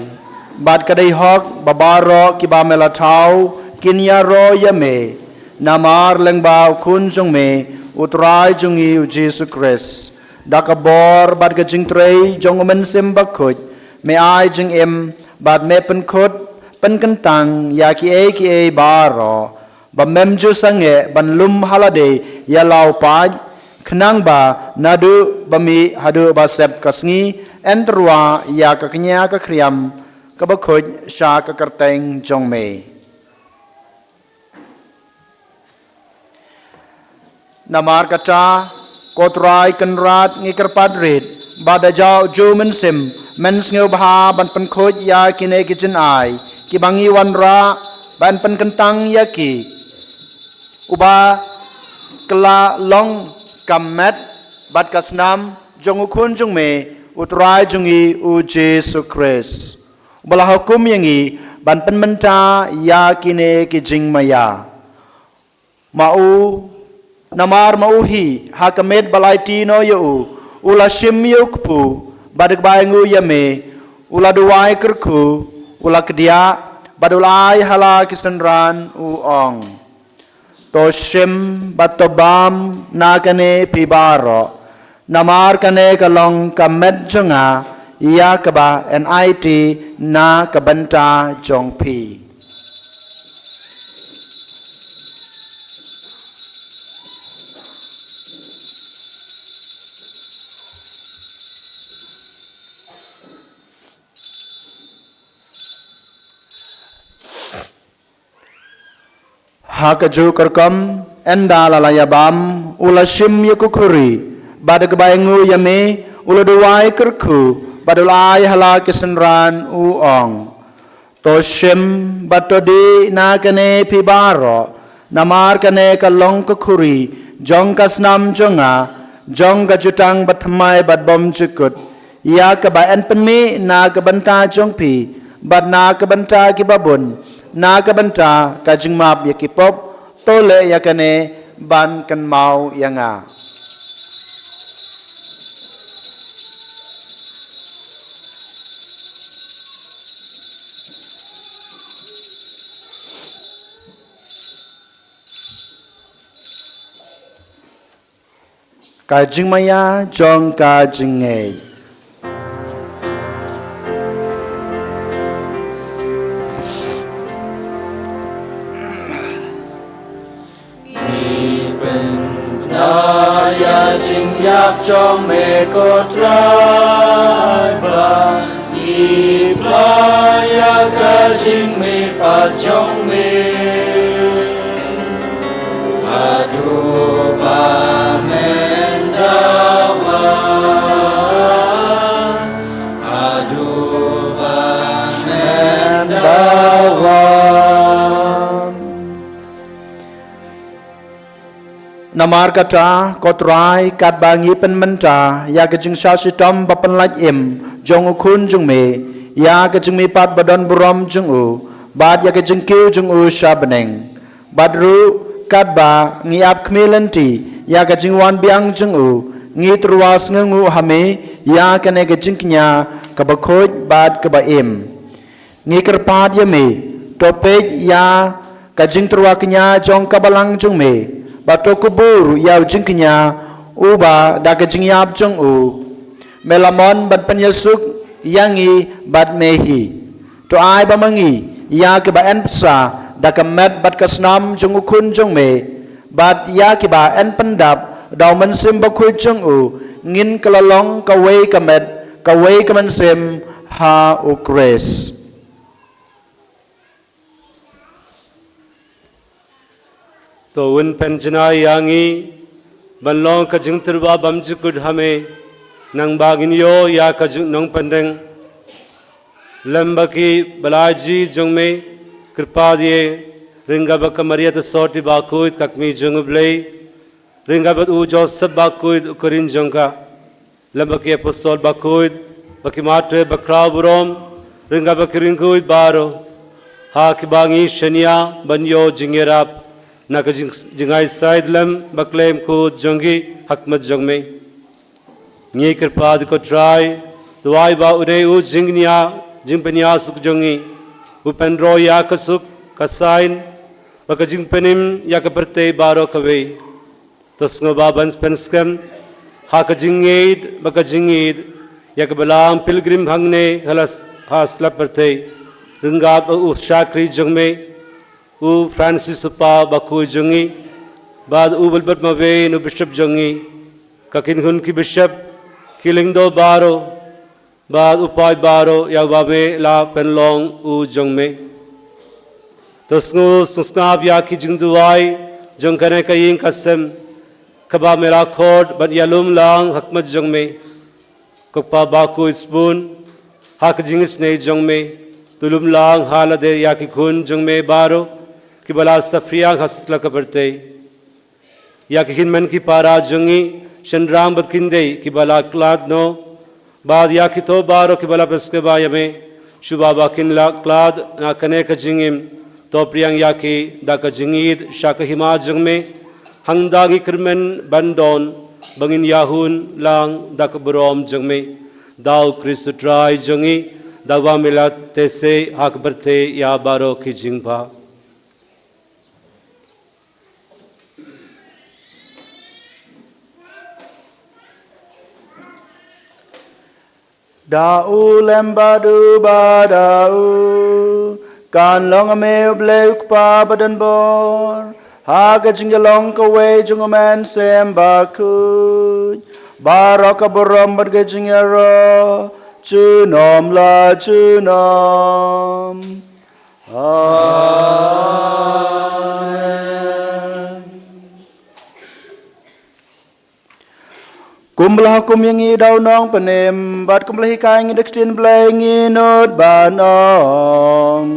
bad ka dei hok ba baroh kiba me la thaw kin ïaroh ïa me, namar lyngba U Khun jong me, U Trai jong ngi U Jisu Khrist. Da ka bor bad ka jingtrei jong U Mynsiem Bakhuid, me ai jingim bad me pynkhut pynkyntang ïa kiei kiei baroh, ba mem ju sangeh ban lum ha lade ïa la u paid, khnang ba naduh ba mih haduh ba sep ka sngi, yn tyrwa ïa ka kñia ka khriam kaba khuid sha ka kyrteng jong me. Namar kata, ko Trai Kynrad, ngi kyrpad rit ba da jaw jong U Mynsiem, men sngewbha ban pynkhuid ïa kine ki jingai kiba ngi wanrah, ban pynkyntang ïa ki, uba ka la long ka met bad ka snam jong U Khun jong me, U Trai jong ngi U Jisu Khrist, uba la hukum ïa ngi ban pynmynta ïa kine ki jingmaïa. Ma u, namar ma u hi, ha ka miet ba la aiti noh ïa u, u la shim ïa u kpu, bad da kaba ainguh ïa me, u la duwai kyrkhu, u la kdiah, Bad u la ai ha la ki synran u ong, to shim bad to bam na kane phi baroh, namar kane ka long ka met jong nga, ïa kaba yn aiti na ka bynta jong phi. Ha kajuh ka rukom, ynda la la ïa bam, u la shim ïa ka khuri, bad da kaba ainguh ïa me, u la duwai kyrkhu, bad u la ai ha la ki synran u ong, to shim bad to dih na kane phi baroh, namar kane ka long ka khuri jong ka snam jong nga, jong ka jutang bathymmai bad bymjukut, ïa kaba yn pynmih na ka bynta jong phi bad na ka bynta ki babun, na ka bynta ka jingmap ïa ki pop. To leh ïa kane ban kynmaw ïa nga. Ka jingmaïa jong ka jingngeit. Ngi pynbna ïa ka jingïap jong me ko Trai, ba ngi pynbna ïa ka jingmihpat jong me. Haduh ba men da wan, haduh ba men da wan. Namar kata, ko Trai, katba ngi pynmynta ïa ka jingshah shitom ba pynlait im jong u Khun jong me, ïa ka jingmihpat ba don burom jong u, bad ïa ka jingkiew jong u sha bneng. Bad ruh, katba ngi ap khmih lynti ïa ka jingwan biang jong u, ngi tyrwa sngewnguh ha me ïa kane ka jingkñia kaba khuid bad kaba im. Ngi kyrpad ïa me, to peit ïa ka jingtyrwa kñia jong ka balang jong me, bad to kubur ïa u jingkñia uba da ka jingïap jong u me la mon ban pynïasuk ïa ngi bad me hi. To ai ba ma ngi, ïa kiba yn bsa da ka met bad ka snam jong u Khun jong me, bad ïa kiba yn pyndap da u Mynsiem Bakhuid jong u, ngin kylla long kawei ka met, kawei ka mynsiem ha u Khrist. To un pynjanai ïa ngi ban long ka jingtyrwa bymjukut ha me, nangba ngin ïoh ïa ka jingnongpyndem. Lem bad ki balang jong me, kyrpad ïa, ryngkat bad ka Maria Theisotti Bakhuid ka Kmie jong u Blei, ryngkat bad u Joseph Bakhuid u kurim jong ka, lem bad ki Apostol Bakhuid, bad ki Martyr bakhraw burom, ryngkat bad ki riewkhuid baroh, ha kiba ngi shaniah ban ïoh jingïarap na ka jing-, jingai shai lem bad khlem kut jong ki ha khmat jong me. Ngi kyrpad ko Trai, to ai ba une u jingkñia, jingpynïasuk jong ngi u pynroi ïa ka suk, ka saiñ bad ka jingpynim ïa ka pyrthei baroh kawei. To sngewbha ban pynskhem ha ka jingïeit bad ka jingïeit ïa ka balang pilgrim hangne ha la, ha la pyrthei, ryngkat bad u shakri jong me u Francis u Pope Bakhuid jong ngi, bad u Wilbert Mavin u Bishop jong ngi, ka kynhun ki Bishop, ki lyngdoh baroh, bad u paid baroh ïa uba me la pynlong u jong me. To sngew, sngewsngap ïa ki jingduwai jong kane ka ïing ka sem, kaba me la khot ban ïalum lang ha khmat jong me. Ko Pa Bakhuid sbun, ha ka jingisynei jong me, to lum lang ha lade ïa ki khun jong me baroh kiba la saphriang ha satlak ka pyrthei. Ïa ki hynmen ki para jong ngi, shynrang bad khyndai kiba la khlad noh, bad ïa kito baroh kiba la pynskhem ïa me, shuwa ba kin la khlad na kane ka jingim, to pdiang ïa ki da ka jingïeit sha ka hima jong me. Hangta ngi kyrmen ban don ba ngin ïahun lang da ka burom jong me. Da u Khrist u Trai jong ngi, Dawa milat te se hak berte ya baro ki jingba. Da u lem bad uba da u, kan long ame u Blei u Kpa badonbor, ha ka jingïalong kawei jong u Mynsiem Bakhuid, baroh ka burom bad ka jingïaroh, junom la junom. Amen. Kumba la hukum ïa ngi da u Nongpynim, bad kumba la hikai ïa ngi da ka ktien Blei, ngin nud ban ong.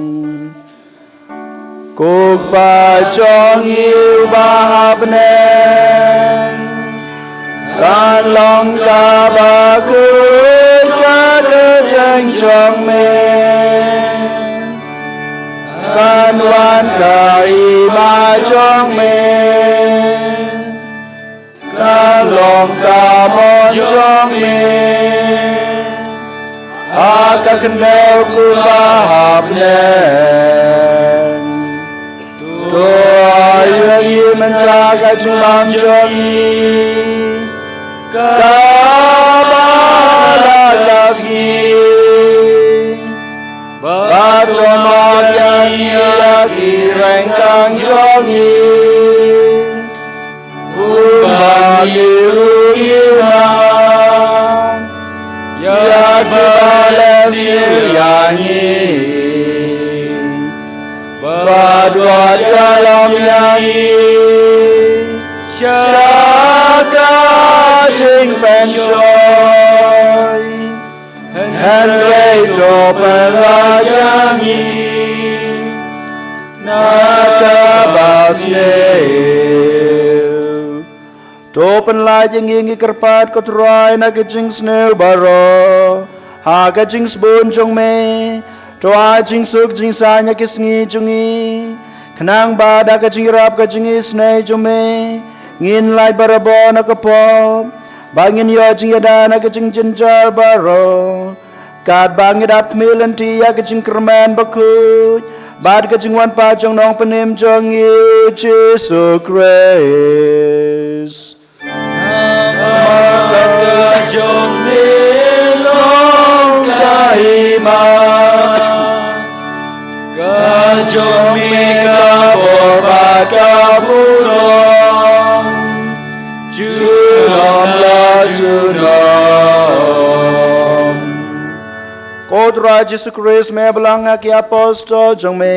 Ko Kpa jong ngi uba ha bneng, kan long kaba khuid ka kyrteng jong me. Kan wan ka hima jong me. Kan long ka mon jong me ha ka khyndew kumba ha bneng. To ai ïa ngi mynta ka jingbam jong ngi kaba la ka sngi. Bad to map ïa ngi ïa ki ryngkang jong ngi, kumba ngi ruh ngi map ïa kiba leh sniew ïa ngi. Bad wat ïalam ïa ngi sha ka jingpynshoi, hynrei to pynlait ïa ngi na kaba sniew. To pynlait ïa ngi, ngi kyrpad, ko Trai, na ka jingsniew baroh ha ka jingsbun jong me. To ai jingsuk jingsaiñ ha ki sngi jong ngi, khnang ba da ka jingïarap ka jingisynei jong me ngin lait barabor na ka pop, ba ngin ïoh jingïada na ka jingjynjar baroh. Katba ngi dap khmih lynti ïa ka jingkyrmen bakhuid bad ka jingwan pat jong Nongpynim jong ngi u Jisu Khrist. Namar ka jong me long ka hima, ka jong me ka bor bad ka burom, junom la junom. Ko Trai Jisu Khrist, me ba la ong ha ki apostol jong me,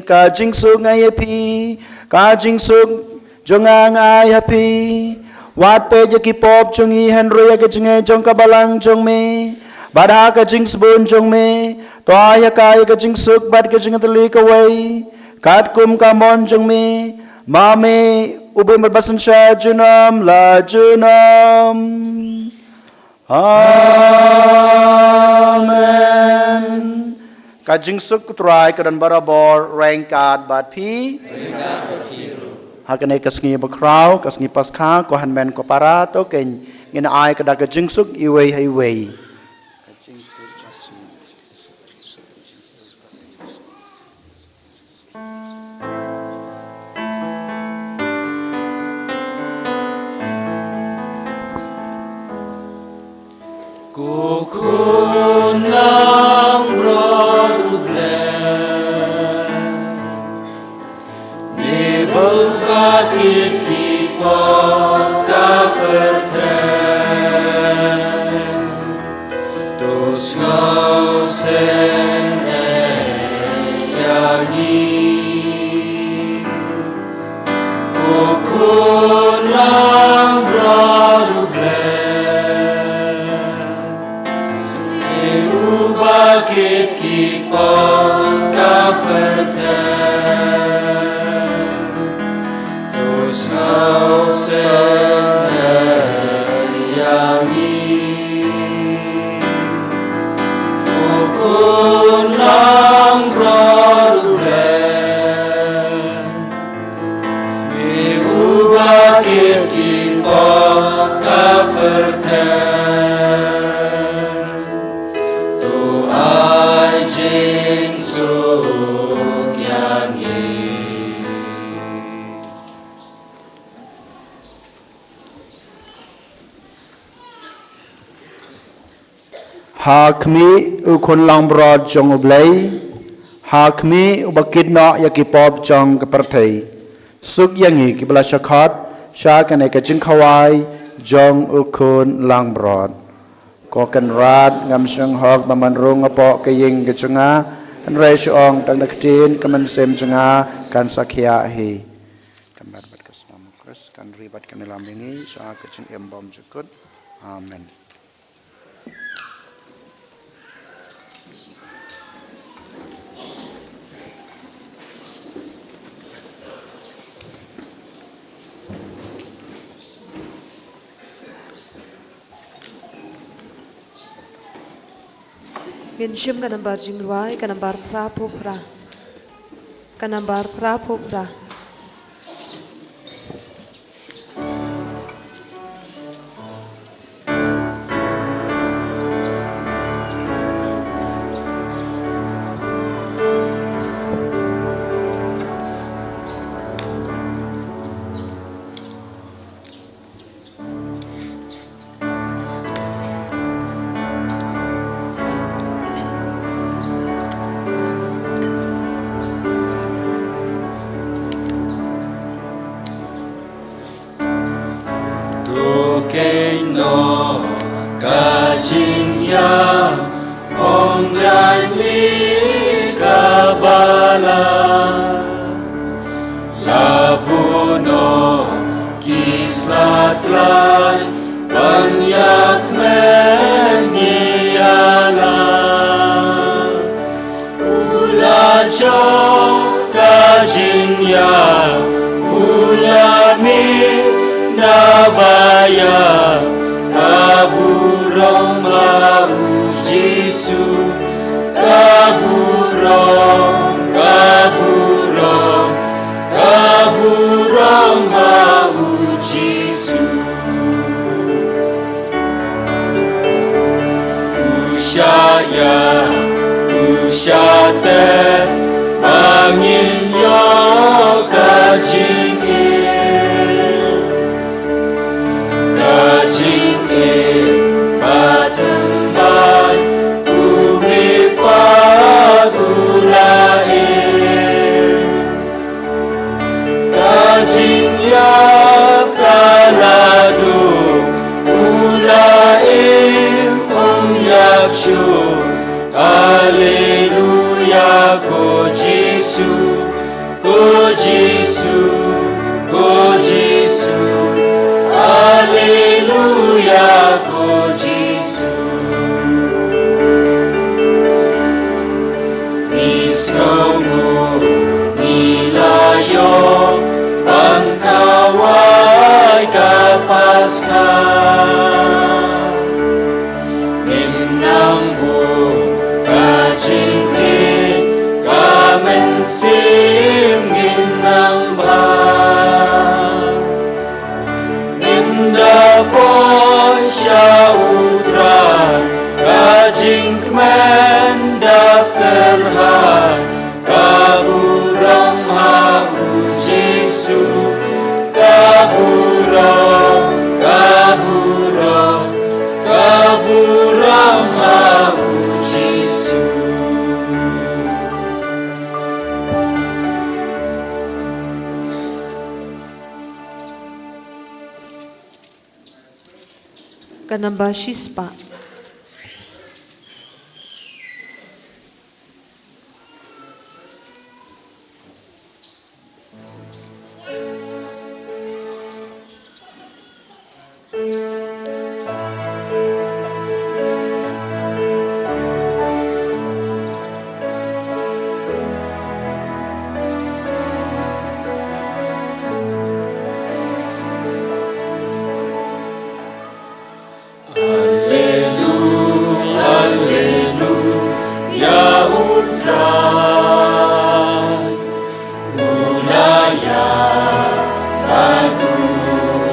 ka jingsuk nga ai ha phi, ka jingsuk jong nga nga ai ha phi. Wat peit ïa ki pop jong ngi, hynrei ïa ka jingngeit jong ka balang jong me. Bad ha ka jingsbun jong me, to ai ha ka ïa ka jingsuk bad ka jingtylli kawei, katkum ka mon jong me, ma me u ba im bad ba synshar junom la junom. Amen. Ka jingsuk u Trai ka don barabor ryngkat bad phi. Ha kane ka sngi bakhraw, ka sngi Paskha, ko hynmen ko para, to ngin ai ka da ka jingsuk iwei ha iwei. Ko Khun langbrot U Blei, me ba kit ki pop ka pyrthei, to sngewsynei ïa ngi. Ko Khun langbrot U Blei, me uba kit ki pop ka pyrthei, to sngewsynei ïa ngi. Ko Khun langbrot U Blei, me uba kit ki pop ka pyrthei, to ai Ha khmih u khun langbrot jong U Blei, ha khmih uba kit noh ïa ki pop jong ka pyrthei. Suk ïa ngi kiba la shah khot sha kane ka jingkhawai jong u khun langbrot. Ko Kynrad, ngam shym hok ba men rung hapoh ka ïing ka jong nga, hynrei shu ong tang da ka ktien, ka mynsiem jong nga kan sa khiah hi. Kan bar bad ka snam u Khrist, kan ri bad kan ïalam ïa ngi sha ka jingim bymjukut. Amen. Ngin shim ka nambar jingrwai, ka nambar phra phew phra. Ka nambar phra phew phra. To kynnoh ka jingïap ong jan li ka balang. La buh noh ki sla tlai ban ïakmen ïa la. U la jop ka jingïap, u la mih na ba ïap, ka burom ha u Jisu. Ka burom, ka burom, ka burom ha u Jisu. U shah ïap, u shah teh, ba ngin ïoh ka jingim. Ka jingim ba thymmai, u mihpat u la im. Ka jingïap ka la duk, u la im, um ïap shuh. Haleluya, ko Jisu, ko Jisu, ko Jisu. Haleluya, ko Jisu. Ngi sngewnguh ngi la ïoh ban khawai ka Paskha. Ngin nang buh ka jingïeit, ka mynsiem ngin nang bah. Ngin da poi sha U Trai, ka jingkmen dap kyrhai, ka burom ha U Jisu. Ka burom, ka burom, ka burom ha U Jisu. Ka namba shispah. Alleluia, alleluia, U Trai. U la ïap bad u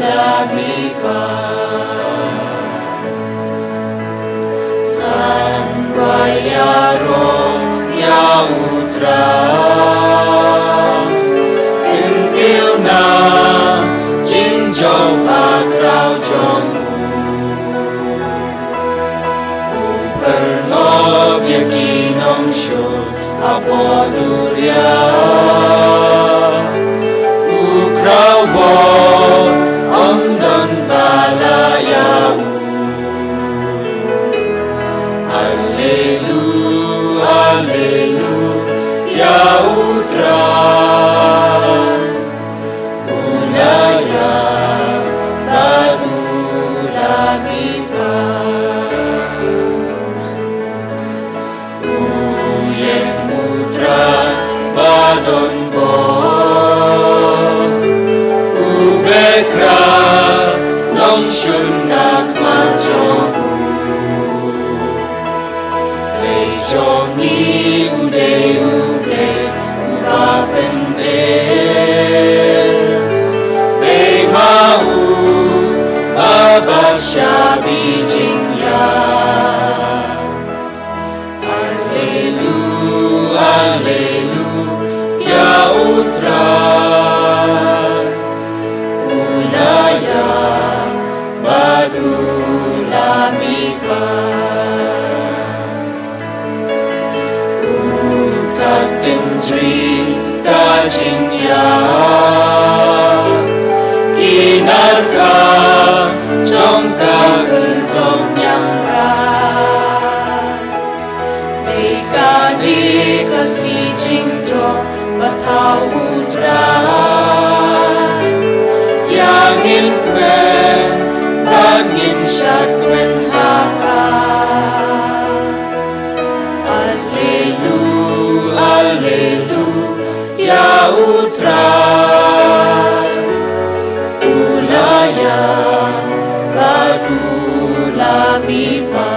la mihpat. Ngan duwai ïaroh ïa U Trai. Kyntiew na jingjop bakhraw jong u. U pher ïa ki nongshun hapoh duriaw. U khraw bor ym don ba la ïa u. Alleluia, alleluia, ïa U Trai. U la ïap bad u la mihpat. U ïeng U Trai ba don bor. U beh krah nongshun na khmat jong u. Blei jong ngi u dei U Blei uba pynim. Bei ma u ba bad shabi jingïap. Alleluia, alleluia, ïa U Trai. U la ïap bad u la mihpat. U tad kynjri ka jingïap. Ki narka jong ka khyrdop ñiangrai. Dei kane ka sngi jingdoh ba thaw U Trai. Ïa ngin kmen bad ngin shad kmen ha ka. Alleluia, alleluia, ïa U Trai. U la ïap bad u la mihpat.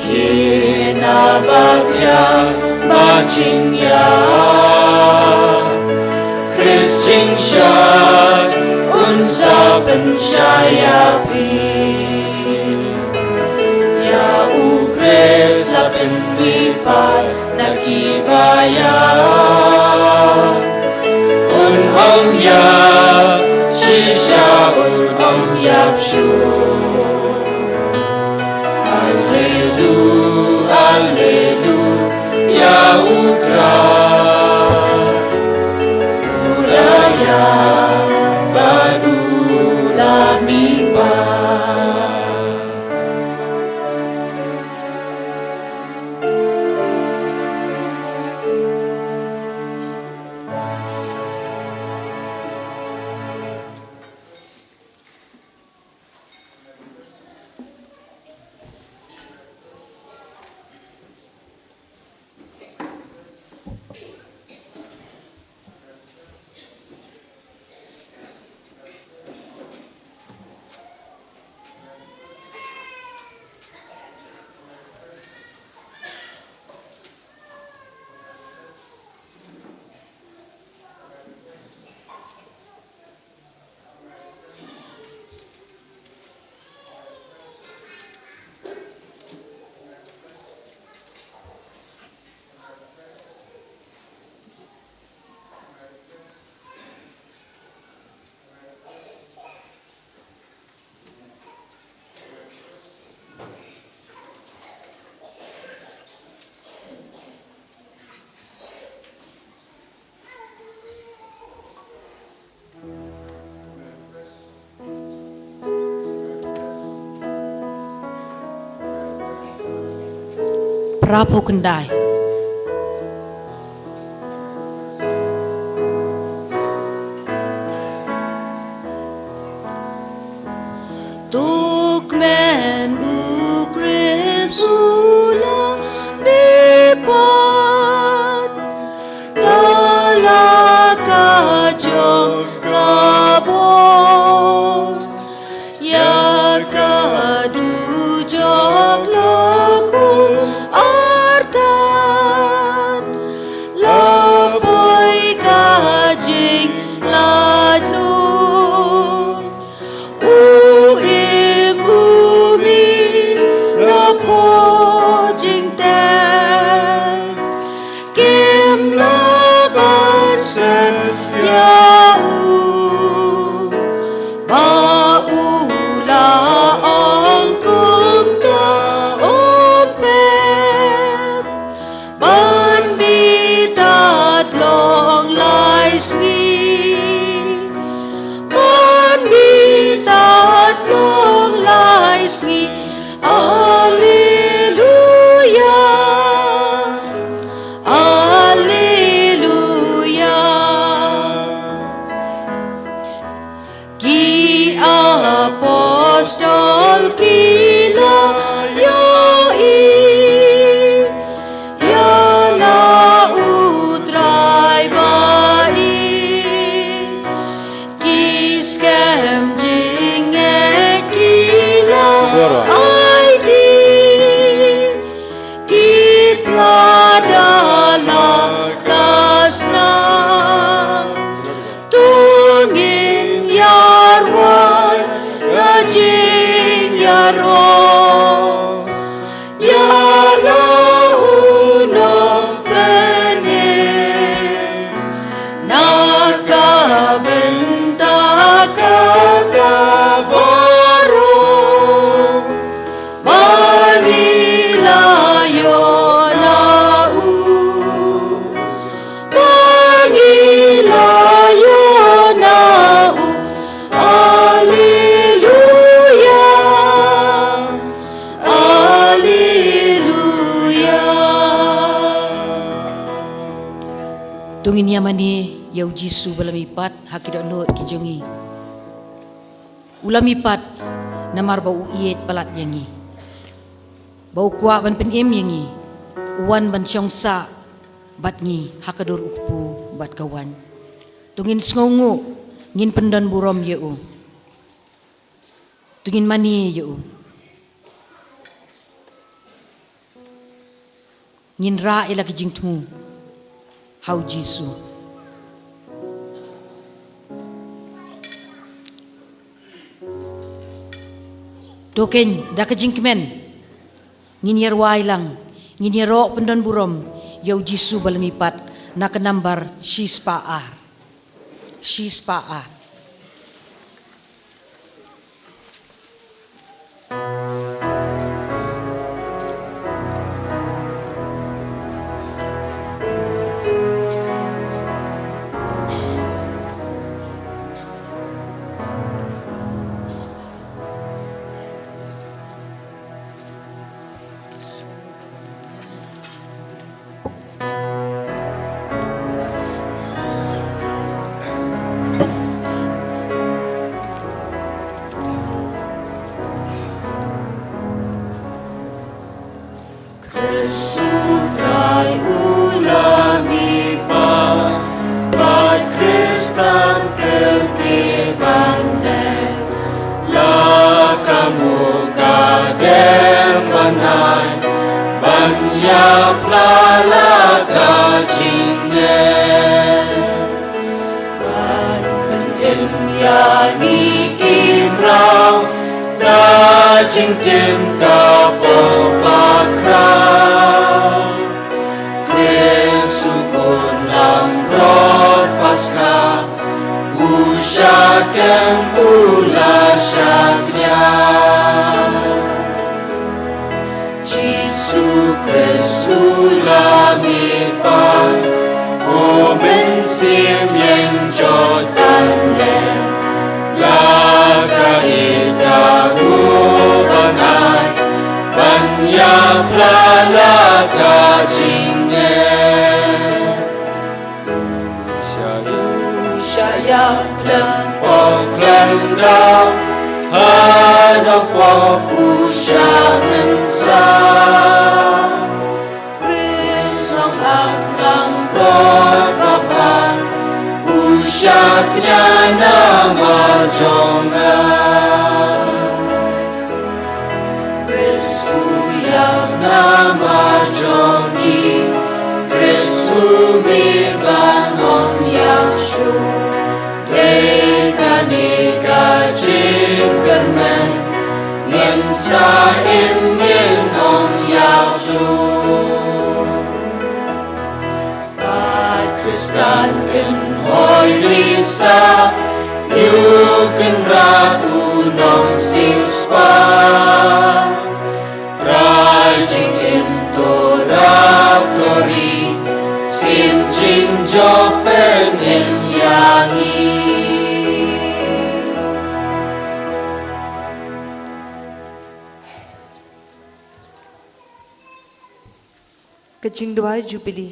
Khynnah bad ïa ba jingïap, Khrist jingshai un sa pynshai ïa phi. Ïa U Khrist la pynmihpat na ki ba ïap. Un ym ïap shisha, un ym ïap shuh. Alleluia, alleluia, ïa U Trai. U la ïap bad u la mihpat. Phra phew khyndai. To kmen U Khrist u la mihpat, da la ka jong ka bor, ïa ka dujok la khum artat, la poi ka jinglaitluid. U im u mih na pdeng da la ka snam. To ngin ïarwai ka jingïaroh ïa la u nongpynim na ka bynta ka baroh. Ba ngi la ïoh na u, ba ngi la ïoh na u. Alleluia, alleluia. To ngin ïa mane ïa u Jisu ba la mihpat ha ki dohnud ki jong ngi. U la mihpat namar ba u ïeit palat ïa ngi, ba u kwah ban pynim ïa ngi, u wan ban shong sah bad ngi ha ka dur u kpu bad ka waiñ. To ngin sngewnguh, ngin pyndonburom ïa u. To ngin mane ïa u. Ngin rah ïa la ki jingthmu ha u Jisu. To keiñ da ka jingkmen ngin ïarwai lang, ngin ïaroh pyndonburom ïa u Jisu ba la mihpat na ka nambar shispah ar. Shispah ar. Khrist u Trai u la mihpat, bad Khrist tang kyrkieh ban leh. La ka nguh ka dem ban ai, ban ïap la la ka jingeh. Ban pynim ïa ngi ki mraw da jingtim ka pop bakhraw. Khrist u khun langbrot Paskha, u shah kem u la shah kñia. Jisu Khrist u la mihpat, ko mynsiem ïeng jot ban leh. La ka ïeit ka nguh ban ai, ban ïap la la ka jingeh. Sha u sha ïa khlem pop khlem daw, ha nongpop u sha mynsaw. Khrist nongap langbrot ba bha, u sha kñia namar jong nga. Khrist u ïap namar jong ngi, Khrist u mih ban ym ïap shuh. Dei kane ka jingkyrmen, ngin sa im ngin ym ïap shuh. Ba Khristan kynhoi risa, ïa u Kynrad u nongsiewspah. Trai jingim to rap to ri, sien jingjop pynim ïa ngi. Ka jingduwai Jubili.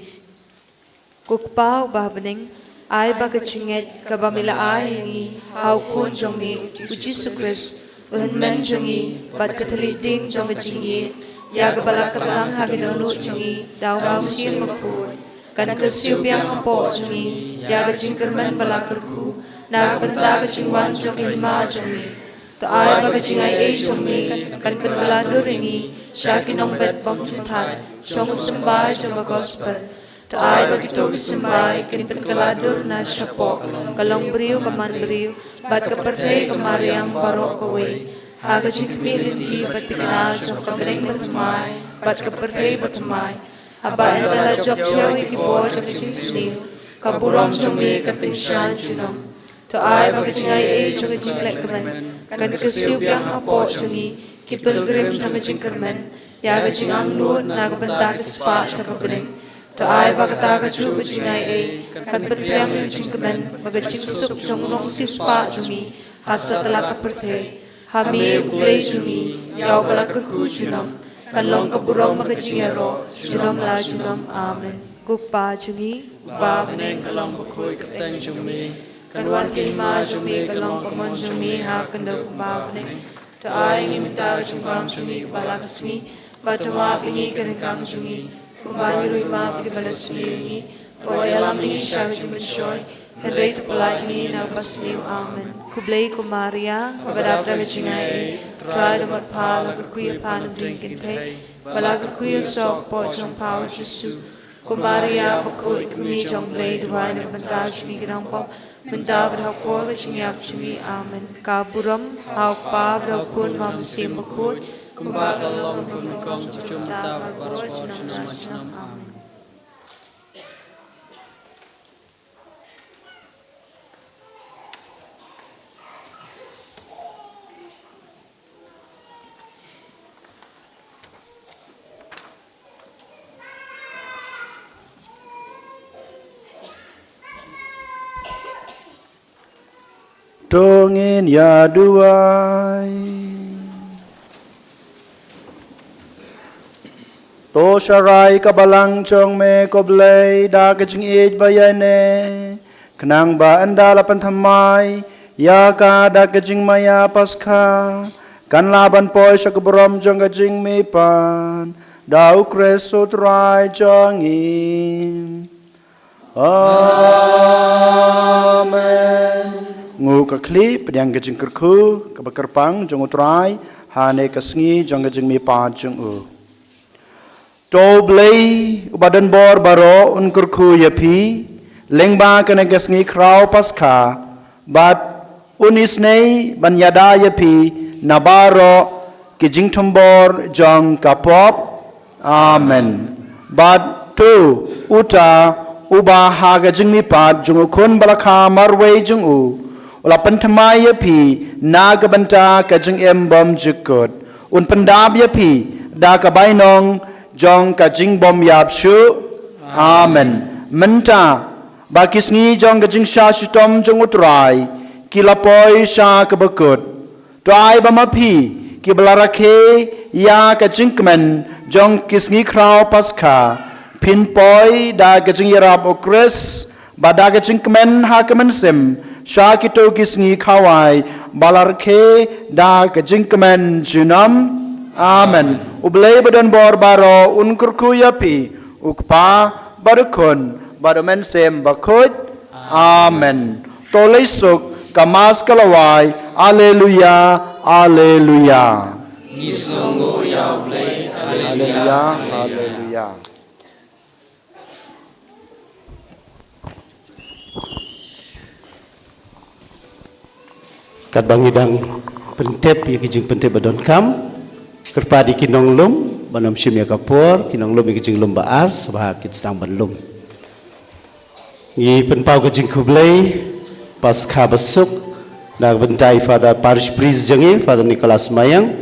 Ko Kpa uba ha bneng, ai ba ka jingngeit kaba me la ai ha ngi ha u Khun jong me u Jisu Khrist, u Hynmen jong ngi, bad ka thylliej ding jong ka jingïeit, ïa kaba la kyrlang ha ki dohnud jong ngi da u Mynsiem Bakhuid, kan kyrsiew biang hapoh jong ngi ïa ka jingkyrmen ba la kyrkhu na ka bynta ka jingwan jong ka hima jong me. To ai ba ka jingai ei jong me kan pynkylla dur ïa ngi sha ki nongbet bymjukut jong u symbai jong ka gospel. To ai ba kito ki symbai kin pynkylla dur na shapoh ka longbriew ka manbriew bad ka pyrthei ka mariang baroh kawei, ha ka jingkhmih lynti bad thikna jong ka bneng bathymmai bad ka pyrthei bathymmai. Haba ynda la jop thew ïa ki bor jong ka jingsniew, ka burom jong me kan tyngshaiñ junom. To ai ba ka jingai ei jong ka jingleh kmen kan kyrsiew biang hapoh jong ngi ki pilgrim jong ka jingkyrmen ïa ka jingangnud na ka bynta ki spah jong ka bneng. To ai ba kata kajuh ka jingai ei kan pynbiang ïa ka jingkmen bad ka jingsuk jong u nongsiewspah jong ngi ha satlak ka pyrthei. Ha me U Blei jong ngi, ïa uba la kyrkhu junom, kan long ka burom bad ka jingïaroh junom la junom. Amen. Ko Pa jong ngi uba ha bneng, ka long bakhuid ka kyrteng jong me. Kan wan ka hima jong me, kan long ka mon jong me ha ka khyndew kumba ha bneng. To ai ïa ngi mynta ka jingbam jong ngi kaba la ka sngi, bad to map ïa ngi ki ryngkang jong ngi, kumba ngi ruh ngi map ïa kiba la sniew ïa ngi. Wat ïalam ïa ngi sha ka jingpynshoi, hynrei to pyllait ïa ngi na kaba sniew. Amen. Khublei ko Maria, kaba dap da ka jingai ei, U Trai u don bad pha. La kyrkhu ïa pha na bynta ki kynthei, bad la kyrkhu ïa u soh ka kpoh jong pha U Jisu. Ko Maria bakhuid, ko Kmie jong U Blei, duwai na ka bynta jong ngi ki nongbymjukut, mynta bad ha ka por ka jingïap jong ngi. Amen. Ka burom ha U Kpa bad ha U Khun bad ha U Mynsiem Bakhuid, kumba ka long, kumba ka long, kumba ka long, mynta bad baroh junom la junom. Amen. To ngin ïa duwai. To sharai ka balang jong me ko Blei da ka jingïeit ba ïaineh, khnang ba ynda la pynthymmai ïa ka da ka jingmaïa Paskha, kan lah ban poi sha ka burom jong ka jingmihpat da U Khrist U Trai jong ngi. Amen. Nguh ka khlieh pdiang ka jingkyrkhu kaba kyrpang jong U Trai ha kane ka sngi jong ka jingmihpat jong u. To U Blei uba don bor baroh un kyrkhu ïa phi lyngba kane ka sngi khraw Paskha, bad un isynei ban ïada ïa phi na baroh ki jingthombor jong ka pop. Amen. Bad to uta uba ha ka jingmihpat jong U Khun ba la kha marwei jong u, u la pynthymmai ïa phi na ka bynta ka jingim bymjukut, un pyndap ïa phi da ka bainong jong ka jingbymïap shuh. Amen. Mynta ba ki sngi jong ka jingshah shitom jong U Trai ki la poi sha kaba kut, to ai ba ma phi kiba la rakhe ïa ka jingkmen jong ki sngi khraw Paskha, phin poi da ka jingïarap U Khrist bad da ka jingkmen ha ka mynsiem sha kito ki sngi khawai ba la rakhe da ka jingkmen junom. Amen. U Blei ba don bor baroh un kyrkhu ïa phi, U Kpa bad U Khun bad U Mynsiem Bakhuid. Amen. To leit suk, ka Mass ka la wai. Alleluia, alleluia. Ngi sngewnguh ïa U Blei. Alleluia, alleluia. Katba ngi dang pyntip ïa ki jingpyntip ba donkam, kyrpad ïa ki nonglum ban ym shim ïa ka por, ki nonglum ïa ki jinglum ba ar, sngewbha kin sdang ban lum. Ngi pynpaw ka jingkhublei Paskha basuk na ka bynta i Father Parish Priest jong ngi, Father Nicholas Mayang,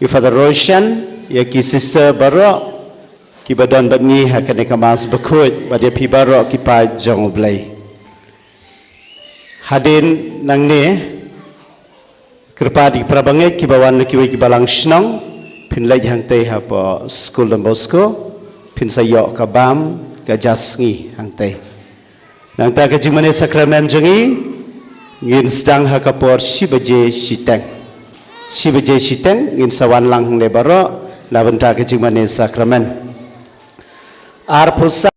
i Father Roshan, ïa ki sister baroh kiba don bad ngi ha kane ka Mass bakhuid, bad ïa phi baroh ki paid jong U Blei. Hadien nangne, kyrpad ïa ki para bangeit kiba wan na kiwei ki balang shnong, phin leit hangtei hapoh skul Don Bosco, phin sa ïoh ka bam ka jasngi hangtei. Nangta ka jingmane sakramen jong ngi ngin sdang ha ka por shi baje shiteng. Shi baje shiteng ngin sa wan lang hangne baroh na bynta ka jingmane sakramen. Arphew saw